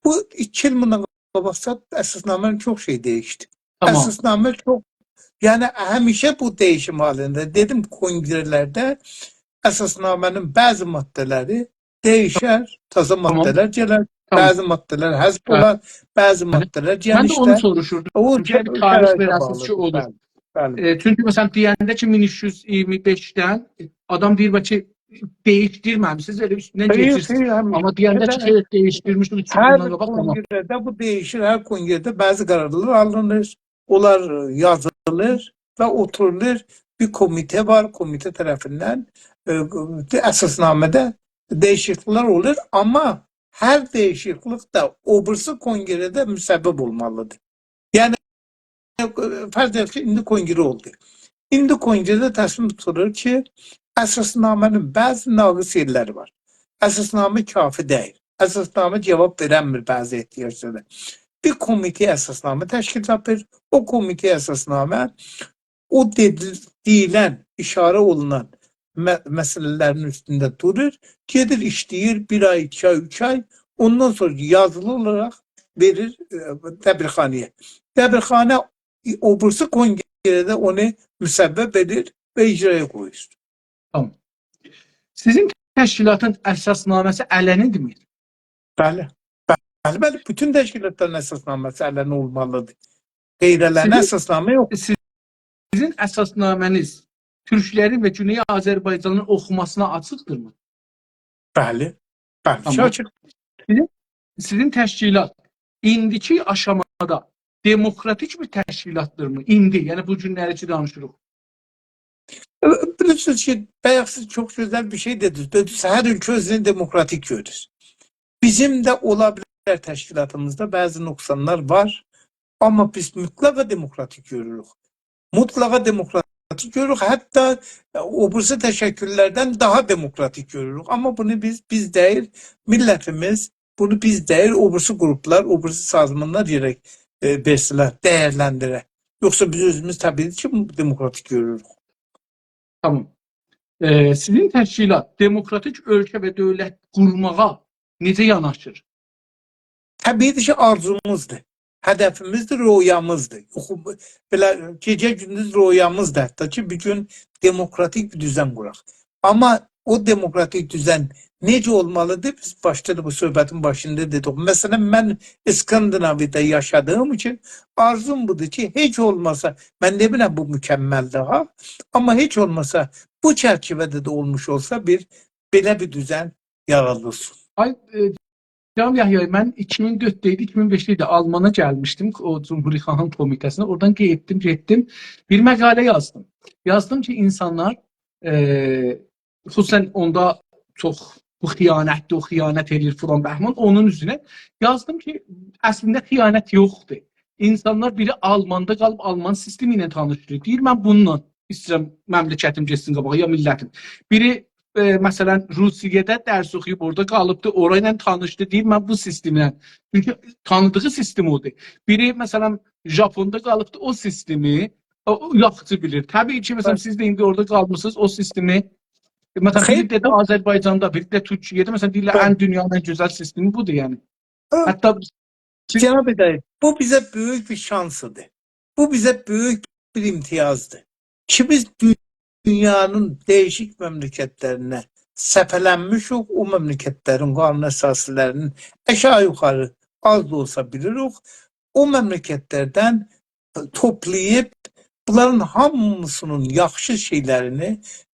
بو ایکی ایل بوندان قاباق اساسنامه‌نین چوخ شئی دییشدی. تامام. اساسنامه چوخ، یعنی همیشه بو دییشیم حالینده. دئدیم، کنگره‌لرده اساسنامه‌نین بعضی ماده‌لری دییشر، تازا، تامام، ماده‌لر گلر، تامام، بعضی ماده‌لر حذف، بلی، اولار، بعضی، بلی، ماده‌لر، بلی، من ده اونو گئنیشلر. سوروشوردوم. او چونکی شر-، بیر شرایطه تاریخ وراثتچی باغلیدیر. اولور. بلی، بلی. ائ، چونکی، مثلاً، دئینده کی، مین اوچ یوز اییرمی بئشدن، ائ، آدام دئییر، بلکه دییشدیرمه‌میسینیز، ائله اوستوندن، خئیر، کئچیرسینیز. خئیر، هامیشا. آمما دئینده کی، بئله‌دیر. خئیر، دییشدیرمیشدینیز، ایکی ایل بوندان قاباق، تامام. هر کنگره‌ده بو دییشیر، هر کنگره‌ده بعضی قرارلار آلینیر، اونلار یازیلیر و اوتورولور. بیر کمیته وار، کمیته طرفیندن، ائ، اساسنامه‌ده دییشیکلیکلر اولور، آمما هر دییشیکلیک ده او بیریسی کنگره‌ده مصوب اولمالیدیر. یعنی، فرض ائدک کی، ایندی کنگره اولدو. ایندی کنگره‌ده تصمیم توتولور کی، اساسنامه‌نین بعضی ناقص یئرلری وار. اساسنامه کافی دئییل. اساسنامه جواب وئرنمیر بعضی احتیاجلارا. بیر کمیته اساسنامه تشکیل تاپیر. او کمیته اساسنامه او دئدی-، دئییلن، اشاره اولونان مه-، مسئله‌لرین اوستونده دورور، گئدیر، ایشله‌ییر بیر آی، ایکی آی، اوچ آی، اوندان سونرا یازیلی اولاراق وئریر، ائ، دبیرخانایا. دبیرخانا او بیریسی کنگره‌ده اونو مصوب ائدیر و اجرایا قویور. تامام. سیزین تشکیلاتین اساسنامه‌سی علنی‌دیرمی؟ بلی. بلی، بلی، بوتون تشکیلاتلارین اساسنامه‌سی علنی اولمالیدیر. غیر علنی، سیزین، اساسنامه یوخ. سیزین اساسنامه‌نیز تورکلرین و گونئی آذربایجانین اوخوماسینا آچیقدیرمی؟ بلی. بلی، تامام. آچیق. سیزین، سیزین تشکیلات ایندیکی آشامادا دموکراتیک بیر تشکیلاتدیرمی؟ ایندی، یعنی بو گونلری کی دانیشیریق. بیلیرسینیز کی، بایاق سیز چوخ گؤزل بیر شئی دئدینیز. دئدینیز، هر اؤلکه اؤزونو دموکراتیک گؤرور. بیزیم ده اولا بیلر تشکیلاتیمیزدا بعضی نقصانلار وار، آمما بیز مطلقا دموکراتیک گؤروروک. مطلقا دموکراتیک گؤروروک، حتی او بیریسی تشکللردن داها دموکراتیک گؤروروک. آمما بونو بیز، بیز دئییل، میللتیمیز، بونو بیز دئییل، او بیریسی قروپلار، او بیریسی سازمانلار گرک، ائ، وئرسینلر، دیرلندیرک. یوخسا بیز اؤزوموز طبیعی کی، دموکراتیک گؤروروک. تامام. ائ، سیزین تشکیلات دموکراتیک اؤلکه و دؤولت قورماغا نئجه یاناشیر؟ طبیعی کی، آرزوموزدور، هدفیمیزدیر، رؤیامیزدیر. یوخ، بئله گئجه گوندوز رؤیامیزدیر حتی کی، بیر گون دموکراتیک بیر دوزن قوراق. آمما او دموکراتیک دوزن نئجه اولمالیدیر؟ بیز باشدا دا، بو صحبتین باشیندا دئدیک. مثلاً، من اسکاندیناویادا یاشادیغیم اوچون آرزوم بودور کی، هئچ اولماسا، من دئمیرم بو مکملدیر ها، آمما هئچ اولماسا بو چرچیوه‌ده ده اولموش اولسا بیر، بئله بیر دوزن یارادیلسین. آی، ائ، جناب یحیی، من ایکی مین دؤردده ایدی، ایکی مین بئشده ایدی، آلمانا گلمیشدیم، او جمهوری‌خواهان کمیته‌سینه. اورادان گئتدیم، گئتدیم. بیر مقاله یازدیم. یازدیم کی، اینسانلار، ائ، خصوصاً اوندا چوخ بو خیانتدیر، او خیانت ائله‌ییر فلان بهمان، اونون اوزونه یازدیم کی، اصلینده خیانت یوخدور. اینسانلار بیری آلماندا قالیب آلمان سیستمی ایله تانیشدیر. دئییر، «من بونونلا ایسته‌ییرم مملکتیم گئتسین قاباغا، یا میللتیم.» بیری، ائ، مثلاً، روسیه‌ده درس اوخویوب اورادا قالیبدی، اورا ایله تانیشدی. دئییر، «من بو سیستمله.» چونکی تانیدیغی سیستم اودور. بیری، مثلاً، ژاپوندا قالیبدی، او سیستمی او، او یاخشی بیلیر. طبیعی کی، مثلاً، بلی، سیز ده ایندی اورادا قالمیسینیز، او سیستمی، مثلاً، خیر، بیری دئدی، بو آذربایجاندا، بیری ده تورکیه‌ده، مثلاً، دئییرلر، بلی، ان دونیانین ان گؤزل سیستمی بودور، یعنی. هه. حتی جناب هدایت، بو بیزه بؤیوک بیر شانسدیر. بو بیزه بؤیوک بیر امتیازدیر کی، بیز دو-، دونیانین دییشیک مملکتلرینه سپه‌لنمیشیک، او مملکتلرین قانون اساسی‌لرینی آشاغی یوخاری آز دا اولسا بیلیریک. او مملکتلردن توپلاییب بونلارین هامیسینین یاخشی شئیلرینی،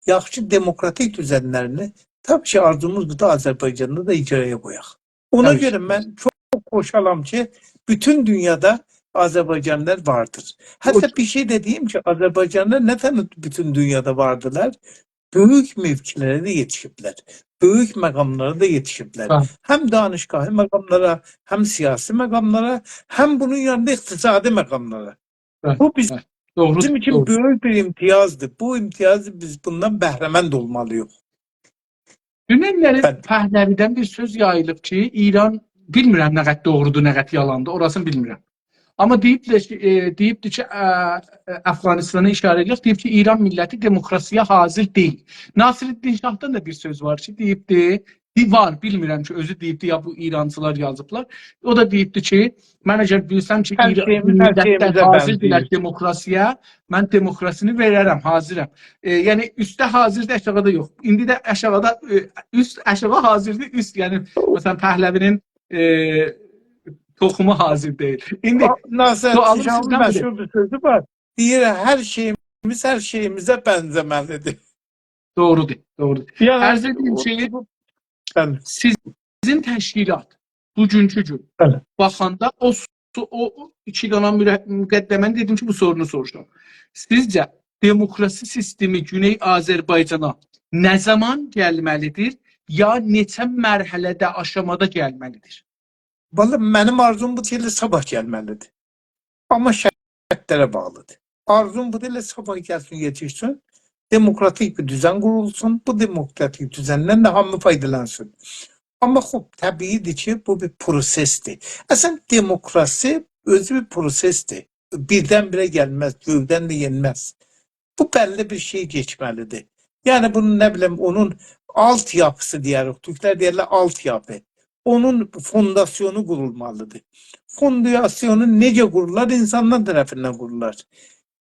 یاخشی دموکراتیک دوزنلرینی، طبیعی کی، آرزوموز بودور، آذربایجاندا دا اجرایا قویاق. اونا گؤره من چوخ خوشحالام کی، بوتون دونیادا آذربایجانلیلار واردیر. حتی بیر شئی ده دئییم کی، آذربایجانلیلار نه تنها بوتون دونیادا واردیلار، بؤیوک موقعلره ده یئتیشیبلر. بؤیوک مقاملارا دا یئتیشیبلر. هم دانشگاهی مقاملارا، هم سیاسی مقاملارا، هم بونون یانیندا اقتصادی مقاملارا. بو بیزیم اوچون بؤیوک بیر امتیازدیر. بو امتیازی بیز بوندان بهره‌مند اولمالی‌ییق. دوننلری پهلوی‌دن بیر سؤز یاییلیب کی، ایران، بیلمیرم نه قدر دوغرودور، نه قدر یالاندیر، اوراسینی بیلمیرم. آمما دئییبدیر کی، ائ، دئییبدیر کی، ا، ا، افغانستانا ایشاره ائدیریک، دئییب کی، ایران میللتی دموکراسی‌یه حاضر دئییل. ناصرالدین شاهدان دا بیر سؤز وار کی، دئییبدی، دی-، وار، بیلمیرم کی، اؤزو دئییبدی، یا بو ایرانچیلار یازیبلار. او دا دئییبدی کی، من اگر بیلسم کی، هر ایران، شئییمیز، هر میللتلر شئییمیزه حاضر دئییلر بنزه‌ییر. دموکراسی‌یه، من دموکراسینی وئررم، حاضرم. ائ، یعنی، اوسته حاضردیر، آشاغیدا یوخ. ایندی ده آشاغیدا، ائ، اوست، آشاغی حاضردیر، اوست، یعنی، مثلا، پهلوی‌نین، ائ، توخومو حاضر دئییل. ایندی او، ناصر سؤالیم سیزدن بودور. مشهور بیر سؤزو وار. دئییر، هر شئییمیز هر شئییمیزه بنزه‌مه‌لیدیر. دوغرودور، دوغرودور. یعنی، عرض ائدییم او، کی، بو، بلی. سیزین تشکیلات بوگونکو گون، بلی، باخاندا او سو-، او، او ایکی دانا مره-، مقدمه‌نی دئدیم کی، بو سورونو سوروشام. سیزجه دموکراسی سیستمی گونئی آذربایجانا نه زامان گلمه‌لیدیر، یا نئچه مرحله‌ده، آشامادا گلمه‌لیدیر؟ والله، منیم آرزوم بودور کی، ائله صاباح گلمه‌لیدیر. آمما شرطلره باغلیدیر. آرزوم بودور، ائله صاباح گلسین، یئتیشسین، دموکراتیک بیر دوزن قورولسون، بو دموکراتیک دوزندن ده هامی فایدالانسین. آمما خوب، طبیعی‌دیر کی، بو بیر پروسئسدیر. اصلا، دموکراسی اؤزو بیر پروسئسدیر. بیردن-بیره گلمز، گؤیدن ده یئنمز. بو بللی بیر شئی کئچمه‌لیدیر. یعنی بونون، نه بیلیم، اونون آلت یاپیسی دئیه‌ریک، تورکلر دئیرلر آلت یاپی. اونون فونداسیونو قورولمالیدیر. فونداسیونو نئجه قورولار؟ اینسانلار طرفیندن قورولار.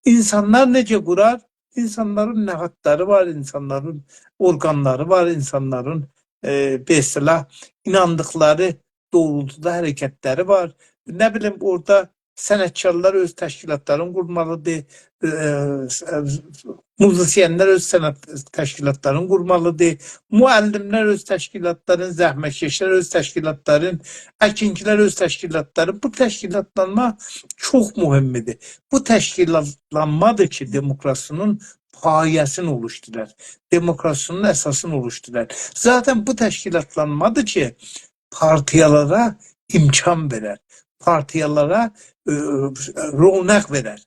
اینسانلار نئجه قورار؟ اینسانلارین نهادلاری وار، اینسانلارین اورقانلاری وار، اینسانلارین، ائ، به اصطلاح، ایناندیقلاری دوغرولتودا حرکتلری وار. نه بیلیم، اورادا صنعتکارلار اؤز تشکیلاتلارینی قورمالیدیر، ائ، ائ، موزیسینلر اؤز صنعت تشکیلاتلارینی قورمالیدیر، معلملر اؤز تشکیلاتلارین، زحمتکشلر اؤز تشکیلاتلارین، اکینچیلر اؤز تشکیلاتلارین. بو تشکیلاتلانما چوخ مهمدور. بو تشکیلاتلانمادیر کی، دموکراسی‌نین پایه‌سینی اولوشتورار، دموکراسی‌نین اساسینی اولوشتورار. ذاتا بو تشکیلاتلانمادیر کی، پارتیالارا امکان وئرر، پارتیالارا، ائ، رونق وئرر،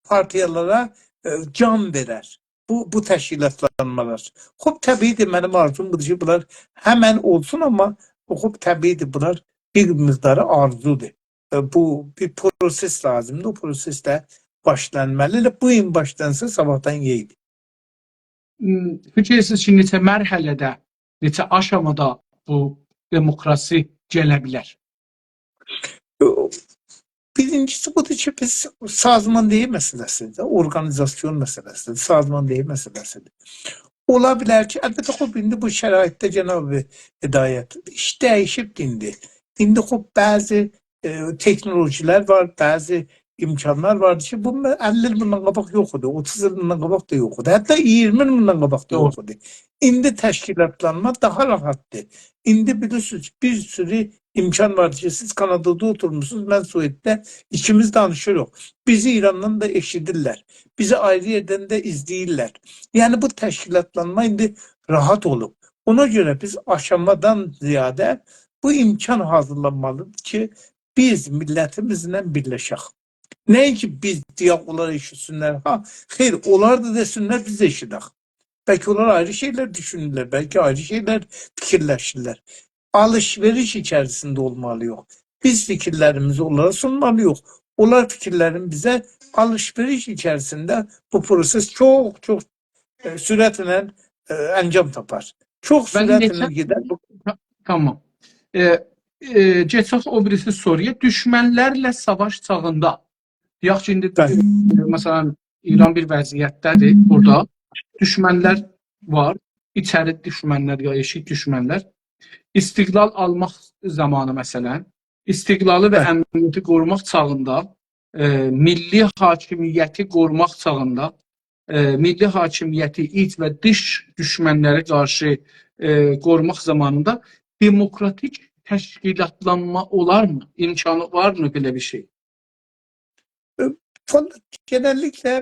پارتیالارا، ائ، جان وئرر. بو، بو تشکیلاتلانمالار. خوب، طبیعی‌دیر، منیم آرزوم بودور کی، بونلار همن اولسون، آمما خوب، طبیعی‌دیر، بونلار بیر مقداری آرزودور. ائ، بو بیر پروسئس لازیمدیر، او پروسئس ده باشلانمالی. ائله بو گون باشلانسا، صاباحدان یئیدی. م، فیکیر ائدیرسینیز کی، نئچه مرحله‌ده، نئچه آشامادا بو دموکراسی گله بیلر؟ بیرینجیسی بودور کی، بیز سازماندهی مسئله‌سیدیر، اورقانیزاسیون مسئله‌سیدیر، سازماندهی مسئله‌سیدیر. اولا بیلر کی، البته، خوب، ایندی بو شرایطده، جناب هدایت، ایش دییشیبدیر ایندی. ایندی، خوب، بعضی، ائ، تکنولوژی‌لر وار، بعضی امکانلار واردی کی، بو اللی ایل بوندان قاباق یوخ ایدی، اوتوز ایل بوندان قاباق دا یوخ ایدی، حتی اییرمی ایل بوندان قاباق دا، دوغرو، یوخ ایدی. ایندی تشکیلاتلانما داها راحتدیر. ایندی بیلیرسینیز، بیر سورو امکان وار کی، سیز کانادادا اوتورموسونوز، من سوئدده، ایکیمیز دانیشیریق. بیزی ایراندان دا ائشیدیرلر. بیزی آیری یئردن ده ایزله‌ییرلر. یعنی، بو تشکیلاتلانما ایندی راحت اولوب. اونا گؤره بیز آشامادان زیاده بو امکان حاضیرلانمالیدیر کی، بیز میللتیمیزله بیرلشک. نه‌اینکی بیز دئیک، اونلار ائشیتسینلر، ها، خیر، اونلار دا دئسینلر، بیز ائشیدک. بلکه اونلار آیری شئیلر دوشونورلر، بلکه آیری شئیلر فیکیرلشیرلر. آلیش‌وئریش ایچریسینده اولمالی‌ییق. بیز فیکیرلریمیزی اونلارا سونمالی‌ییق. اونلار فیکیرلرینی بیزه، آلیش‌وئریش ایچریسینده بو پروسئس چوخ، چوخ، ائ، سرعتله، ائ، انجام تاپار. چوخ، بلی، سرعتله نئچه گئدر. بو تا-، تامام. ائ، ائ، کئچک او بیریسی سورویا. دوشمنلرله ساواش چاغیندا، دئیک کی، ایندی، بلی. ائ، مثلا، ایران بیر وضعیتده‌دیر بورادا. دوشمنلر وار، ایچری دوشمنلر یا ائشیک دوشمنلر. استقلال آلماق زامانی، مثلا، استقلالی و بلی. امنیتی قوروماق چاغیندا، ائ، میللی حاکمیتی قوروماق چاغیندا، ائ، میللی حاکمیتی ایچ و دیش دوشمنلره قارشی، ائ، قوروماق زامانیندا دموکراتیک تشکیلاتلانما اولارمی؟ امکانی وارمی بئله بیر شئی؟ والله، گئنللیکله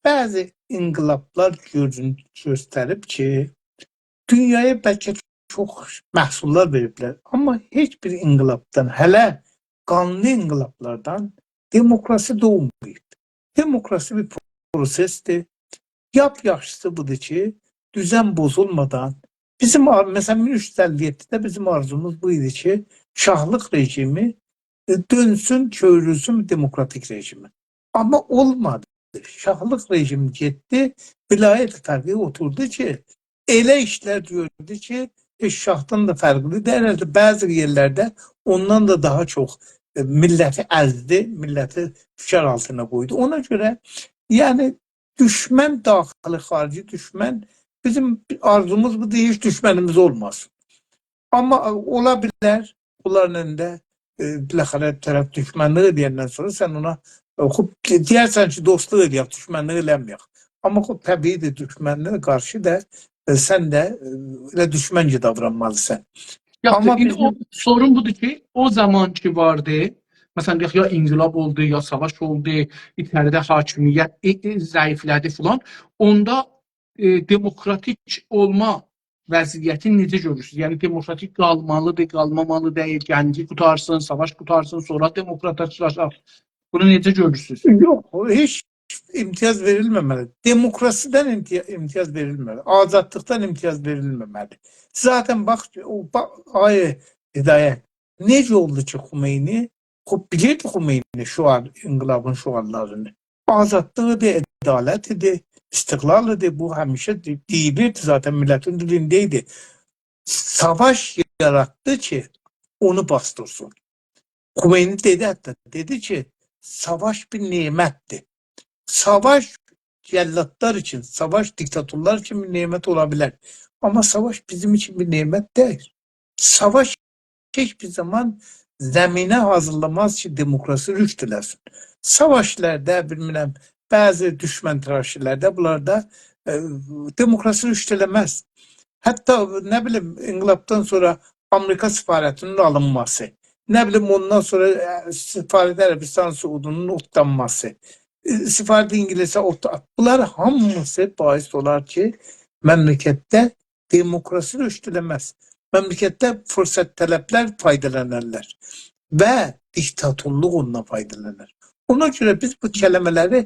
بعضی انقلابلار گؤرون-، گؤستریب کی، دونیایا بلکه چوخ محصوللار وئریبلر. آمما هئچ بیر انقلابدان، هله قانلی انقلابلاردان دموکراسی دوغماییب. دموکراسی بیر پروسسدیر. لاپ یاخشیسی بودور کی، دوزن پوزولمادان، بیزیم آر-، مثلا، مین اوچ یوز اللی یئددیده بیزیم آرزوموز بو ایدی کی، شاهلیق رژیمی، ائ، دؤنسون، چئوریلسین دموکراتیک رژیمه. آمما اولمادی. شاهلیق رژیمی گئتدی، ولایت فقیه اوتوردو کی، ائله ایشلر گؤردو کی، هئچ شاهدان دا فرقلی دئییل. بعضی یئرلرده اوندان دا داها چوخ، ائ، میللتی ازدی، میللتی فشار آلتینا قویدو. اونا گؤره، یعنی، دوشمن، داخلی، خارجی دوشمن، بیزیم آرزوموز بودور، هئچ دوشمنیمیز اولماسین. آمما، ائ، اولا بیلر، بونلارین اؤنونده، ائ، بالاخره طرف دوشمنلیک ائدندن سونرا سن اونا، ائ، خوب، دئ-، دئیرسن کی، دوستلوق ائله‌یک، دوشمنلیک ائله‌مه‌یک. آمما خوب، طبیعی‌دیر، دوشمنلیک قارشی دا، ائ، سن ده، ائ، ائله دوشمنجه داورانمالیسان. یاخشی، آمما ایندی او بیزیم سورون بودور کی، او زامان کی واردی، مثلا، دئیک، یا انقلاب اولدو، یا ساواش اولدو، ایچریده حاکمیت، ائ، ائ، ضعیفله‌دی فلان، اوندا، ائ، دموکراتیک اولما وضعیتینی نئجه گؤرورسونوز؟ یعنی، دموکراتیک قالمالیدیر، قالمامالی دئییل، جنگی قوتارسین، ساواش قوتارسین، سونرا دموکراتیکلاشاق. بونو نئجه گؤرورسونوز؟ یوخ، هئچ امتیاز وئریلمه‌مه‌لی. دموکراسیدن امتیا-، امتیاز وئریلمه‌مه‌لی. آزادلیقدان امتیاز وئریلمه‌مه‌لی. ذاتا باخ، او، با-، آقای هدایت، نئجه اولدو کی، خمینی، خوب، بیلیردی خمینی شعار، انقلابین شعارلارینی. آزادلیق ایدی، عدالت ایدی، استقلال ایدی. بو همیشه دئ-، دئییلیردی ذاتا، میللتین دیلینده ایدی. ساواش یاراتدی کی، اونو باسدیرسین. خمینی دئدی حتی، دئدی کی، ساواش بیر نعمتدیر. ساواش جلادلار اوچون، ساواش دیکتاتورلار اوچون بیر نعمت اولا بیلر. آمما ساواش بیزیم اوچون بیر نعمت دئییل. ساواش هئچ بیر زامان زمینه حاضیرلاماز کی، دموکراسی رشد ائله‌سین. ساواشلاردا، بیلمیرم، بعضی دوشمن‌تراشی‌لرده، بونلاردا، ائ، دموکراسی رشد ائله‌مز. حتی، نه بیلیم، انقلابدان سونرا آمریکا سفارتینین آلینماسی، نه بیلیم، اوندان سونرا، ائ، سفارت عربستان سعودی‌نین اوتلانماسی، ائ، سفارت انگلیسه اوت-، بونلار هامیسی باعث اولار کی، مملکتده دموکراسی رشد ائله‌مز. مملکتده فرصت‌طلبلر فایدالانارلار و دیکتاتورلوق اوندان فایدالانار. اونا گؤره بیز بو کلمه‌لری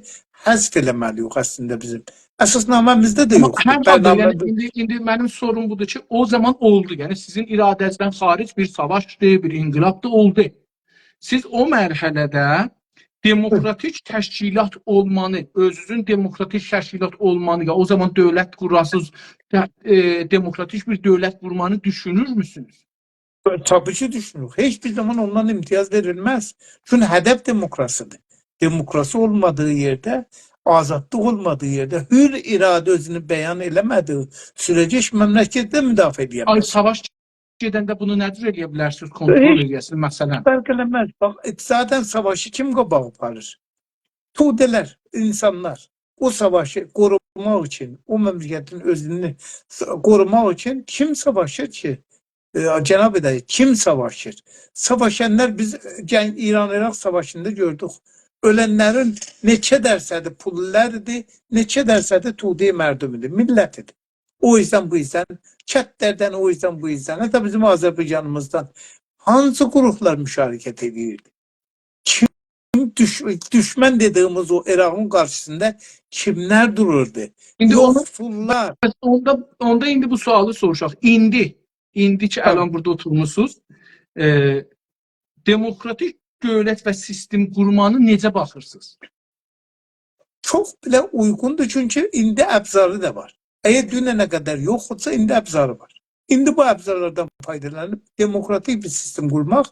حذف ائله‌مه‌لی‌ییک اصلینده بیزیم. اساسنامه‌میزده ده آمما یوخدور. هر حالدا، یعنی، برنامه‌میزده ایندی، ایندی منیم سوروم بودور کی، او زامان اولدو. یعنی، سیزین اراده‌نیزدن خارج بیر ساواشدیر، بیر انقلابدیر، اولدو. سیز او مرحله‌ده دموکراتیک تشکیلات اولمانی، اؤزونوزون دموکراتیک تشکیلات اولمانی، یا او زامان دؤولت قوراسینیز، ته-، ائ، دموکراتیک بیر دؤولت قورمانی دوشونورموسونوز؟ طبیعی کی، دوشونوروک. هئچ بیر زامان اوندان امتیاز وئریلمز. چونکی هدف دموکراسی‌دیر. دموکراسی اولمادیغی یئرده، آزادلیق اولمادیغی یئرده، حر اراده اؤزونو بیان ائله‌مه‌دیگی سوره‌جه هئچ مملکتی ده مدافعه ائله‌یه آی، بیلمز. ساواش گئدنده بونو نه جور ائله‌یه بیلرسینیز، کنترل هئچ ائله‌یه‌سینیز، مثلا؟ فرق ائله‌مز. باخ، ذاتا ساواشی کیم قاباغا آپاریر؟ توده‌لر، اینسانلار. او ساواشی قوروماق اوچون، او مملکتین اؤزونو س-، قوروماق اوچون کیم ساواشیر کی؟ ائ، جناب هدایت، کیم ساواشیر؟ ساواشانلار بیز، ائ، گل-، ایران-عراق ساواشیندا گؤردوک. اؤلنلرین نئچه درصدی پوللولار ایدی، نئچه درصدی توده مردم ایدی، میللت ایدی. او اوزدن بو اوزدن، کندلردن او اوزدن بو اوزدن، حتی بیزیم آذربایجانیمیزدان. هانسی گروپلار مشارکت ائدیردی؟ کیم دوش-، دوشمن دئدیگیمیز او عراقین قارشیسیندا کیملر دوروردو؟ ایندی اونو، یوخسوللار. اوندا، اوندا ایندی بو سؤالی سوروشاق. ایندی، ایندی کی، تامام. الان بورادا اوتورموسونوز، ائ، دموکراتیک دؤولت و سیستم قورمانی نئجه باخیرسینیز؟ چوخ بئله اویغوندور، چونکی ایندی ابزاری دا وار. اگر دوننه قدر یوخ ایدیسه، ایندی ابزاری وار. ایندی بو ابزارلاردان فایدالانیب دموکراتیک بیر سیستم قورماق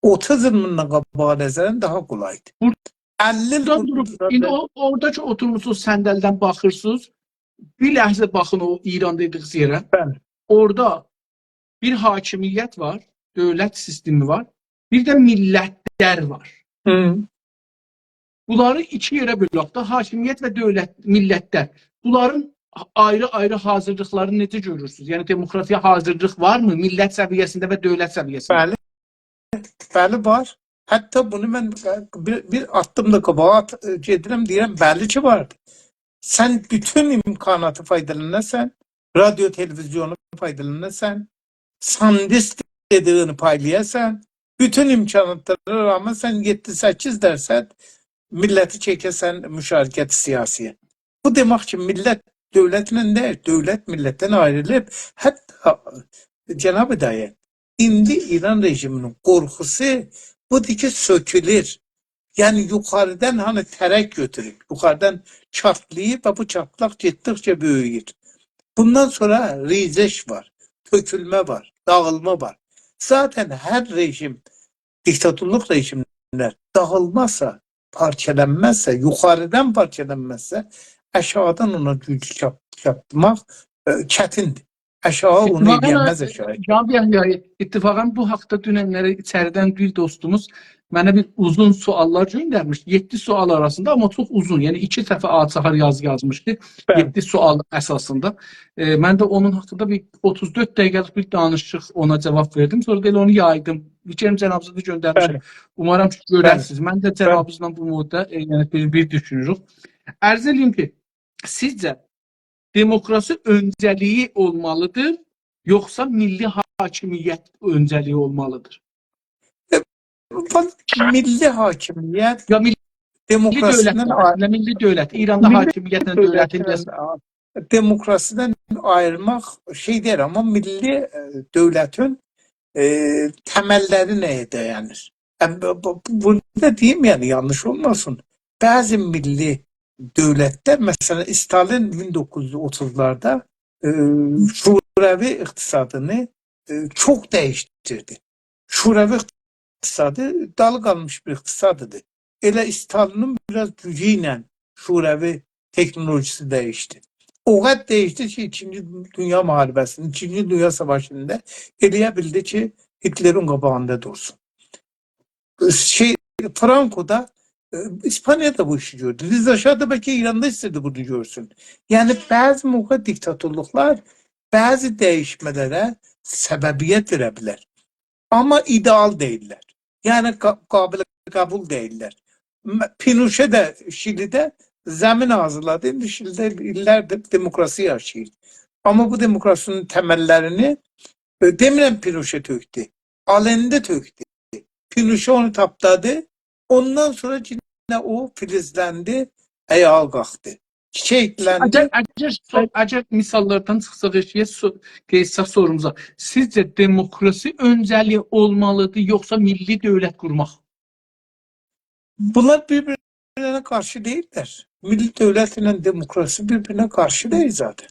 اوتوز ایل بوندان قاباغا نظرن داها قولایدیر. بورادا اللی ایل دوروب، بوندان ایندی او، اورادا کی اوتورموسونوز، صندلدن باخیرسینیز، بیر لحظه باخین او ایران دئدیگینیز یئره. بلی. اورادا بیر حاکمیت وار، دؤولت سیستمی وار، بیر ده میللتلر وار. هی. بونلاری ایکی یئره بؤلک ده، حاکمیت و دؤولت، میللتلر. بونلارین آیری-آیری حاضیرلیقلارینی نئجه گؤرورسونوز؟ یعنی دموکراسی‌یه حاضیرلیق وارمی میللت سویه‌سینده و دؤولت سویه‌سینده؟ بلی. بلی، وار. حتی بونو من بیر، بیر آددیم دا قاباغا آت-، گئدیرم، دئییرم، بلی کی، واردیر. سن بوتون امکاناتی فایدالاناسان، رادیو، تلویزیونو فایدالاناسان، ساندیسک دئدیگینی پایلایاسان، بوتون امکاناتلارا رغمن سن یئددی سککیز درصد میللتی چکه‌سن مشارکت سیاسی‌یه. بو دئمک کی، میللت دؤولتله دئییل، دؤولت میللتدن آیریلیب. حتی، جناب دایه، ایندی ایران رژیمینین قورخوسو بودور کی، سؤکولور. یعنی، یوخاریدان هانی ترک گؤتوروب، یوخاریدان چاتلاییب و بو چاتلاق گئتدیکجه بؤیویور. بوندان سونرا ریزش وار، تؤکولمه وار، داغیلما وار. ذاتاً هر رژیم، دیکتاتورلوق رژیملر داغیلمازسا، پارچالانمازسا، یوخاریدان پارچالانمازسا، آشاغیدان اونا گوج چات-، چاتدیرماق، ائ، چتیندیر. آشاغی اونو اتفاقاً، ائله‌ینمز آشاغی. جناب یحیی، اتفاقاً بو حاقدا دوننلری ایچریدن بیر دوستوموز منه بیر اوزون سؤاللار گؤندرمیش. یئددی سؤال آراسیندا، آمما چوخ اوزون، یعنی ایکی صفحه آچیق یازی یازمیشدی. بلی. یئددی سؤال اساسیندا. ائ، من ده اونون حاقیندا بیر اوتوز دؤرد دقیقه‌لیک بیر دانیشیق اونا جاواب وئردیم. سونرا دا ائله اونو یایدیم. فیکریم جنابینیزا دا گؤندرمیشم. بلی. اومارام کی، گؤررسینیز. بلی. من ده بلی. جنابینیزلا بو موضوعدا، ائ، یعنی بیر، بیر دوشونوروک. عرض ائله‌ییم کی، سیزجه دموکراسی اؤنجه‌لیگی اولمالیدیر، یوخسا میللی حاکمیت اؤنجه‌لیگی اولمالیدیر؟ ائ، بو میللی حاکمیت یا میللی دموکراسیدن دؤولت، آی-، مثلاً، میللی دؤولت، ایراندا میللی حاکمیتله دؤولتین دؤولتین آ-، دموکراسیدن آییرماق شئی دئییل، آمما میللی، ائ، دؤولتین، ائ، تمللری نه‌یه دایانیر؟ ائ، بو، بو، بونو دا دئییم، یعنی، یانلیش اولماسین. بعضی میللی دؤولتلر، مثلاً، استالین مین دوققوز یوز اوتوزلاردا، ائ، شوروی اقتصادینی، ائ، چوخ دییشدیردی. شوروی اقتصادی دالی قالمیش بیر اقتصاد ایدی. ائله استالینین بیر آز گوجو ایله شوروی تکنولوژیسی دییشدی. او قدر دییشدی کی، ایکینجی دونیا محاربه‌سینده، ایکینجی دونیا ساواشیندا ائلیه بیلدی کی، هیتلرین قاباغیندا دورسون. شئی، فرانکو دا، ائ، ایسپانیادا بو ایشی گؤردو. رضا شاه دا بلکه ایراندا ایسته‌ییردی بونو گؤرسون. یعنی، بعضی موقع دیکتاتورلوقلار بعضی دییشمه‌لره سببیت وئره بیلر. آمما ایده‌آل دئییللر. یعنی، قا-، قابل قبول دئییللر. م-، پینوشه ده شیلیده زمین حاضیرلادی. ایندی شیلیده ایللردیر دموکراسی یاشاییر. آمما بو دموکراسی‌نین تمللرینی، ائ، دئمیرم پینوشه تؤکدو. آلنده تؤکدو. پینوشه اونو تاپدادی. اوندان سونرا یئنه او فیلیزلندی، آیاغا قالخدی. چیچکلندی. اگر، اگر سو-، اگر مثاللاردان چیخساق ائشییه، سو-، قئییتسک سوروموزا، سیزجه دموکراسی اؤنجه‌لیگی اولمالیدیر، یوخسا میللی دؤولت قورماق؟ بونلار بیر-بیرینه قارشی دئییللر. میللی دؤولت ایله دموکراسی بیر-بیرینه قارشی دئییل ذاتاً.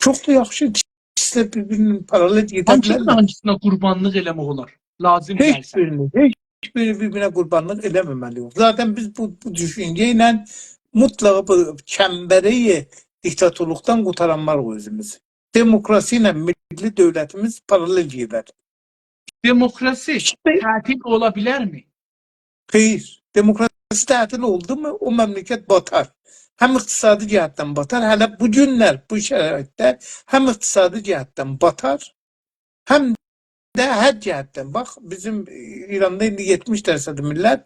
چوخ دا یاخشی، ایکیسی ده بیر-بیرینین پارالل گئده بیلرلر. هانسینا، هانسینا قوربانلیق ائله‌مک اولار؟ لازیم گلسه. هئچ بیرینی، هئچ بیری بیر-بیرینه قوربانلیق ائله‌مه‌مه‌لی‌ییک. ذاتاً بیز بو، بو دوشونجه ایله مطلقا بو چنبره‌ی دیکتاتورلوقدان قورتارانلاریق اؤزوموزو. دموکراسی ایله میللی دؤولتیمیز پارالل گئدر. دموکراسی ایکیسی تعطیل اولا بیلرمی؟ خئیر، دموکراسی تعطیل اولدومو، او مملکت باتار. هم اقتصادی جهتدن باتار، هله بو گونلر، بو شرایطده هم اقتصادی جهتدن باتار، هم ده هر جهتدن. باخ، بیزیم ایراندا ایندی یئتمیش درصد میللت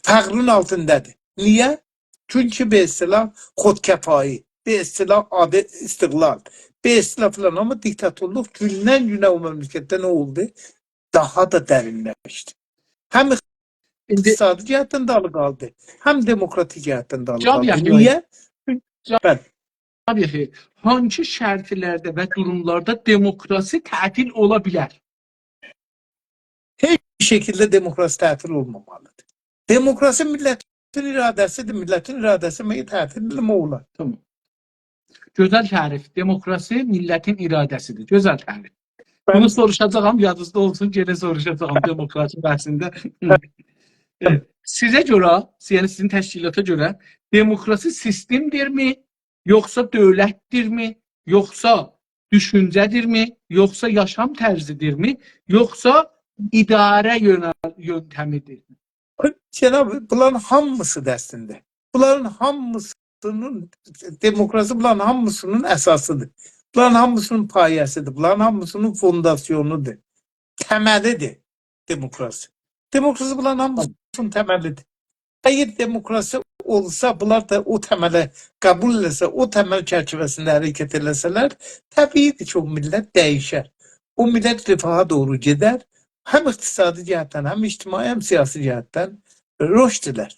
فقرین آلتیندادیر. نییه؟ چونکی به اصطلاح خودکفایی، به اصطلاح آدی استقلال، به اصطلاح فلان. آمما دیکتاتورلوق گوندن گونه او مملکتده نه اولدو؟ داها دا درینلشدی. هم ایندی اقتصادی جهتدن دالی قالدی، هم دموکراتیک جهتدن دالی قالدی. جناب یحیی، نییه؟ جناب، بلی. جناب یحیی، هانسی شرطلرده و دوروملاردا دموکراسی تعطیل اولا بیلر؟ هئچ شکیلده دموکراسی تعطیل اولمامالیدیر. دموکراسی میللتین اراده‌سیدیر. میللتین اراده‌سی مگه تعطیل اولار؟ تامام. گؤزل تعریف. دموکراسی میللتین اراده‌سیدیر. گؤزل تعریف. بونو سوروشاجاغام، یادینیزدا اولسون، یئنه سوروشاجاغام دموکراسی بحثینده. ائ، سیزه گؤره، یعنی سیزین تشکیلاتا گؤره دموکراسی سیستم‌دیرمی، یوخسا دؤولت‌دیرمی، یوخسا دوشونجه‌دیرمی، یوخسا یاشام طرزی‌دیرمی، یوخسا اداره یؤنه-، یؤنتمی‌دیرمی؟ جناب، بونلارین هامیسی دا اصلینده. بونلارین هامیسینین، دموکراسی بونلارین هامیسینین اساسی‌دیر. بونلارین هامیسینین پایه‌سی‌دیر. بونلارین هامیسینین فونداسیونودور. تملی‌دیر دموکراسی. دموکراسی بونلارین هامیسینین تملی‌دیر. اگر دموکراسی اولسا، بونلار دا او تملی قبول ائله‌سه، او تمل چرچیوه‌سینده حرکت ائله‌سه‌لر، طبیعی‌دیر کی، او میللت دییشر. او میللت رفاها دوغرو گئدر. هم اقتصادی جهتدن، هم اجتماعی، هم سیاسی جهتدن رشد ائلر.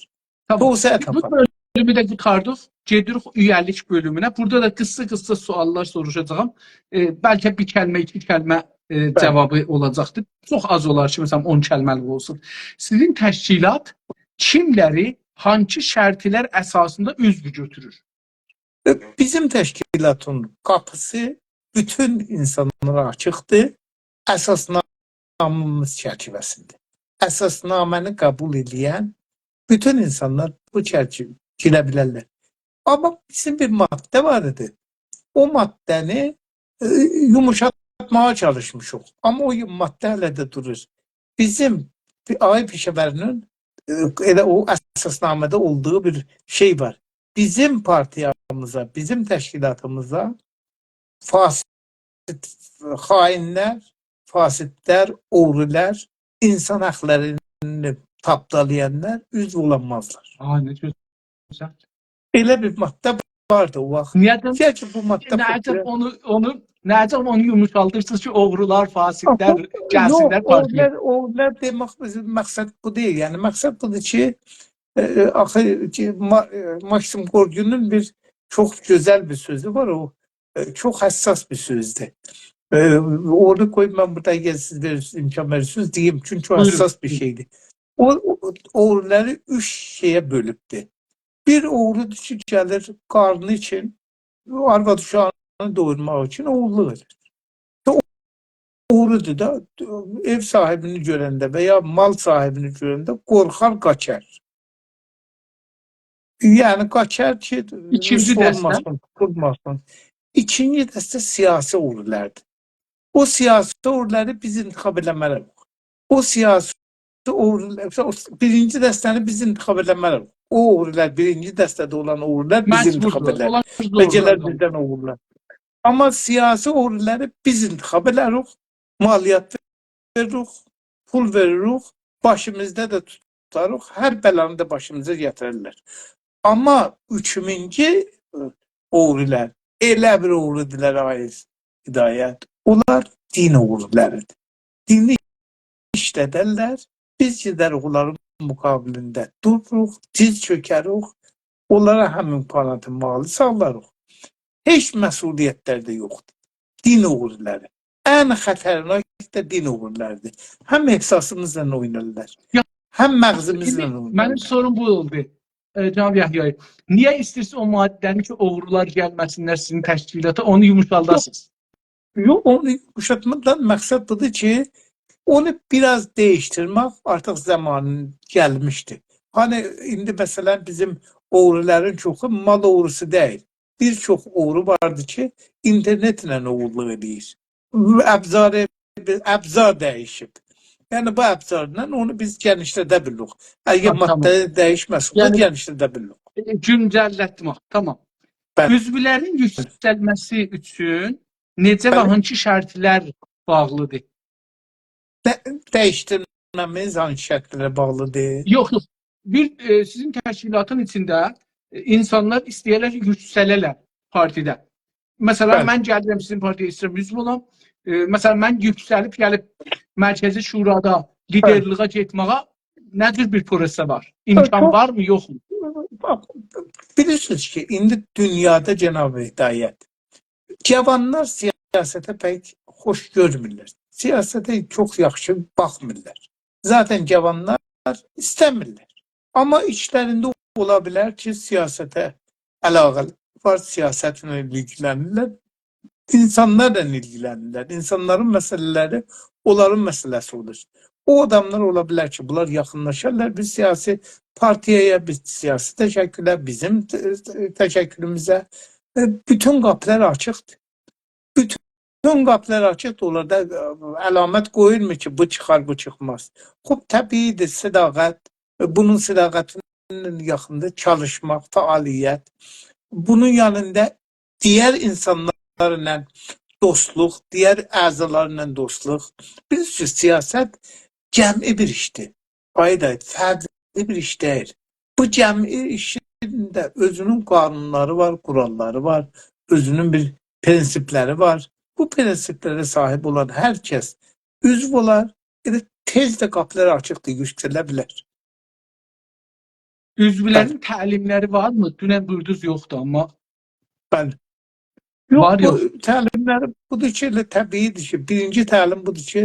تامام. توسعه بو تاپار. بؤلومو ده قوتاردیق. گئدیریک اویه‌لیک بؤلومونه. بورادا دا قیسا-قیسا سؤاللار سوروشاجاغام. ائ، بلکه بیر کلمه، ایکی کلمه، ائ، بلی. جاوابی اولاجاقدیر. چوخ آز اولار کی، مثلا، اون کلمه‌لیک اولسون. سیزین تشکیلات کیملری، هانسی شرطلر اساسیندا عضو گؤتورور؟ بیزیم تشکیلاتین قاپیسی بوتون اینسانلارا آچیقدیر. اساسنامه‌میز چرچیوه‌سینده. اساسنامه‌نی قبول ائله‌ین بوتون اینسانلار بو چرچیوه‌یه گیره بیلرلر. آمما بیزیم بیر ماده وار ایدی. او ماده‌نی، ائ، یوموشاتماغا چالیشمیشیق. آمما او ماده هله ده دورور. بیزیم، آقای پیشه‌وری‌نین، ائ، ائله او اساسنامه‌ده اولدوغو بیر شئی وار. بیزیم پارتییامیزا، بیزیم تشکیلاتیمیزا فاسد، خائنلر، فاسدلر، اوغرولار، اینسان حاقلارینی تاپدالایانلار عضو اولانمازلار. آی، نه گؤزل. ائله بیر ماده واردی او واخت. نییه ده، دئیک کی، بو ماده نه عجب پوپولار. اونو، اونو، نه عجب اونو یوموشالدیرسینیز کی، اوغرولار، فاسدلر یوخ، گلسینلر پارتییه؟ اوغرولار، اوغرولار دئمک بیزیم مقصد بو دئییل. یعنی، مقصد بودور کی، ائ، ائ، آخی کی، ما-، ائ، ماکسیم گورکی‌نین بیر چوخ گؤزل بیر سؤزو وار، او، ائ، چوخ حساس بیر سؤزدور. ائ، اونو قویوم من بورادا، اگر سیز وئریرسینیز، امکان وئریرسینیز، دئییم، چونکی او، بویورون، حساس بیر، بویورون، شئیدیر. او، او، اوغرولاری اوچ شئیه بؤلوبدور. بیر اوغرودور کی، گلیر قارنی اوچون، آرواد اوشاغینی دویورماق اوچون اوغورلوق ائدیر. اوغرودور دا، ائو صاحیبینی گؤرنده و یا مال صاحیبینی گؤرنده قورخار، قاچار. یعنی قاچار کی، ایکینجی دسته؟ اولماسین، توتولماسین. ایکینجی دسته سیاسی اوغرولاردیر. او سیاسی اوغرولاری بیز انتخاب ائله‌مه‌ریک. او سیاسی اوغرولار، او بیرینجی دسته‌نی بیز انتخاب ائله‌مه‌ریک. او اوغرولار، بیرینجی دسته‌ده اولان اوغرولار بیز انتخاب، مجبوردور، ائله‌ریک. اونلار مجبور، و گلر، اولار، بیزدن اوغرولار. آمما سیاسی اوغرولاری بیز انتخاب ائله‌ریک، مالیات وئریریک، پول وئریریک، باشیمیزدا دا توتاریق، هر بلانی دا باشیمیزا گتیررلر. آمما اوچومونجو، ائ، اوغرولار، ائله بیر اوغرودولار، آقای هدایت. اونلار دین اوغرولاریدیر. دینی ایشلدرلر، بیز گئدریک اونلارین مقابلینده دوروروق، دیز چؤکریک، اونلارا هم امکاناتی مالی ساغلاریق. هئچ مسئولیت‌لری ده یوخدور. دین اوغرولاری. ان خطرناک دا دین اوغرولاریدیر. هم احساسیمیزلا اوینارلار، یا، هم مغزیمیزلا، ایندی اوینارلار. منیم سوروم بو اولدو، ائ، جناب یحیایی. نییه ایسته‌ییرسینیز او ماده‌نی کی، اوغرولار گلمه‌سینلر سیزین تشکیلاتا، اونو یوموشالداسینیز؟ یوخ، اونو یوموشاتماقدان مقصد بودور کی، اونو بیر آز دییشدیرمک آرتیق زامانی گلمیشدی. هانی ایندی، مثلا، بیزیم اوغرولارین چوخو مال اوغروسو دئییل. بیر چوخ اوغرو واردی کی، اینترنتله اوغورلوق ائدیر. ابزاری، ابزار دییشیب. یعنی، بو ابزارلا اونو بیز گئنیشلده بیلیریک. اگر، ها، تامام، ماده دییشمه‌سه، اونو، یعنی، گئنیشلده بیلیریک. ائ، گونجللتمک، تامام. بلی. عضولرین یوکسلمه‌سی اوچون نئجه و، بلی، هانسی شرطلر باغلیدیر؟ ده-، دییشدیرمه‌میز هانسی شرطلره باغلیدیر؟ یوخ، یوخ. بیر، ائ، سیزین تشکیلاتین ایچینده، ائ، اینسانلار ایسته‌ییرلر کی، یوکسله‌لر پارتیده. مثلا، بلی، من گلیرم سیزین پارتییه، ایسته‌ییرم عضو اولام. ائ، مثلا، من یوکسلیب گلیب مرکزی شورادا، بلی، لیدرلیگه گئتمه‌یه نه جور بیر پروسه وار؟ امکان، بلی، چوخ وارمی، یوخمو؟ باخ، بیلیرسینیز کی، ایندی دونیادا، جناب هدایت، جاوانلار سیاسته پک خوش گؤرمورلر. سیاسته چوخ یاخشی باخمیرلار. ذاتا جاوانلار ایسته‌میرلر. آمما ایچلرینده اولا بیلر کی، سیاسته علاقه‌لی وار، سیاستله ایلگیلنیرلر. اینسانلارلا ایلگیلنیرلر. اینسانلارین مسئله‌لری اونلارین مسئله‌سی اولور. او آداملار اولا بیلر کی، بونلار یاخینلاشارلار بیر سیاسی پارتیایا، بیر سیاسی تشکله، بیزیم ت-، ت-، تشکلوموزه. ائ، بوتون قاپیلار آچیقدیر. بوتون قاپیلار آچیقدیر. اونلاردا، ائ، علامت قویولمور کی، بو چیخار، بو چیخماز. خوب، طبیعی‌دیر، صداقت، ائ، بونون صداقتینین یاخیندا چالیشماق، فعالیت. بونون یانیندا دیگر اینسانلارلا دوستلوق، دیگر اعضالارلا دوستلوق. بیلیرسینیز، سیاست جمعی بیر ایشدیر. آقای دایی، فردی بیر ایش دئییل. بو جمعی ایشین ده اؤزونون قانونلاری وار، قوراللاری وار، اؤزونون بیر پرنسیپلری وار. بو پرنسیپلره صاحیب اولان هر کس عضو اولار، ائله تئز ده قاپیلار آچیقدیر، یوکسله بیلر. عضولرین تعلیملری وارمی؟ دونن بویوردونوز، یوخدور، آمما بلی. یوخ، وار، بو یوخ. تعلیملری بودور کی، ائله طبیعی‌دیر کی، بیرینجی تعلیم بودور کی،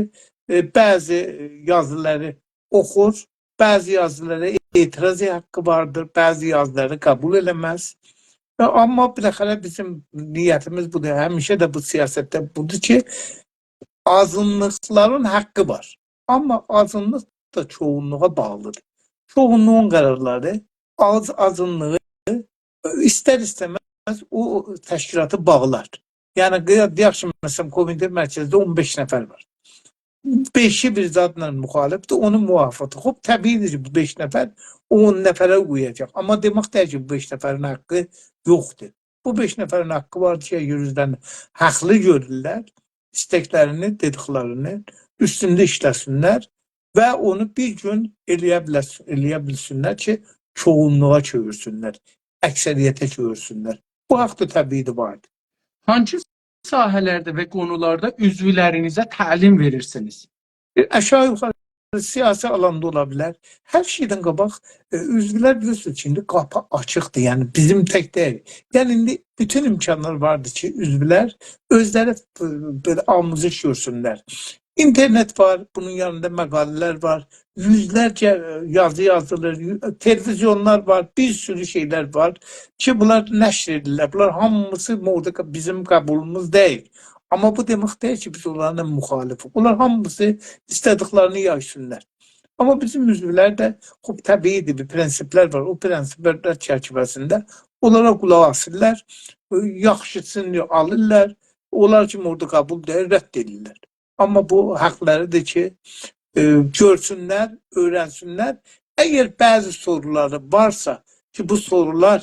ائ، بعضی یازیلاری اوخور، بعضی یازیلارا اعتراض حقی واردیر، بعضی یازیلاری قبول ائله‌مز. و آمما بالاخره بیزیم نیتیمیز بودور. همیشه ده بو سیاستده بودور کی، آزینلیقلارین حقی وار. آمما آزینلیق دا چوغونلوغا باغلیدیر. چوغونلوغون قرارلاری آز، آزینلیغی ایستر-ایسته‌مز او تشکیلاتی باغلار. یعنی، قی-، دئیک کی، مثلا، کمیته مرکزی‌ده اون بئش نفر وار. بئشی بیر زادلا مخالفدیر، اونون موافقی. خوب، طبیعی‌دیر کی، بو بئش نفر او اون نفره اویاجاق. آمما دئمک دئییل کی، بو بئش نفرین حقی یوخدور. بو بئش نفرین حقی واردیر کی، اگر اؤزلرینی حاقلی گؤرورلر، ایستکلرینی، دئدیکلرینی اوستونده ایشله‌سینلر و اونو بیر گون ائله‌یه بیله‌س-، ائله‌یه بیلسینلر کی، چوغونلوغا چئویرسینلر، اکثریته چئویرسینلر. بو حاق دا طبیعی‌دیر، واردیر. هانسی ساحه‌لرده و قونولاردا عضولرینیزه تعلیم وئریرسینیز؟ ائ، آشاغی یوخاری سیاسی آلاندا اولا بیلر. هر شئیدن قاباق، ائ، عضولر بیلیرسینیز کی، ایندی قاپی آچیقدیر. یعنی بیزیم تک دئییل. یعنی ایندی بوتون امکانلار واردیر کی، عضولر اؤزلری، ائ، بئله آموزش گؤرسونلر. اینترنت وار، بونون یانیندا مقاله‌لر وار، یوزلرجه، ائ، یازی یازیلیر، یو-، تلویزیونلار وار، بیر سورو شئیلر وار کی، بونلار نشر ائدیرلر. بونلار هامیسی مورداکا بیزیم قبولوموز دئییل. آمما بو دئمک دئییل کی، بیز اونلارلا مخالفیک. اونلار هامیسی ایسته‌دیکلرینی یایسینلار. آمما بیزیم عضولر ده، خوب، طبیعی‌دیر، بیر پرنسیپلر وار. او پرنسیپلر چرچیوه‌سینده اونلارا قولاق آسیرلار، یاخشیسینی آلیرلار، اونلار کی، مورداکا قبول دئییل، رد ائدیرلر. آمما بو حاقلاری‌دیر کی، ائ، گؤرسونلر، اؤیرنسینلر. اگر بعضی سورولاری وارسا کی، بو سورولار،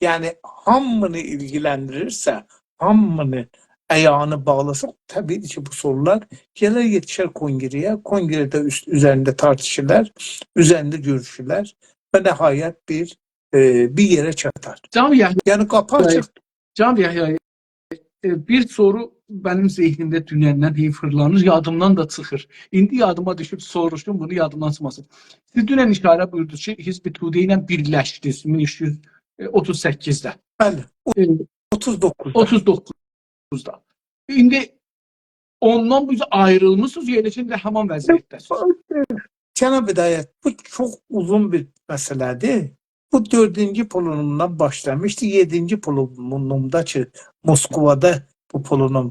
یعنی، هامینی ایلگیلندیریرسه، هامینین آیاغینی باغلاسا، طبیعی‌دیر کی، بو سورولار گلر یئتیشر کنگره‌یه، کنگره‌ده اوست، اوزرینده تارتیشیلار، اوزرینده گؤروشولر و نهایت بیر، ائ، بیر یئره چاتار. جناب یحیی، یعنی قاپی آچیق. جناب یحیی، ائ، بیر سورو منیم ذهنیمده دونندن هئی فیرلانیر، یادیمدان دا چیخیر. ایندی یادیما دوشوب سوروشدوم، بونو یادیمدان چیخماسین. سیز دونن اشاره بویوردونوز کی، حزب توده ایله بیرلشدینیز مین اوچ یوز اوتوز سککیزده. بلی، او-، ائ، اوتوز دوققوزدا. اوتوز دوققوزدا. ایندی اوندان بو اوزه آیریلمیسینیز، یعنی کی، ایندی همان وضعیتده‌سینیز. جناب هدایت، بو چوخ اوزون بیر مسئله‌دیر. بو دؤردونجو پلونومدان باشلامیشدی. یئددینجی پلونومدا کی، موسکوادا بو پلونوم،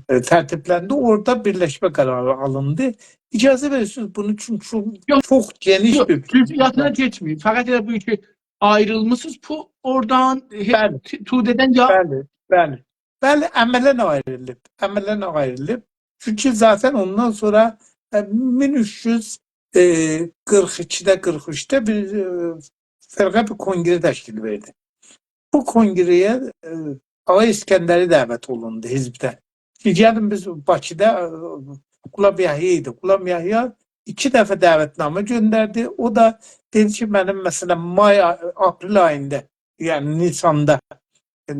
ائ، ترتیبلندی. اورادا بیرلشمه قراری آلیندی. اجازه وئریرسینیز بونو، چونکی چوخ، یوخ، چوخ گئنیش یوخ، بیر جزئیاتینا کئچمه‌یین. فقط ائله بو کی، آیریلمیسینیز پو-، اورادان، هئ، بلی. ت-، توده‌دن یا بلی، بلی، بلی. بلی، عملاً آیریلیب. عملاً آیریلیب. چونکی ذاتاً اوندان سونرا، ائ، مین اوچ یوز قیرخ ایکیده، قیرخ اوچده بیر، ائ، فرقه، بیر کنگره تشکیل وئردی. بو کنگره‌یه، ائ، آقای اسکندری دعوت اولوندو حزبدن. کی، گلین بیز باکیدا، ائ، غلام یحیی ایدی. غلام یحیی ایکی دفعه دعوتنامه گؤندردی. او دا دئدی کی، منیم، مثلاً، مای آ-، آپریل آییندا، یعنی نیساندا، ائ،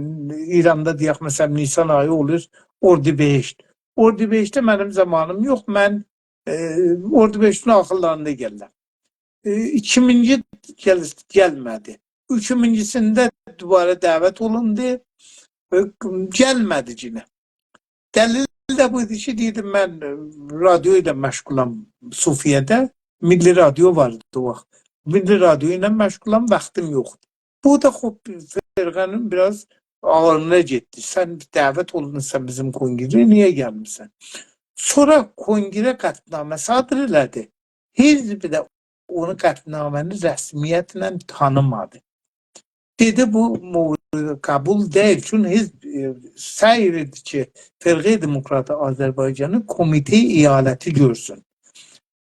ایراندا دئیک، مثلاً، نیسان آیی اولور اردیبهشت. اردیبهشتده منیم زامانیم یوخ، من، ائ، اردیبهشتین آخیرلاریندا گلیرم. ائ، ایکینجی گل-، گلمه‌دی. اوچونجوسونده دوباره دعوت اولوندو. ائ، گلمه‌دی یئنه. دلیل ده بو ایدی کی، دئییردی، من، ائ، رادیو ایله مشغولام صوفیه‌ده. میللی رادیو واردی او واخت. میللی رادیو ایله مشغولام، واختیم یوخدور. بو دا، خوب، فرقه‌نین بیر آز آغریندا گئتدی. سن دعوت اولونموسان بیزیم کنگره‌یه، نییه گلمیرسن؟ سونرا کنگره قطعنامه صادر ائله‌دی. حزب ده اونو قطعنامه‌نی رسمیتله تانیمادی. دئدی، بو مو-، قبول دئییل. چونکی حزب، ائ، سعی ائدیردی کی، فرقه دموکرات آذربایجانی کمیته ایالتی گؤرسون.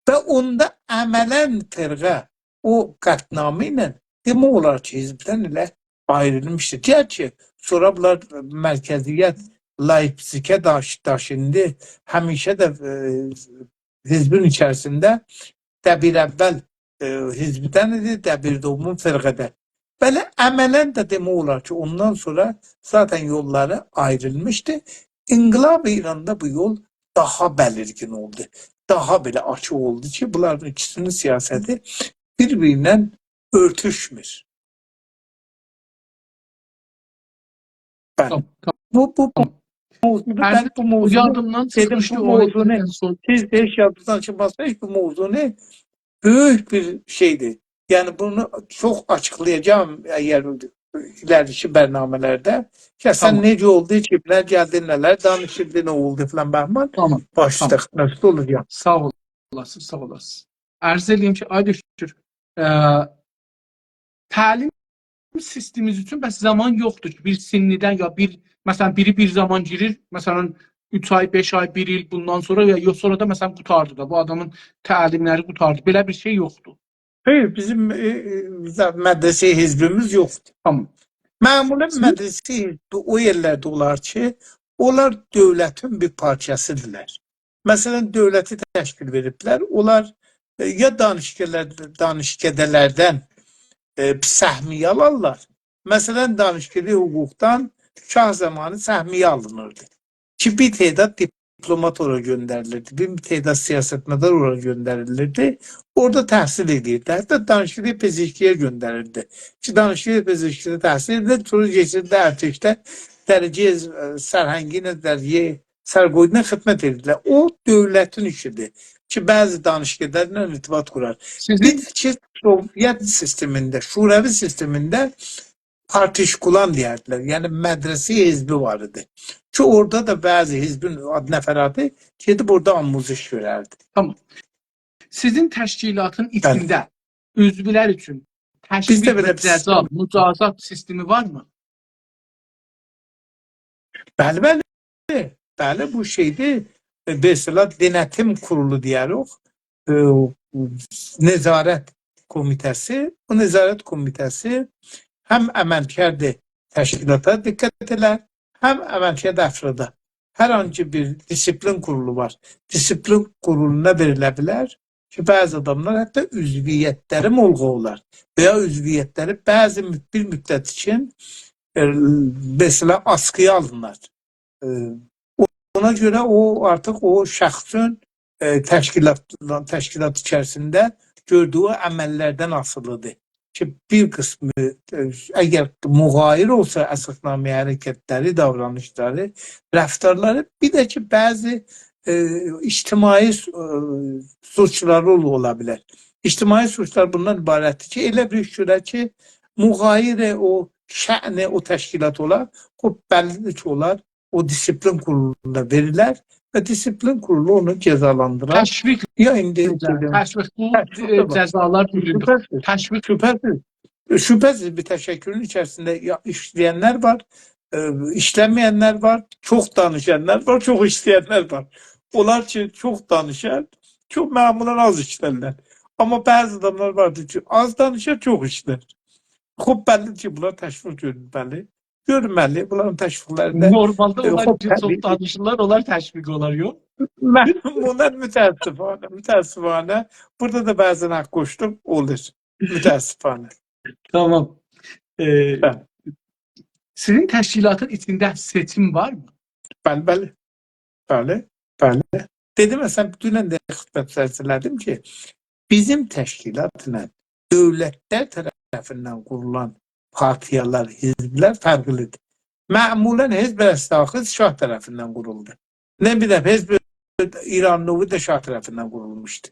و اوندا عملاً فرقه او قطعنامه ایله دئمک اولار کی، حزبدن ائله آیریلمیشدی. گرچی سونرا بونلار مرکزیت لایپزیگه داش-، داشیندی. همیشه ده، ائ، حزبین ایچریسینده دبیراول، ائ، حزبدن ایدی، دبیردومون فرقه‌دن. بلی، عملاً ده دئمک اولار کی، اوندان سونرا ذاتاً یوللاری آیریلمیشدی. انقلاب ایراندا بو یول داها بلیرگین اولدو. داها بئله آچیق اولدو کی، بونلارین ایکیسینین سیاستی بیر-بیرینن اؤرتوشمور. بلی. تامام، تامام. بو، بو، بو تامام. موضوعو، عرض من بو موضوعو یادیمدان دئدیم، چیخمیشدی، بو اونو موضوعو، ان سون سیز هئچ یادینیزدان چیخماسین، هئچ بو موضوعو بؤیوک بیر شئیدیر. یعنی بونو چوخ آچیقلایاجاغام اگر ایلریکی برنامه‌لرده. یا سن تامام. نئجه اولدو، کیملر گلدی، نه‌لر دانیشیلدی، نه اولدو فلان، بهمان. تامام، باش تامام. اوسته خدمتینیزده اولاجاغام. ساغ اولاسینیز، ساغ اولاسینیز. عرض ائدییم کی، آی دکتر، ائ، تعلیم سیستمیمیز اوچون بس زامان یوخدور کی، بیر سنّیدن یا بیر، مثلاً، بیری بیر زامان گیریر، مثلاً، اوچ آی، بئش آی، بیر ایل بوندان سونرا، یا یوخ، سونرا دا، مثلاً، قوتاردی دا، بو آدامین تعلیملری قوتاردی. بئله بیر شئی یوخدور. خیر، بیزیم، ائ، ائ، مدرسه حزبیمیز یوخدور. تامام. معمولاً سیز مدرسه حزبی او یئرلرده اولار کی، اونلار دؤولتین بیر پارچاسیدیرلار. مثلاً، دؤولتی تشکیل وئریبلر. اونلار، ائ، یا دانشکده‌لر-، دانشکده‌لردن، ائ، سهمیه آلارلار. مثلاً، دانشکده حقوقدان شاه زامانی سهمیه آلینیردی. کی، بیر تعداد دیپلمات اورا گؤندریلیردی، بیر تعداد سیاستمدار اورا گؤندریلیردی. اورادا تحصیل ائدیردی. حتی دانشکده پزشکی‌یه گؤندریلیردی. کی، دانشکده پزشکی‌ده تحصیل ائدیردی، سونرا کئچیردی ارتشده درجه، ائ، سرهنگی ایله درجه سرگویدونه خدمت ائدیردیلر. او دؤولتین ایشیدیر کی، بعضی دانشکده‌لرله ارتباط قورار. سیزین بیر ده کی، سوویئت سیستمینده، شوروی سیستمینده پارتیشکولان دئیردیلر. یعنی مدرسه حزبی وار ایدی. کی، اورادا دا بعضی حزبین آد-، نفراتی گئدیب اورادا آموزش گؤرردی. تامام. سیزین تشکیلاتین بلی. ایچینده عضولر اوچون بیزده تشویق بئله و بیر جزا، سیستم مجازات سیستمی وارمی؟ بلی، بلی. بلی، بو شئیدیر. ائ، به اصطلاح دئنتیم کورولو دئیه‌ریک. ائ، نظارت کمیته‌سی. بو نظارت کمیته‌سی هم عملکرد تشکیلاتا دقت ائدر، هم عملکرد افرادا. هر هانسی بیر دیسیپلین کورولو وار. دیسیپلین کورولونا وئریله بیلر کی، بعضی آداملار حتی عضویت‌لری ملغا اولار و یا عضویت‌لری بعضی مد-، بیر مدت اوچون، ائ، مثلا، آسکی‌یا آلینار. ائ، اونا گؤره او آرتیق او شخصین، ائ، تشکیلات، تشکیلات ایچریسینده گؤردویو عمل‌لردن آسیلیدیر. کی، بیر قیسمی، ائ، اگر مغایر اولسا اساسنامه‌یه حرکت‌لری، داورانیشلاری، رفتارلاری، بیر ده کی، بعضی، ائ، اجتماعی سو-، ائ، سوچلاری اول-، اولا بیلر. اجتماعی سوچلار بوندان عبارتدیر کی، ائله بیر ایش گؤرر کی، مغایر او شأن او تشکیلات اولار، خوب، بللی‌دیر کی، اونلار او دیسیپلین کورولونا وئریلر و دیسیپلین کورولو اونو جزالاندیرار. تشویق یا ایندی ائدر، دئدیم، تشویق، بو، تشویق ائ، دا وار. جزالار گولوندور. شبهه‌سیز، تشویق. شبهه‌سیز. شبهه‌سیز، بیر تشکلون ایچریسینده یا ایشله‌ین‌لر وار، ائ، ایشله‌مه‌ین‌لر وار، چوخ دانیشان‌لار وار، چوخ ایشله‌ین‌لر وار. اونلار کی، چوخ دانیشار، چوخ معمولاً آز ایشلرلر. آمما بعضی آداملار واردیر کی، آز دانیشار، چوخ ایشلر. خوب، بللی‌دیر کی، بونلار تشویق گؤرولمه‌لی. گؤرمه‌لی، بونلارین تشویق‌لرینده، نورمالدا ائ، اونلار خوب، کی، چوخ طبیعی دانیشیرلار، اونلار تشویق اولار، یوخ؟ من بونلار متأسفانه، متأسفانه، بورادا دا بعضاً حق قوشدوم، اولور. متأسفانه. تامام. ائ، بلی. سیزین تشکیلاتین ایچینده سئچیم وارمی؟ بلی، بلی. بلی، بلی. دئدیم، مثلا، دونن ده خدمتینیزه عرض ائله‌دیم کی، بیزیم تشکیلاتلا دؤولت‌لر طرفیندن قورولان پارتیالار، حزب‌لر فرقلی‌دیر. معمولاً حزب رستاخیز شاه طرفیندن قورولدو. نه بیلیم، حزب ایران نوو ده شاه طرفیندن قورولموشدو.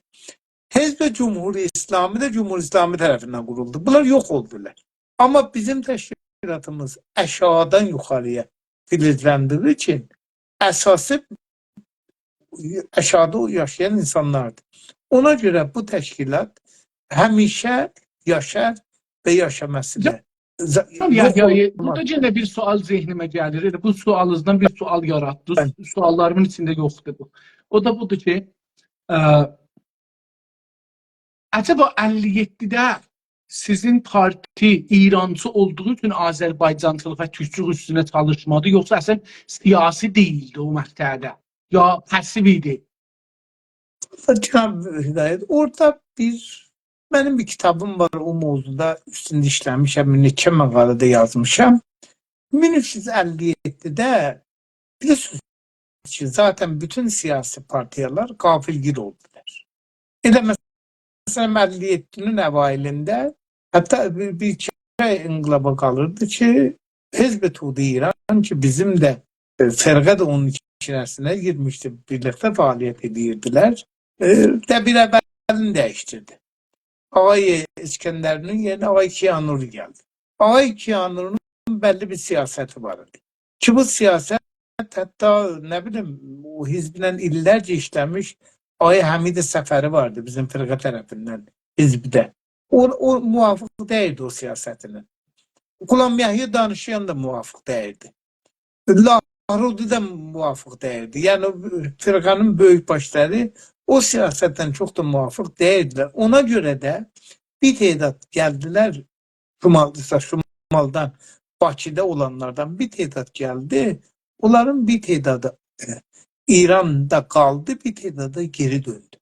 حزب جمهوری اسلامی ده جمهوری اسلامی طرفیندن قورولدو. بونلار یوخ اولدولار. آمما بیزیم تشکیلات تشکیلاتیمیز آشاغیدان یوخاری‌یا فلزلندیگی اوچون اساسی آشاغیدا یاشایان اینسانلاردیر. اونا گؤره بو تشکیلات همیشه یاشار و یاشاماسیدیر. ز- یوخ، یوخ، یوخ، بورادا یئنه بیر سؤال ذهنیمه گلیر. ائله بو سؤالینیزدان بیر سؤال یاراتدی. بلی. سؤاللاریمین ایچینده یوخدور بو. او دا بودور کی، ا، عجبا اللی یئددیده سیزین پارتی ایرانچی اولدوغو اوچون آذربایجانچیلیق و تورکچولوک اوستونه چالیشمادی، یوخسا اصلا سیاسی دئییلدی او مقطعده؟ یا پاسیو ایدی؟ جناب هدایت، اورادا بیر، منیم بیر کیتابیم وار، او موضوعدا اوستونده ایشله‌میشم، نئچه مقاله ده یازمیشام. مین اوچ یوز اللی یئددیده بیلیرسینیز کی، ذاتا بوتون سیاسی پارتیالار غافلگیر اولدولار. ائله مثلا، اللی یئددی‌نین اوایلینده حتی بیر، بیر ایکی آی انقلابا قالیردی کی، حزب توده ایران کی، بیزیم ده، ائ، فرقه ده اونون ایچینه گیرمیشدی، بیرلیکده فعالیت ائدیردیلر. ائ، دبیر اولینی دییشدیردی. آقای اسکندرلی‌نین یئرینه آقای کیانورو گلدی. آقای کیانورونون بللی بیر سیاستی وار ایدی. کی، بو سیاست حتی، نه بیلیم، او حزبله ایللرجه ایشله‌میش آقای حمید صفری واردی بیزیم فرقه طرفیندن حزبده. او، او موافق دئییلدی او سیاستینه. غلام یحیی دانشیان دا موافق دئییلدی. لاهرودی ده موافق دئییلدی. یعنی، او فرقه‌نین بؤیوک باشلاری او سیاستدن چوخ دا موافق دئییلدیلر. اونا گؤره ده بیر تعداد گلدیلر شمال، شمالدان، باکیدا اولانلاردان بیر تعداد گلدی. اونلارین بیر تعدادی، ائ، ایراندا قالدی، بیر تعدادی دا گئری دؤندو.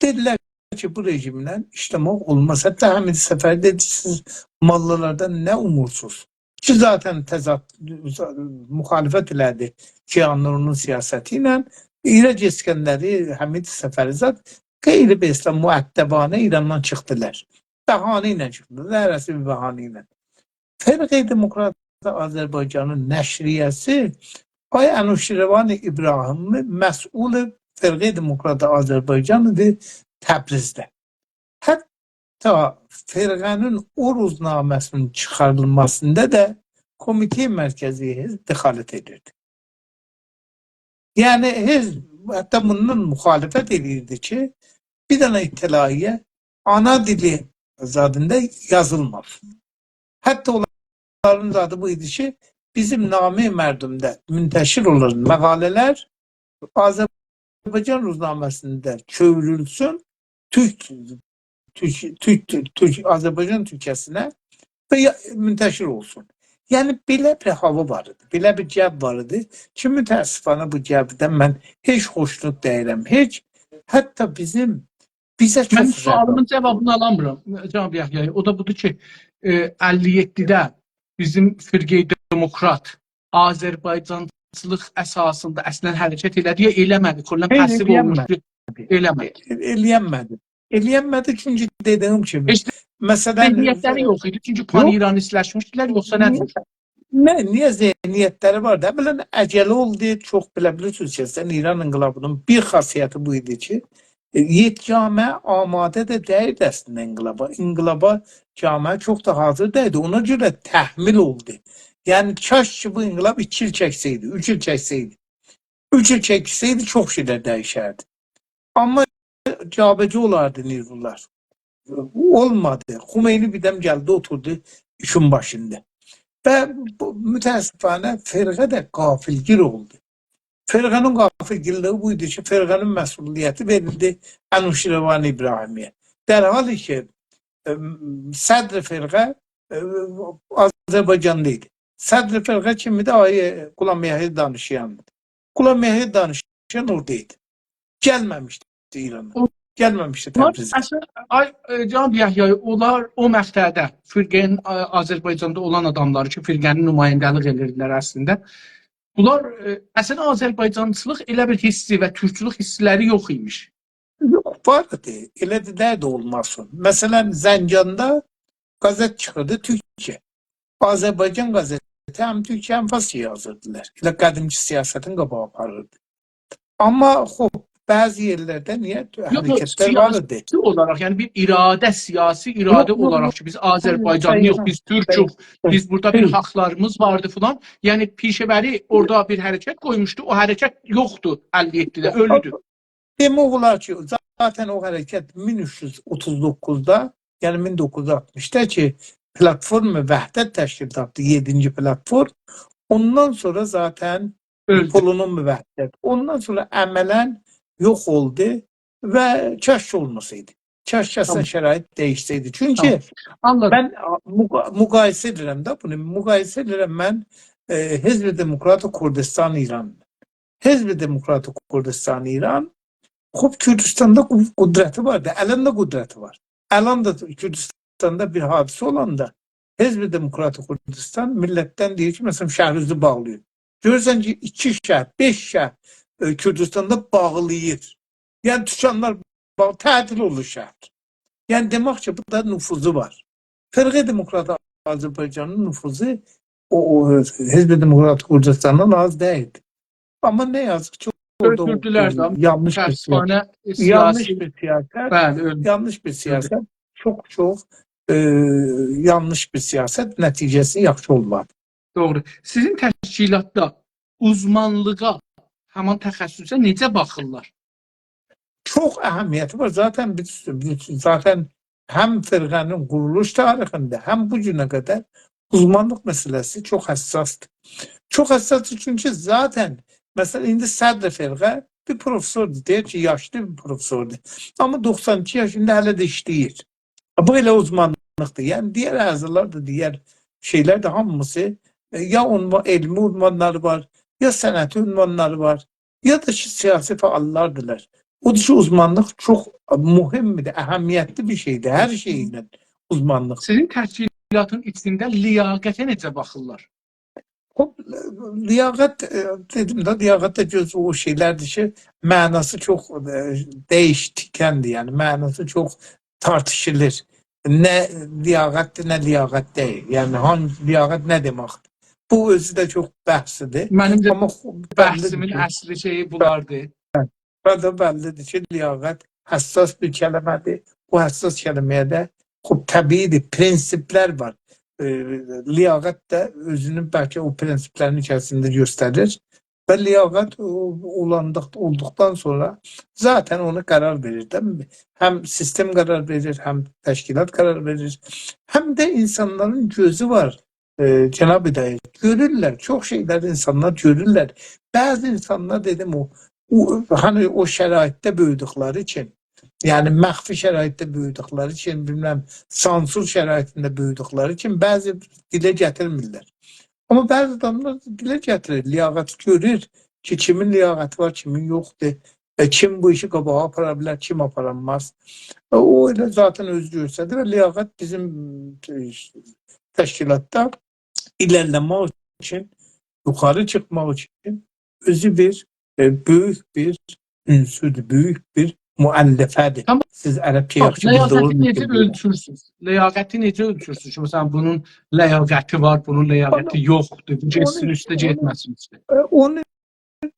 دئدیلر کی، بو رژیمله ایشله‌مک اولماز. حتی حمید صفری دئدی، سیز ماللالاردان نه اومورسوز؟ کی، ذاتا تضاد، مخالفت ائله‌دی کیانورونون سیاستی ایله. ایرج اسکندری، حمید صفری زاد غیر، به اصطلاح، مؤدبانه ایراندان چیخدیلار. بهانه ایله چیخدیلار، هره‌سی بیر بهانه ایله. فرقه دموکرات آذربایجانین نشریه‌سی آقای انوشیروان ابراهیمی مسئول فرقه دموکرات آذربایجان ایدی تبریزده. حتی فرقه‌نین او روزنامه‌سینین چیخاریلماسیندا دا کمیته مرکزی حزب دخالت ائدیردی. یعنی، حزب حتی بوندان مخالفت ائدیردی کی، بیر دنه اطلاعیه آنا دیلی زادیندا یازیلماسین. حتی اونلارین زادی بو ایدی کی، بیزیم نامه‌ی مردمده منتشر اولان مقاله‌لر آذربایجان روزنامه‌سینده چئوریلسین، تورک، تورک، تورک، تورک، تورک، آذربایجان تورکیه‌سینه و یا، منتشر اولسون. یعنی، بئله بیر هاوا وار ایدی، بئله بیر جو وار ایدی کی، متأسفانه بو جودن من هئچ خوشنود دئییلم، هئچ. حتی بیزیم، بیزه چوخ ضرر ووردو. من سؤالیمین جاوابینی آلامیرام، جناب یحیی. او دا بودور کی، ائ، اللی یئددیده بیزیم فرقه دموکرات آذربایجانچیلیق اساسیندا اصلا حرکت ائله‌دی یا ائله‌مه‌دی؟ کلاً پاسیو اولموشدو، ائله‌مه‌دی. ائله‌ینمه‌دی. ائله‌ینمه‌دی. چونکی دئدیگیم کیمی، هئچ مثلا، ذهنیتلری یوخ ایدی، چونکی پان‌ایرانیستلشمیشدیلر، یوخسا نه‌دیر؟ نه، نییه؟ ذهنیتلری وار دا، بئله عجله اولدو، چوخ، بئله بیلیرسینیز کی، سن ایران انقلابینین بیر خاصیتی بو ایدی کی، ائ، یئت-، جامعه آماده ده دئییلدی اصلینده انقلابا. انقلابا جامعه چوخ دا حاضر دئییلدی. اونا گؤره تحمیل اولدو. یعنی، کاش کی، بو انقلاب ایکی ایل چکسه‌یدی، اوچ ایل چکسه‌یدی. اوچ ایل چکسه‌یدی، چوخ شئیلر دییشردی. آمما جابه‌جا اولاردی نیرولار. اولمادی. خمینی بیردن گلدی، اوتوردو ایشین باشیندا. و بو، متأسفانه، فرقه ده غافلگیر اولدو. فرقه‌نین غافلگیرلیگی بو ایدی کی، فرقه‌نین مسئولیتی وئریلدی انوشیروان ابراهیمی‌یه. در حالی کی، ائ، صدر فرقه، ائ، آذربایجانلی ایدی. صدر فرقه کیم ایدی؟ آقای غلام یحیی دانشیان ایدی. غلام یحیی دانشیان اورادا ایدی. گلمه‌میشدی ایرانا. او، گلمه‌میشدی اونلار تبریزه. اصلا، آی، ائ، جناب یحیی، اونلار او مقطعده فرقه‌نین، آ، آذربایجاندا اولان آداملاری کی، فرقه‌نین نماینده‌لیک ائدیردیلر اصلینده. بونلار، ائ، اصلا آذربایجانچیلیق ائله بیر حیسی و تورکچولوک حیسلری یوخ ایمیش. یوخ، وار ایدی. ائله ده، نه ده اولماسین. مثلا، زنجاندا قازئت چیخیردی، تورکجه. آذربایجان قازئتی هم تورکجه، هم فارسجا یازیردیلار. ائله قدیمکی سیاستین قاباغا آپاریردی. آمما، خوب، بعضی یئرلرده نییه؟ یوخ، یوخ، حرکتلر وار ایدی. سیاسی اولاراق، یعنی بیر ایراده، سیاسی ایراده اولاراق کی، بیز آذربایجانلی‌ییق، بیز تورکوک، بیز بورادا بیر حاقلاریمیز واردی فلان. یعنی پیشه‌وری اورادا بیر حرکت قویموشدو، او حرکت یوخدور، اللی یئددیده اؤلودور. دئمک اولار کی، ذاتاً او حرکت مین اوچ یوز اوتوز دوققوزدا، یعنی مین دوققوز یوز آلتمیشدا کی، پلاتفورم وحدت تشکیل تاپدی، یئددینجی پلاتفورم. اوندان سونرا ذاتاً پولونون وحدت. اوندان سونرا عملاً یوخ اولدو و کاش اولماسایدی. کاش کی، اصلاً شرایط دییشسه‌یدی. چونکی من مقا-، مقایسه ائدیرم ده بونو. مقایسه ائدیرم من، ائ، حزب دموکرات کردستان ایران. حزب دموکرات کردستان ایران، خوب، کوردوستاندا قو-، قدرتی واردی، الان دا قدرتی وار. الان دا کوردوستاندا بیر حادثه اولاندا حزب دموکرات کردستان میللتدن دئییر کی، مثلاً، شهروزو باغلاییر. گؤرورسن کی، ایکی شهر، بئش شهر، ائ، کوردوستاندا باغلاییر. یعنی، دوکانلار باغ-، تعطیل اولور شهر. یعنی، دئمک کی، بورادا نفوذو وار. فرقه دموکرات آذربایجانین نفوذو او، او حزب دموکرات کردستاندان آز دئییلدی. آمما نه یازیق کی، اورادا او، یانلیش بیر سیاست. یانلیش بیر سیاست. یانلیش بیر سیاست. چوخ، چوخ، ائ، یانلیش بیر سیاست، نتیجه‌سی یاخشی اولمادی. دوغرو. سیزین تشکیلاتدا اوزمانلیغا، همان تخصصه نئجه باخیرلار؟ چوخ اهمیتی وار. ذاتاً بیز، بیز ذاتاً هم فرقه‌نین قورولوش تاریخینده، هم بو گونه قدر اوزمانلیق مسئله‌سی چوخ حساسدیر. چوخ حساسدیر، چونکی ذاتاً، مثلاً، ایندی صدر فرقه بیر پروفسوردور، دئییر کی، یاشلی بیر پروفسوردور. آمما دوخسان ایکی یاشیندا هله ده ایشله‌ییر. بو ائله اوزمانلیقدیر. یعنی، دیگر اعضالار دا، دیگر شئیلر ده هامیسی، ائ، یا عنوان، علمی عنوانلاری وار، یا صنعتی عنوانلاری وار، یا دا کی، سیاسی فعاللاردیلار. اودور کی، اوزمانلیق چوخ مهمدور، اهمیتلی بیر شئیدیر. هر شئیله اوزمانلیق. سیزین تشکیلاتین ایچینده لیاقته نئجه باخیرلار؟ خوب، لیاقت، ائ، دئدیم ده، لیاقت ده گؤز او شئیلردیر کی، معناسی چوخ، ائ، دییشکندیر، یعنی معناسی چوخ تارتیشیلیر. نه لیاقتدیر، نه لیاقت دئییل. یعنی، هانگی لیاقت نه دئمکدیر؟ بو اؤزو ده چوخ بحثیدیر. منیم ده آمما خو-، بحثیمین بللیدیر کی، اصلی شئیی بونلاردیر. و دا بللیدیر کی، لیاقت حساس بیر کلمه‌دیر. بو حساس کلمه‌یه ده، خوب، طبیعیدیر، پرنسیپلر وار. ائ، لیاقت ده اؤزونون بلکه او پرنسیپلرین ایچریسینده گؤستریر. و لیاقت او-، اولاندیق-، اولدوقدان سونرا ذاتاً اونو قرار وئریر ده. هم سیستم قرار وئریر، هم تشکیلات قرار وئریر، هم ده اینسانلارین گؤزو وار. ائ، جناب دایی، گؤرورلر، چوخ شئیلر اینسانلار گؤرورلر. بعضی اینسانلار، دئدیم، او، او، هانی او شرایطده بؤیودوکلری اوچون، یعنی مخفی شرایطده بؤیودوکلری اوچون، بیلمیرم، سانسور شرایطینده بؤیودوکلری اوچون بعضی دیله گتیرمیرلر. آمما بعضی آداملار دیله گتیریر، لیاقتی گؤرور کی، کیمین لیاقتی وار، کیمین یوخدور. ائ، کیم بو ایشی قاباغا آپارا بیلر، کیم آپارانماز. ائ، او ائله ذاتاً اؤزو گؤستریر و لیاقت بیزیم، ائ، تشکیلاتدا ایره‌لیله‌مک اوچون، یوخاری چیخماق اوچون اؤزو بیر، ائ، بؤیوک بیر عنصردور، بؤیوک بیر مؤلفه‌دیر. تامام. سیز عربجه یاخشی بیلدیگینیز کیمی. لیاقتی نئجه اؤلچورسونوز؟ لیاقتی نئجه اؤلچورسونوز کی، مثلاً، بونون لیاقتی وار، بونون لیاقتی یوخدور، بو گئتسین اوسته، گئتمه‌سین اوسته. ائ، اونو، ائ،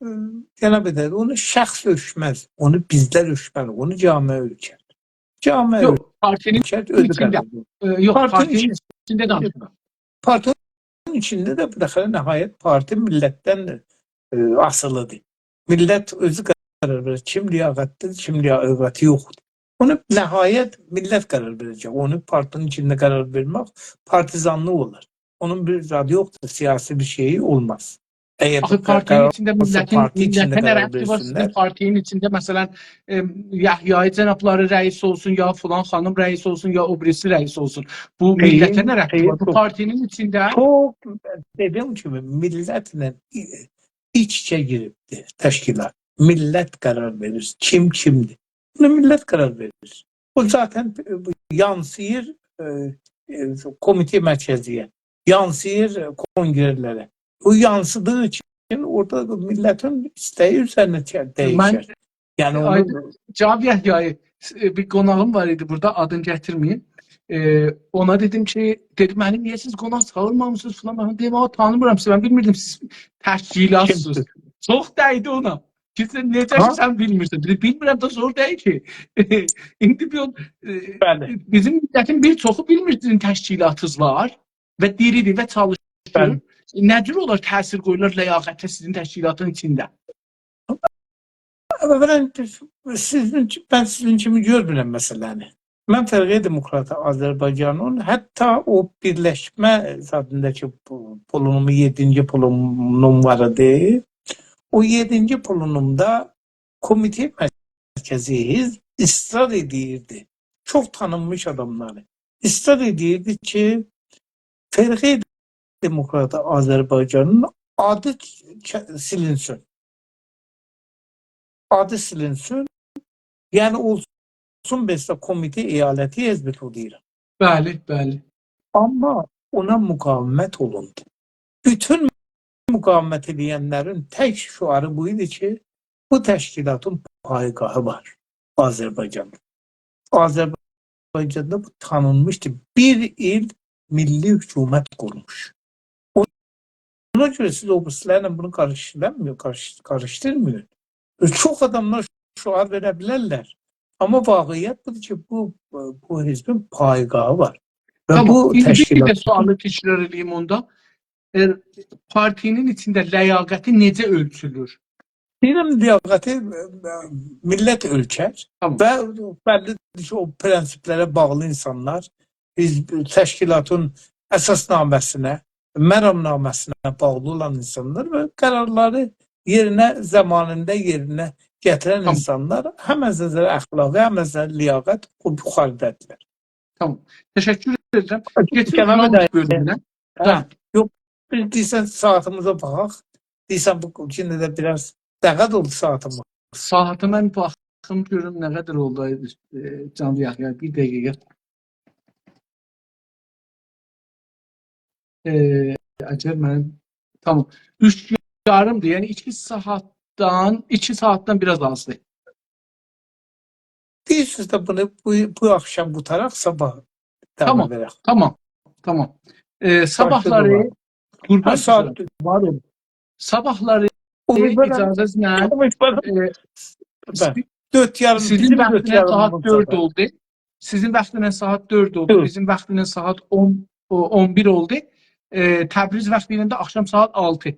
جناب دایی، اونو شخص اؤلچمز، اونو بیزلر اؤلچمز، اونو جامعه اؤلچر. جامعه اؤلچر، اؤزو قرار وئرر. یوخ، پارتی‌نین ایچینده. ائ، یوخ، پارتی‌نین ایچینده دانیشیرام. پارتی‌نین ایچینده ده بالاخره نهایت پارتی میللتدن، ائ، آسیلیدیر. میللت اؤزو قرار وئریر، کیم لیاقتلیدیر، کیم لیاقتی یوخدور. اونو نهایت میللت قرار وئره‌جک. اونو پارتی‌نین ایچینده قرار وئرمک پارتیزانلیق اولار. اونون بیر زادی یوخدور، سیاسی بیر شئیی اولماز. اگر آخی بو قرار، پارتی‌نین ایچینده، قرار اولسا، میللتین، پارتی ایچینده میللته نه قرار ربطی وار؟ سیزین وئرسینلر. پارتی‌نین ایچینده، مثلاً، ائ، یحیی جنابلاری رئیس اولسون، یا فلان خانیم رئیس اولسون، یا او بیریسی رئیس اولسون. بو میللته نه ربطی وار؟ بو پارتی‌نین ایچینده. خیر، خیر، یوخ. چوخ، دئدیگیم کیمی، میللتله ای-، ایچ-ایچه گیریبدیر تشکیلات. میللت قرار وئریر، کیم کیمدیر. بونو میللت قرار وئریر. او ذاتاً، ائ، یانسیییر، ائ، ائ، کمیته مرکزی‌یه، یانسیییر، ائ، کنگره‌لره. او یانسیدیغی اوچون اورادا میللتین ایسته‌یی اوزرینه چه-، دییشیر. من، یعنی، ائ، اونون آیدین، جناب یحیی، ائ، بیر قوناغیم وار ایدی بورادا، آدینی گتیرمه‌ییم. ائ، اونا دئدیم کی، دئدی، «منی نییه سیز قوناق چاغیرمامیسینیز؟» فلان. من دئدیم، «آ، تانیمیرام سیزی، من بیلمیردیم سیز تشکیلاتسینیز.» کیمدیر؟ چوخ دیدی اونا. کی، سن نئجه کی، ها؟ سن بیلمیرسن. بی-، بیلمیرم ده، زور دئییل کی. ایندی بیر، ائ، بلی. بیزیم میللتین بیر چوخو بیلمیر سیزین تشکیلاتینیز وار و دیریدیر و چالیشیر. بلی. نه جور اولار تأثیر قویورلار لیاقته سیزین تشکیلاتین ایچینده؟ اولاً، سیزین، من سیزین کیمی گؤرمورم مسئله‌نی. من فرقه دموکرات آذربایجانین حتی او بیرلشمه زادینداکی بو-، پولونوم، یئددینجی پولونوم وار ایدی. او یئددینجی پولونومدا کمیته مرکزی حزب اصرار ائدیردی. چوخ تانینمیش آداملاری. اصرار ائدیردی کی، فرقه دموکرات آذربایجانین آدی چ-، سیلینسین. آدی سیلینسین. یعنی اولسون مثلا کمیته ایالتی حزب توده‌ای. بلی، بلی. آمما اونا مقاومت اولوندو. بوتون مقاومت ائدنلرین تک شعاری بو ایدی کی، بو تشکیلاتین پایگاهی وار آذربایجاندا. آذربایجاندا بو تانینمیشدی. بیر ایل میللی حکومت قورموش. اونا گؤره سیز او بیریسیلرله بونو قاریشدیرمایین، قاریش-، قاریشدیرمایین. چوخ آداملار شعار وئره بیلرلر. آمما واقعیت بودور کی، بو، بو حزبین پایگاهی وار. و تامام. بو ایندی بیر ده تشکیلات سؤالی تکرار ائله‌ییم اوندا. ائ، پارتی‌نین ایچینده لیاقتی نئجه اؤلچولور؟ دئییرم، لیاقتی، ائ، میللت اؤلچر. تامام. و بللی‌دیر کی، او پرنسیپلره باغلی اینسانلار، حزب، تشکیلاتین اساسنامه‌سینه، مرامنامه‌سینه باغلی اولان اینسانلار و قرارلاری یئرینه، زامانیندا یئرینه گتیرن تامام. اینسانلار هم از نظر اخلاقی، هم از نظر لیاقت او یوخاریدادیرلار. تامام. تشکر ائدیرم. کئچیریک جناب راوند دایر. بؤلومونه. هه؟ هه. یوخ، بیر دئییرسن ساعاتیمیزا باخاق. دئییرسن بو گون ده بیر آز دقت اولدو ساعاتیمیز. ساعاتی من باخیم گؤروم نه قدر اولدو، ائ، جانلی یحیی، بیر دقیقه. ائ، اگر من، تامام. اوچ یاریمدیر، یعنی ایکی ساعاتدان، ایکی ساعاتدان بیر آز آزدیر. دئییرسینیز ده بونو بو، بو آخشام قوتاراق، صاباح داوام تامام، ائدک. تامام، تامام. ائ، باشقا صاباحلاری زامان. قوربان هه، ساعات اولسون. وار اولون. صاباحلاری امیدوارام، اجازه‌نیزله، امیدوارام. ائ، بلی. دؤرد یاریم، سیزین بیزیم دؤرد واختینان یاریمیمیز ساعات دؤرد دا. اولدو. سیزین واختینان ساعات دؤرد اولدو. دؤرد. بیزیم واختینان ساعات اون، او، اون بیر اولدو. ائ، تبریز واختی ایله ده آخشام ساعات آلتی.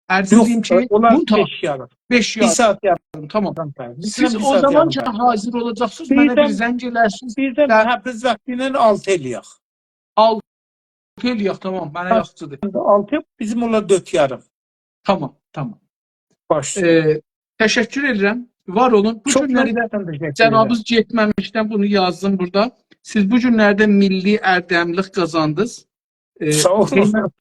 عرض یوخ، ائدییم کی، اونلار بو تا-، بئش یاریم. بئش بیر یاریم. ساعات یاریم. تامام. تامام، تامام. سیز بیزیم او بیر ساعت زامان یاریم کی، وار. حاضر اولاجاقسینیز، منه بیر بیردن، زنگ ائلرسینیز. بیردن ده تبریز واختی ایله آلتی ائله‌یک. آلتی ائله‌یک، تامام، منه هه، یاخشیدیر. آلتی، بیزیم اولار دؤرد یاریم. تامام، تامام. باش اوسته. ائ، تشکر ائدیرم. وار اولون. بو چوخ گونلری ده ساغ اولون، تشکر ائدیرم. جنابینیز گئتمه‌میشدن بونو یازدیم بورادا. سیز بو گونلرده میللی اردملیک قازاندینیز. ائ، ساغ اولون. دئیمه-،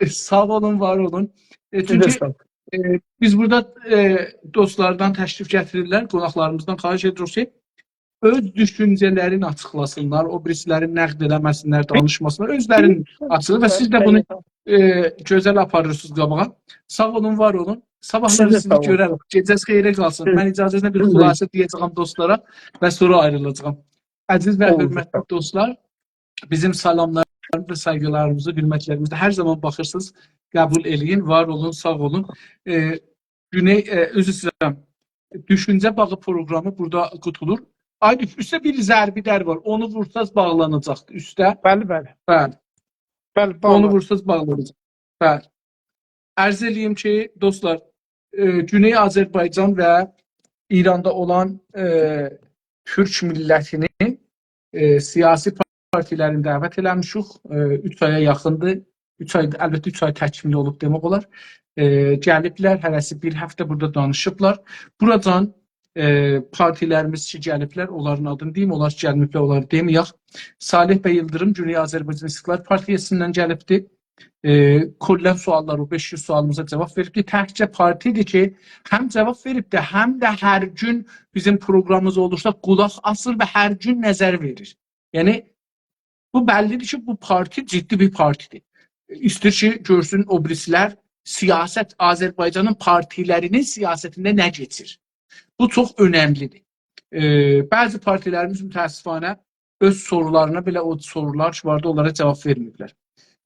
ائ، ساغ اولون، وار اولون. ائ، سیز ده چونکی، ساغ اولون. ائ، بیز بورادا، ائ، دوستلاردان تشریف گتیریرلر، قوناقلاریمیزدان خواهش ائدیریک کی، اؤز دوشونجه‌لرینی آچیقلاسینلار، او بیریسیلرین نقد ائله‌مه‌سینلر، دانیشماسینلار، اؤزلرینین آچیغی و سیز ده بونو، ائ، گؤزل آپاریرسینیز قاباغا. ساغ اولون، وار اولون. صاباحلاری سیز ده سیزی ساغ اولون. گؤرریک. گئجه‌ز خئیره قالسین. سیز، من اجازه‌نیزله بیر سیز ده. خلاصه دئیه‌جه‌یم دوستلارا و سونرا آیریلاجاغام. عزیز و ساغ اولون. حؤرمتلی دوستلار، بیزیم سلاملاریمیزی، سایغیلاریمیزی، حؤرمتلریمیزی هر زامان باخیرسینیز، قبول ائله‌یین. وار اولون، ساغ اولون. ائ، گونئی، ائ، عذر ایسته‌ییرم. دوشونجه باغی پروقرامی بورادا قوتولور. آیدین، اوسته بیر ضربی در وار. اونو وورساز باغلاناجاقدیر اوسته. بلی، بلی. بلی. بلی، اونو باغلاناجاق. وورساز باغلاناجاق. بلی. عرض ائله‌ییم کی، دوستلار، ائ، گونئی آذربایجان و ایراندا اولان، ائ، تورک میللتینی، ائ، سیاسی پارتیلرینی دعوت ائله‌میشیک. ائ، اوچ آیا یاخیندیر. اوچ آی، البته، اوچ آی تکمیل اولوب دئمک اولار. ائ، گلیبلر، هره‌سی بیر هفته بورادا دانیشیبلار. بوراجان، ائ، پارتیلریمیز کی گلیبلر، اونلارین آدینی دئییم، اونلار کی گلمه‌ییبلر، اونلاری دئمه‌یک. صالح بی ایلدیریم گونئی آذربایجان استقلال پارتیسیندن گلیبدی. ائ، کلاً سؤاللار، او بئش یوز سؤالیمیزا جاواب وئریبدی. تکجه پارتی‌دیر کی، هم جاواب وئریبدی، هم ده هر گون بیزیم پروقرامیمیز اولورسا قولاق آسیر و هر گون نظر وئریر. یعنی، بو بللی‌دیر کی، بو پارتی جدی بیر پارتی‌دیر. ایسته‌ییر کی، گؤرسون او بیریسیلر سیاست، آذربایجانین پارتیلری‌نین سیاستینده نه کئچیر. بو چوخ اؤنملی‌دیر. ائ، بعضی پارتیلریمیز متأسفانه اؤز سورولارینا بئله، او سورولار کی واردی، اونلارا جاواب وئرمه‌ییبلر.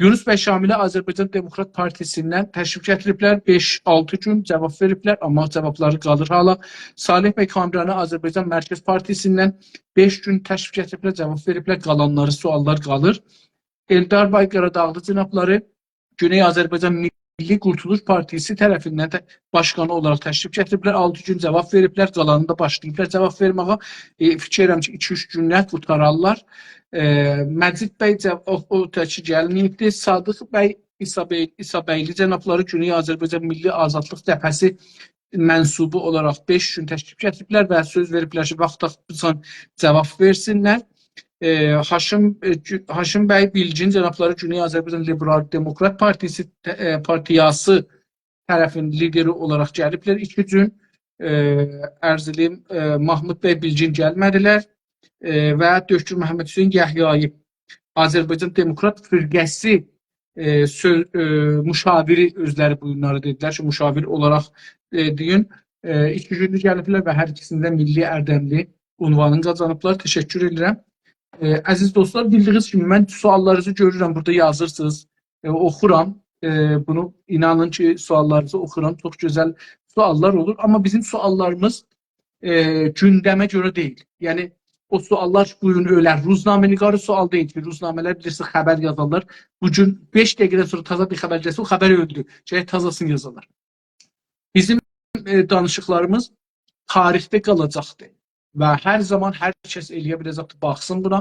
یونس بی شاملی آذربایجان دموکرات پارتیسیندن تشریف گتیریبلر. بئش-آلتی گون جواب وئریبلر، آمما جوابلاری قالیر حالا. صالح بی کامرانی آذربایجان مرکز پارتیسیندن بئش گون تشریف گتیریبلر، جواب وئریبلر. قالانلاری، سؤاللار قالیر. ائلدار بی قاراداغلی جنابلاری گونئی آذربایجان میللی قورتولوش پارتیسی طرفیندن ده باشقانی اولاراق تشریف گتیریبلر. آلتی گون جواب وئریبلر، قالانیندا باشلاییبلار جواب وئرمه‌یه. ائ، فیکیر ائدیرم کی، ایکی-اوچ گونده قورتارارلار. ائ، مجید بی جواب، او، او تکی گلمه‌ییبدی. صادق بی عیسی‌بی-، عیسی‌بیگلی جنابلاری گونئی آذربایجان میللی آزادلیق جبهه‌سی منسوبو اولاراق بئش گون تشریف گتیریبلر و سؤز وئریبلر کی، واخت تاپسان جواب وئرسینلر. ائ، هاشم، ائ، گو-، هاشم بی بیلگین جنابلاری گونئی آذربایجان لیبرال دموکرات پارتیسی، ائ، پارتیاسی طرفین لیدری اولاراق گلیبلر ایکی گون. ائ، عرض ائله‌ییم، ائ، محمود بی بیلگین گلمه‌دیلر. ائ، و دکتر محمدحسین یحیایی آذربایجان دموکرات فرقه‌سی، ائ، سؤ-، ائ، مشاوری، اؤزلری بونلاری دئدیلر کی، مشاور اولاراق، ائ، دئیین، ائ، ایکی گوندور گلیبلر و هر ایکیسینده میللی اردملی عنوانین قازانیبلار. تشکر ائدیرم. ائ، عزیز دوستلار، بیلدیگینیز کیمی، من سؤاللارینیزی گؤرورم، بورادا یازیرسینیز. ائ، اوخورام. ائ، بونو اینانین کی، سؤاللارینیزی اوخورام. چوخ گؤزل سؤاللار اولور. آمما بیزیم سؤاللاریمیز، ائ، گوندمه گؤره دئییل. یعنی، او سؤاللار کی، بو گون اؤیله روزنامه‌نگاری سؤال دئییل کی، روزنامه‌لر، بیلیرسینیز، خبر یازارلار. بو گون بئش دقیقه‌دن سونرا تازا بیر خبر گلسه، او خبر اؤلدو. گرک تازاسینی یازالار. بیزیم، ائ، دانیشیقلاریمیز تاریخده قالاجاقدیر. و هر زامان هر کس ائلیه بیله‌جکدیر، باخسین بونا.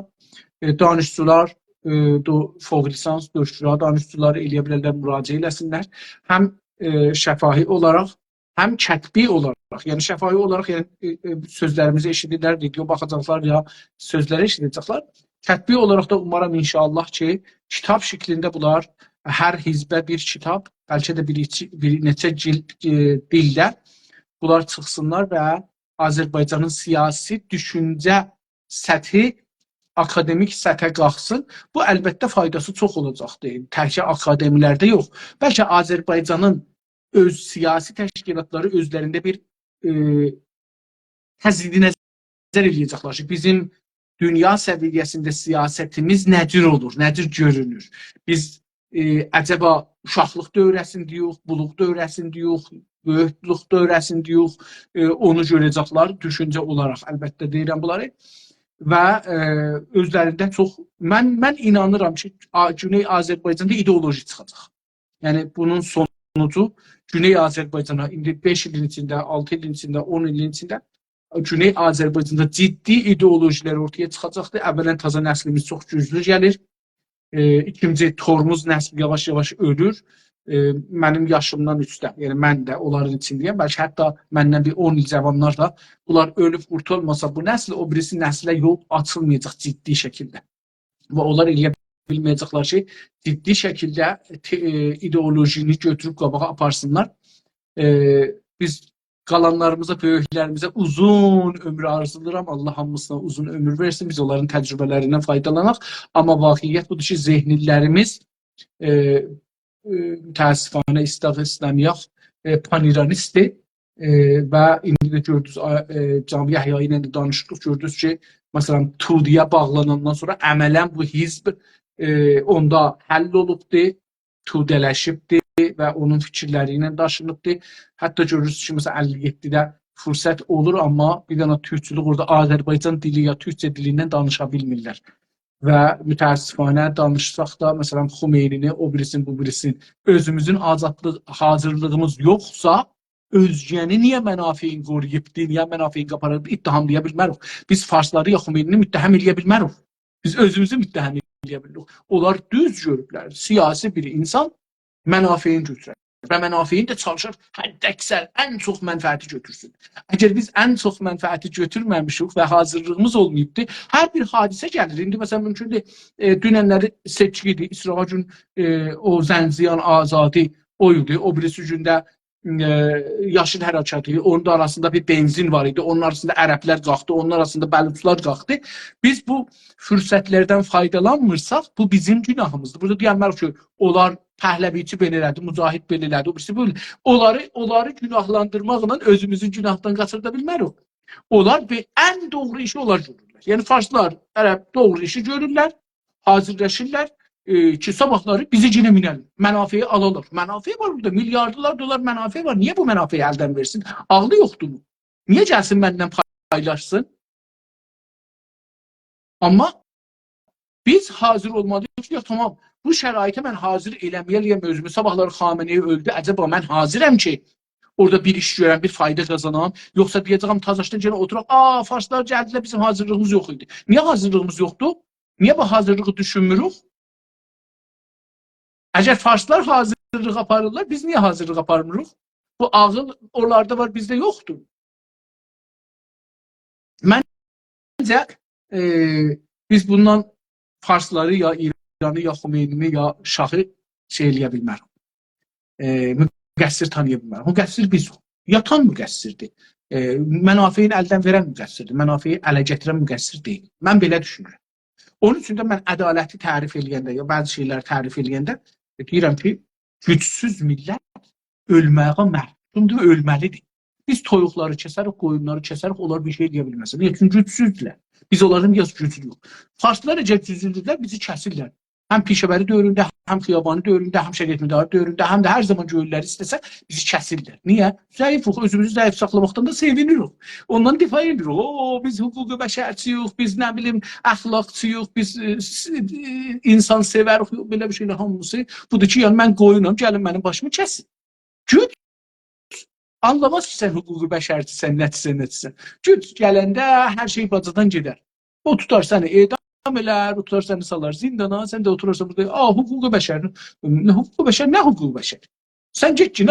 ائ، دانشجولار، ائ، دو-، فوق لیسانس، دکترا دانشجولاری ائلیه بیلرلر، مراجعه ائله‌سینلر. هم، ائ، شفاهی اولاراق، هم کتبی اولاراق. یعنی شفاهی اولاراق، یعنی، ائ، ائ، سؤزلریمیزی ائشیدیرلر، ویدئو باخاجاقلار یا سؤزلری ائشیده‌جکلر. کتبی اولاراق دا اومارام ان‌شاءالله کی، کیتاب شکلینده بونلار، هر حزبه بیر کیتاب، بلکه ده بیر ایکی، بیر نئچه جیلد، ائ، دیلده بونلار چیخسینلار و آذربایجانین سیاسی دوشونجه سطحی آکادمیک سطحه قالخسین. بو، البته، فایداسی چوخ اولاجاقدیر. تکجه آکادمی‌لرده یوخ. بلکه آذربایجانین اؤز سیاسی تشکیلاتلاری اؤزلرینده بیر، ائ، تجدید نظر ائله‌یه‌جکلر کی، بیزیم دونیا سویه‌سینده سیاستیمیز نه جور اولور، نه جور گؤرونور؟ بیز، ائ، عجبا اوشاقلیق دوره‌سینده‌یوخ، بولوغ دوره‌سینده‌یوخ، بؤیوکلوک دوره‌سینده‌یوخ، ائ، اونو گؤره‌جکلر دوشونجه اولاراق، البته، دئییرم بونلاری. و، ائ، اؤزلرینده چوخ، من، من اینانیرام کی، آ-، گونئی آذربایجاندا ایدئولوژی چیخاجاق. یعنی، بونون سونوجو گونئی آذربایجانا ایندی بئش ایلین ایچینده، آلتی ایلین ایچینده، اون ایلین ایچینده گونئی آذربایجاندا جدی ایدئولوژی‌لر اورتایا چیخاجاقدیر. اولاً، تازا نسلیمیز چوخ گوجلو گلیر. ائ، ایکینجی، ترمز نسلی یاواش-یاواش اؤلور. ائ، منیم یاشیمدان اوسته، یعنی من ده اونلارین ایچینده‌یم. بلکه حتی مندن بیر اون ایل جاوانلار دا، بونلار اؤلوب قورتولماسا بو نسل، او بیریسی نسله یول آچیلمایاجاق جدی شکیلده. و اونلار ائلیه بیلمه‌یه‌جکلر کی، جدی شکیلده ته-، ائ، ایدئولوژینی گؤتوروب قاباغا آپارسینلار. ائ، بیز قالانلاریمیزا، بؤیوکلریمیزه اوزون عؤمور آرزولاییرام. الله هامیسینا اوزون عؤمور وئرسین. بیز اونلارین تجربه‌لریندن فایدالاناق. آمما واقعیت بودور کی، ذهنلی‌لریمیز، ائ، ائ، متأسفانه، ایستک ایسته‌مه‌یک، ائ، پان‌ایرانیستدیر. ائ، و ایندی ده گؤردونوز، آ-، ائ، جناب یحیایی ایله ده دانیشدیق، گؤردونوز کی، مثلا، توده‌یه باغلاناندان سونرا عملا بو حزب، ائ، اوندا حل اولوبدور، توده‌لشیبدیر و اونون فیکیرلری ایله داشینیبدیر. حتی گؤرورسونوز کی، مثلا، اللی یئددیده فرصت اولور، آمما بیر دنه تورکچولوک اورادا آذربایجان دیلی یا تورکجه دیلیندن دانیشا بیلمیرلر. و متأسفانه دانیشساق دا، مثلا، خمینی‌نی، او بیریسین، بو بیریسین، اؤزوموزون آزادلیق حاضیرلیغیمیز یوخسا، اؤزگه‌نی نییه منافعین قورویوبدور، نییه منافعین قاپاریبدیر، اتهاملایا بیلمریک. بیز فارسلاری یا خمینی‌نی متهم ائلیه بیلمریک. بیز اؤزوموزو متهم ائلیه بیلیریک. اونلار دوز گؤروبلر. سیاسی بیر اینسان منافعین گؤتورر. و منافعین ده چالیشیر حداکثر ان چوخ منفعتی گؤتورسون. اگر بیز ان چوخ منفعتی گؤتورمه‌میشیک و حاضیرلیغیمیز اولماییبدی، هر بیر حادثه گلیر. ایندی، مثلا، مومکوندور، ائ، دوننلری سئچکی ایدی، ایسراغا گون، ائ، او زنجیران آزادی او ایدی، او بیریسی گون ده، ائ، یاشیل حرکتی، اونون دا آراسیندا بیر بنزین وار ایدی، اونون آراسیندا عربلر قالخدی، اونون آراسیندا بلوچلار قالخدی. بیز بو فرصتلردن فایدالانمیرساق، بو بیزیم گناهیمیزدیر. بورادا دئیه‌مریک کی، اونلار پهلوی‌چی بئله ائله‌دی، مجاهد بئله ائله‌دی، او بیریسی بئله. اونلاری، اونلاری گناهلاندیرماقلا اؤزوموزو گناهدان قاچاردا بیلمریک. اونلار بئ-، ان دوغرو ایشی اونلار گؤرورلر. یعنی فارسلار، عرب دوغرو ایشی گؤرورلر، حاضیرلاشیرلار. ائ، کی، صاباحلاری بیزی یئنه مینه‌لر، منافعی آلالار. منافع وار بورادا، میلیاردلار دلار منافع وار. نییه بو منافعی الدن وئرسین؟ عاغلی یوخدور مو؟ نییه گلسین منن پایلاشسین؟ آمما بیز حاضر اولمالی‌ییق کی، یوخ، تامام، بو شرایطه من حاضر ائله‌مه‌یه‌لیم اؤزومو. صاباحلاری خامنه‌ای اؤلدو، عجبا من حاضرم کی، اورادا بیر ایش گؤرم، بیر فایدا قازانام؟ یوخسا دئیه‌جه‌یم، تازاشدان یئنه اوتوراق، «آ، فارسلار گلدیلر، بیزیم حاضرلیغیمیز یوخ ایدی.» نییه حاضرلیغیمیز یوخدور؟ نییه بو حاضرلیغی دوشونموروک؟ اگر فارسلار حاضرلیق آپاریرلار، بیز نییه حاضرلیق آپارمیریق؟ بو عاغیل اونلاردا وار، بیزده یوخدور. منجه، ائ، بیز بوندان فارسلاری، یا ایرانی، یا خمینی‌نی، یا شاهی شئی ائله‌یه بیلمریک. ائ، مقصر تانییا بیلمریک. مقصر بیزیک. یاتان مقصردیر. ائ، منافعین الدن وئرن مقصردیر. منافعی اله گتیرن مقصر دئییل. من بئله دوشونورم. اونون اوچون ده من عدالتی تعریف ائله‌ینده، یا بعضی شئیلری تعریف ائله‌ینده، ائ، دئییرم کی، گوجسوز میللت اؤلمه‌یه محکومدور، اؤلمه‌لیدیر. بیز تویوقلاری کسریک، قویونلاری کسریک، اونلار بیر شئی ائله‌یه بیلمزلر. نییه؟ چونکی گوجسوزدولر. بیز اونلاردان بیر آز گوجلویوک. فارسلار نئجه گوجلودورلر، بیزی کسیرلر. هم پیشه‌وری دؤورونده، هم خیابانی دؤورونده، هم شریعتمداری دؤورونده، هم ده هر زامان گؤیللری ایسته‌سه، بیزی کسیرلر. نییه؟ ضعیفیک، اؤزوموزو ضعیف ساخلاماقدان دا سئوینیریک. اوندان دفاع ائدیریک. او، بیز حقوق بشرچی‌یوخ، بیز نه بیلیم، اخلاقچی‌یوخ، بیز، ائ، س-، ائ، اینسان‌سئوریک، یوخ، بئله بیر شئیلر هامیسی. بودور کی، یعنی من قویونام، گلین منیم باشیمی کسین. گوج آنلاماز کی، سن حقوق بشرچی‌سن، نه‌چی‌سن، نه‌چی‌سن. گوج گلنده هر شئی باجادان گئدر. او توتار سنی اعدام ائلر، او توتار سنی سالار زیندانا، سن ده اوتورارسان بورادا، «آ، حقوق بشر.» نه حقوق بشر، نه حقوق بشر؟ سن گئت کی،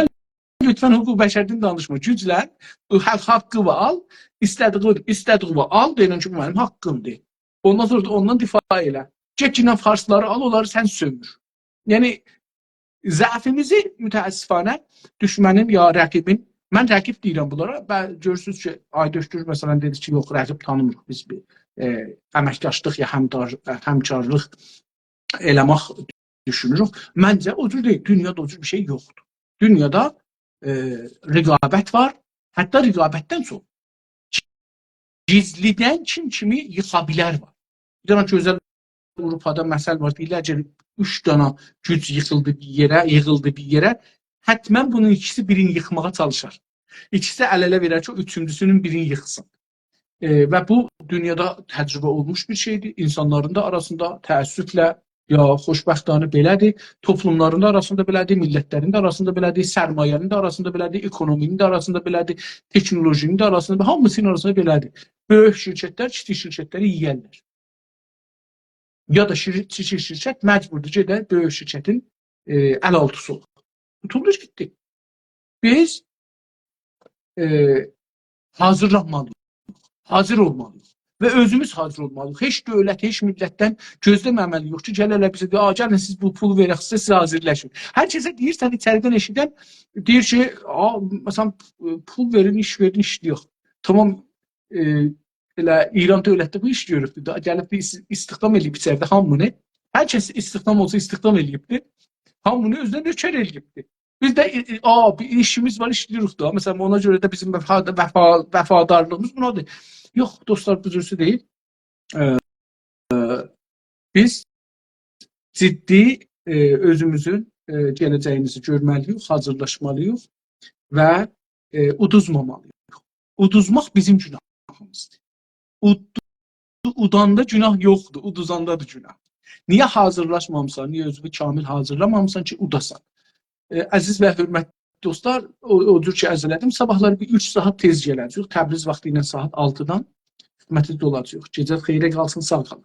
لطفاً حقوق بشردن دانیشما. گوجله او حق، حقی وار، آل، ایسته‌دیگی، ایسته‌دیگی وار، آل، دئینن کی، بو منیم حقیمدیر. اوندان سونرا دا اوندان دفاع ائله. گئت کی، فارسلاری آل، اونلاری سن سؤمور. یعنی، ضعفیمیزی متأسفانه دوشمنین یا رقیبین، من رقیب دئییرم بونلارا، و گؤرورسونوز کی، آیدوش دور، مثلاً، دئدی کی، یوخ، رقیب تانیمیریق بیز بیر، ائ، امکداشلیق یا همدار-، همکارلیق ائله‌مک دوشونوروک. منجه، او جور دئییل. دونیادا او جور بیر شئی یوخدور. دونیادا، ائ، رقابت وار. حتی رقابتدن چوخ گیزلیدن کیم کیمی ییخا بیلر وار. بیر دنه گؤزل آوروپادا مثل وار، دئییرلر، اگر اوچ دنه گوج ییخیلدی بیر یئره، ییغیلدی بیر یئره، حتماً بونون ایکیسی بیرینی ییخماغا چالیشار. ایکیسی ال-اله وئرر کی، او اوچونجوسونون بیرینی ییخسین. ائ، و بو دونیادا تجربه اولموش بیر شئیدیر. اینسانلارین دا آراسیندا تأسفله یا خوشبختانه بئله‌دیر. توپلوملارین دا آراسیندا بئله‌دیر، میللتلرین ده آراسیندا بئله‌دیر، سرمایه‌نین ده آراسیندا بئله‌دیر، اکونومی‌نین ده آراسیندا بئله‌دیر، تکنولوژی‌نین ده آراسیندا، هامیسینین آراسیندا بئله‌دیر. بؤیوک شرکتلر کیچیک شرکتلری یئیرلر. یا دا شیر-، کیچیک شرکت مجبوردور گئده بؤیوک شرکتین، ائ، ال آلتیسی اولور. قوتولدو گئتدی. بیز، ائ، حاضیرلانمالی‌ییق. حاضر اولمالی‌ییق. و اؤزوموز حاضر اولمالی‌ییق. هئچ دؤولت، هئچ میللتدن گؤزله‌مه‌مه‌لی‌ییک کی، گله‌لر بیزه دئیه، «آ، گلین سیز بو پول وئرک، سیز، سیز حاضرلاشین.» هر کسه دئییرسن، ایچریدن ائشیدن دئییر کی، «آ، مثلاً، پول وئرین، ایش وئرین، ایشله‌یک.» تامام، ائ، ائله ایران دؤولتی ده بو ایشی گؤروبدور دا. گلیبدیر، ایس-، استخدام ائله‌ییب ایچریده هامینی. هر کس استخدام اولسا، استخدام ائله‌ییبدیر. هامینی اؤزونه نؤکر ائله‌ییبدیر. بیز ده، ائ، ائ، آ، بیر ایشیمیز وار، ایشله‌ییریک دا. مثلاً، اونا گؤره ده بیزیم وفا-، وفا-، وفادارلیغیمیز بونادیر. یوخ، دوستلار، بو جورسو دئییل. ائ، ائ، بیز جدی، ائ، اؤزوموزون، ائ، گله‌جه‌ییمیزی گؤرمه‌لی‌ییک، حاضرلاشمالی‌ییق و، ائ، اودوزمامالی‌ییق. اودوزماق بیزیم گوناهیمیزدیر. اود-، اوداندا گوناه یوخدور، اودوزاندا دا گوناه. نییه حاضرلاشمامیسان، نییه اؤزونو کامل حاضرلامامیسان کی، اوداسان؟ ائ، عزیز و حؤرمتلی دوستلار، او، او جور کی، عرض ائله‌دیم، صاباحلاری بیر اوچ ساعات تئز گله‌جه‌ییک. تبریز واختی ایله ساعات آلتیدان خدمتینیزده اولاجاغیق. گئجه‌نیز خئیره قالسین، ساغ قالین.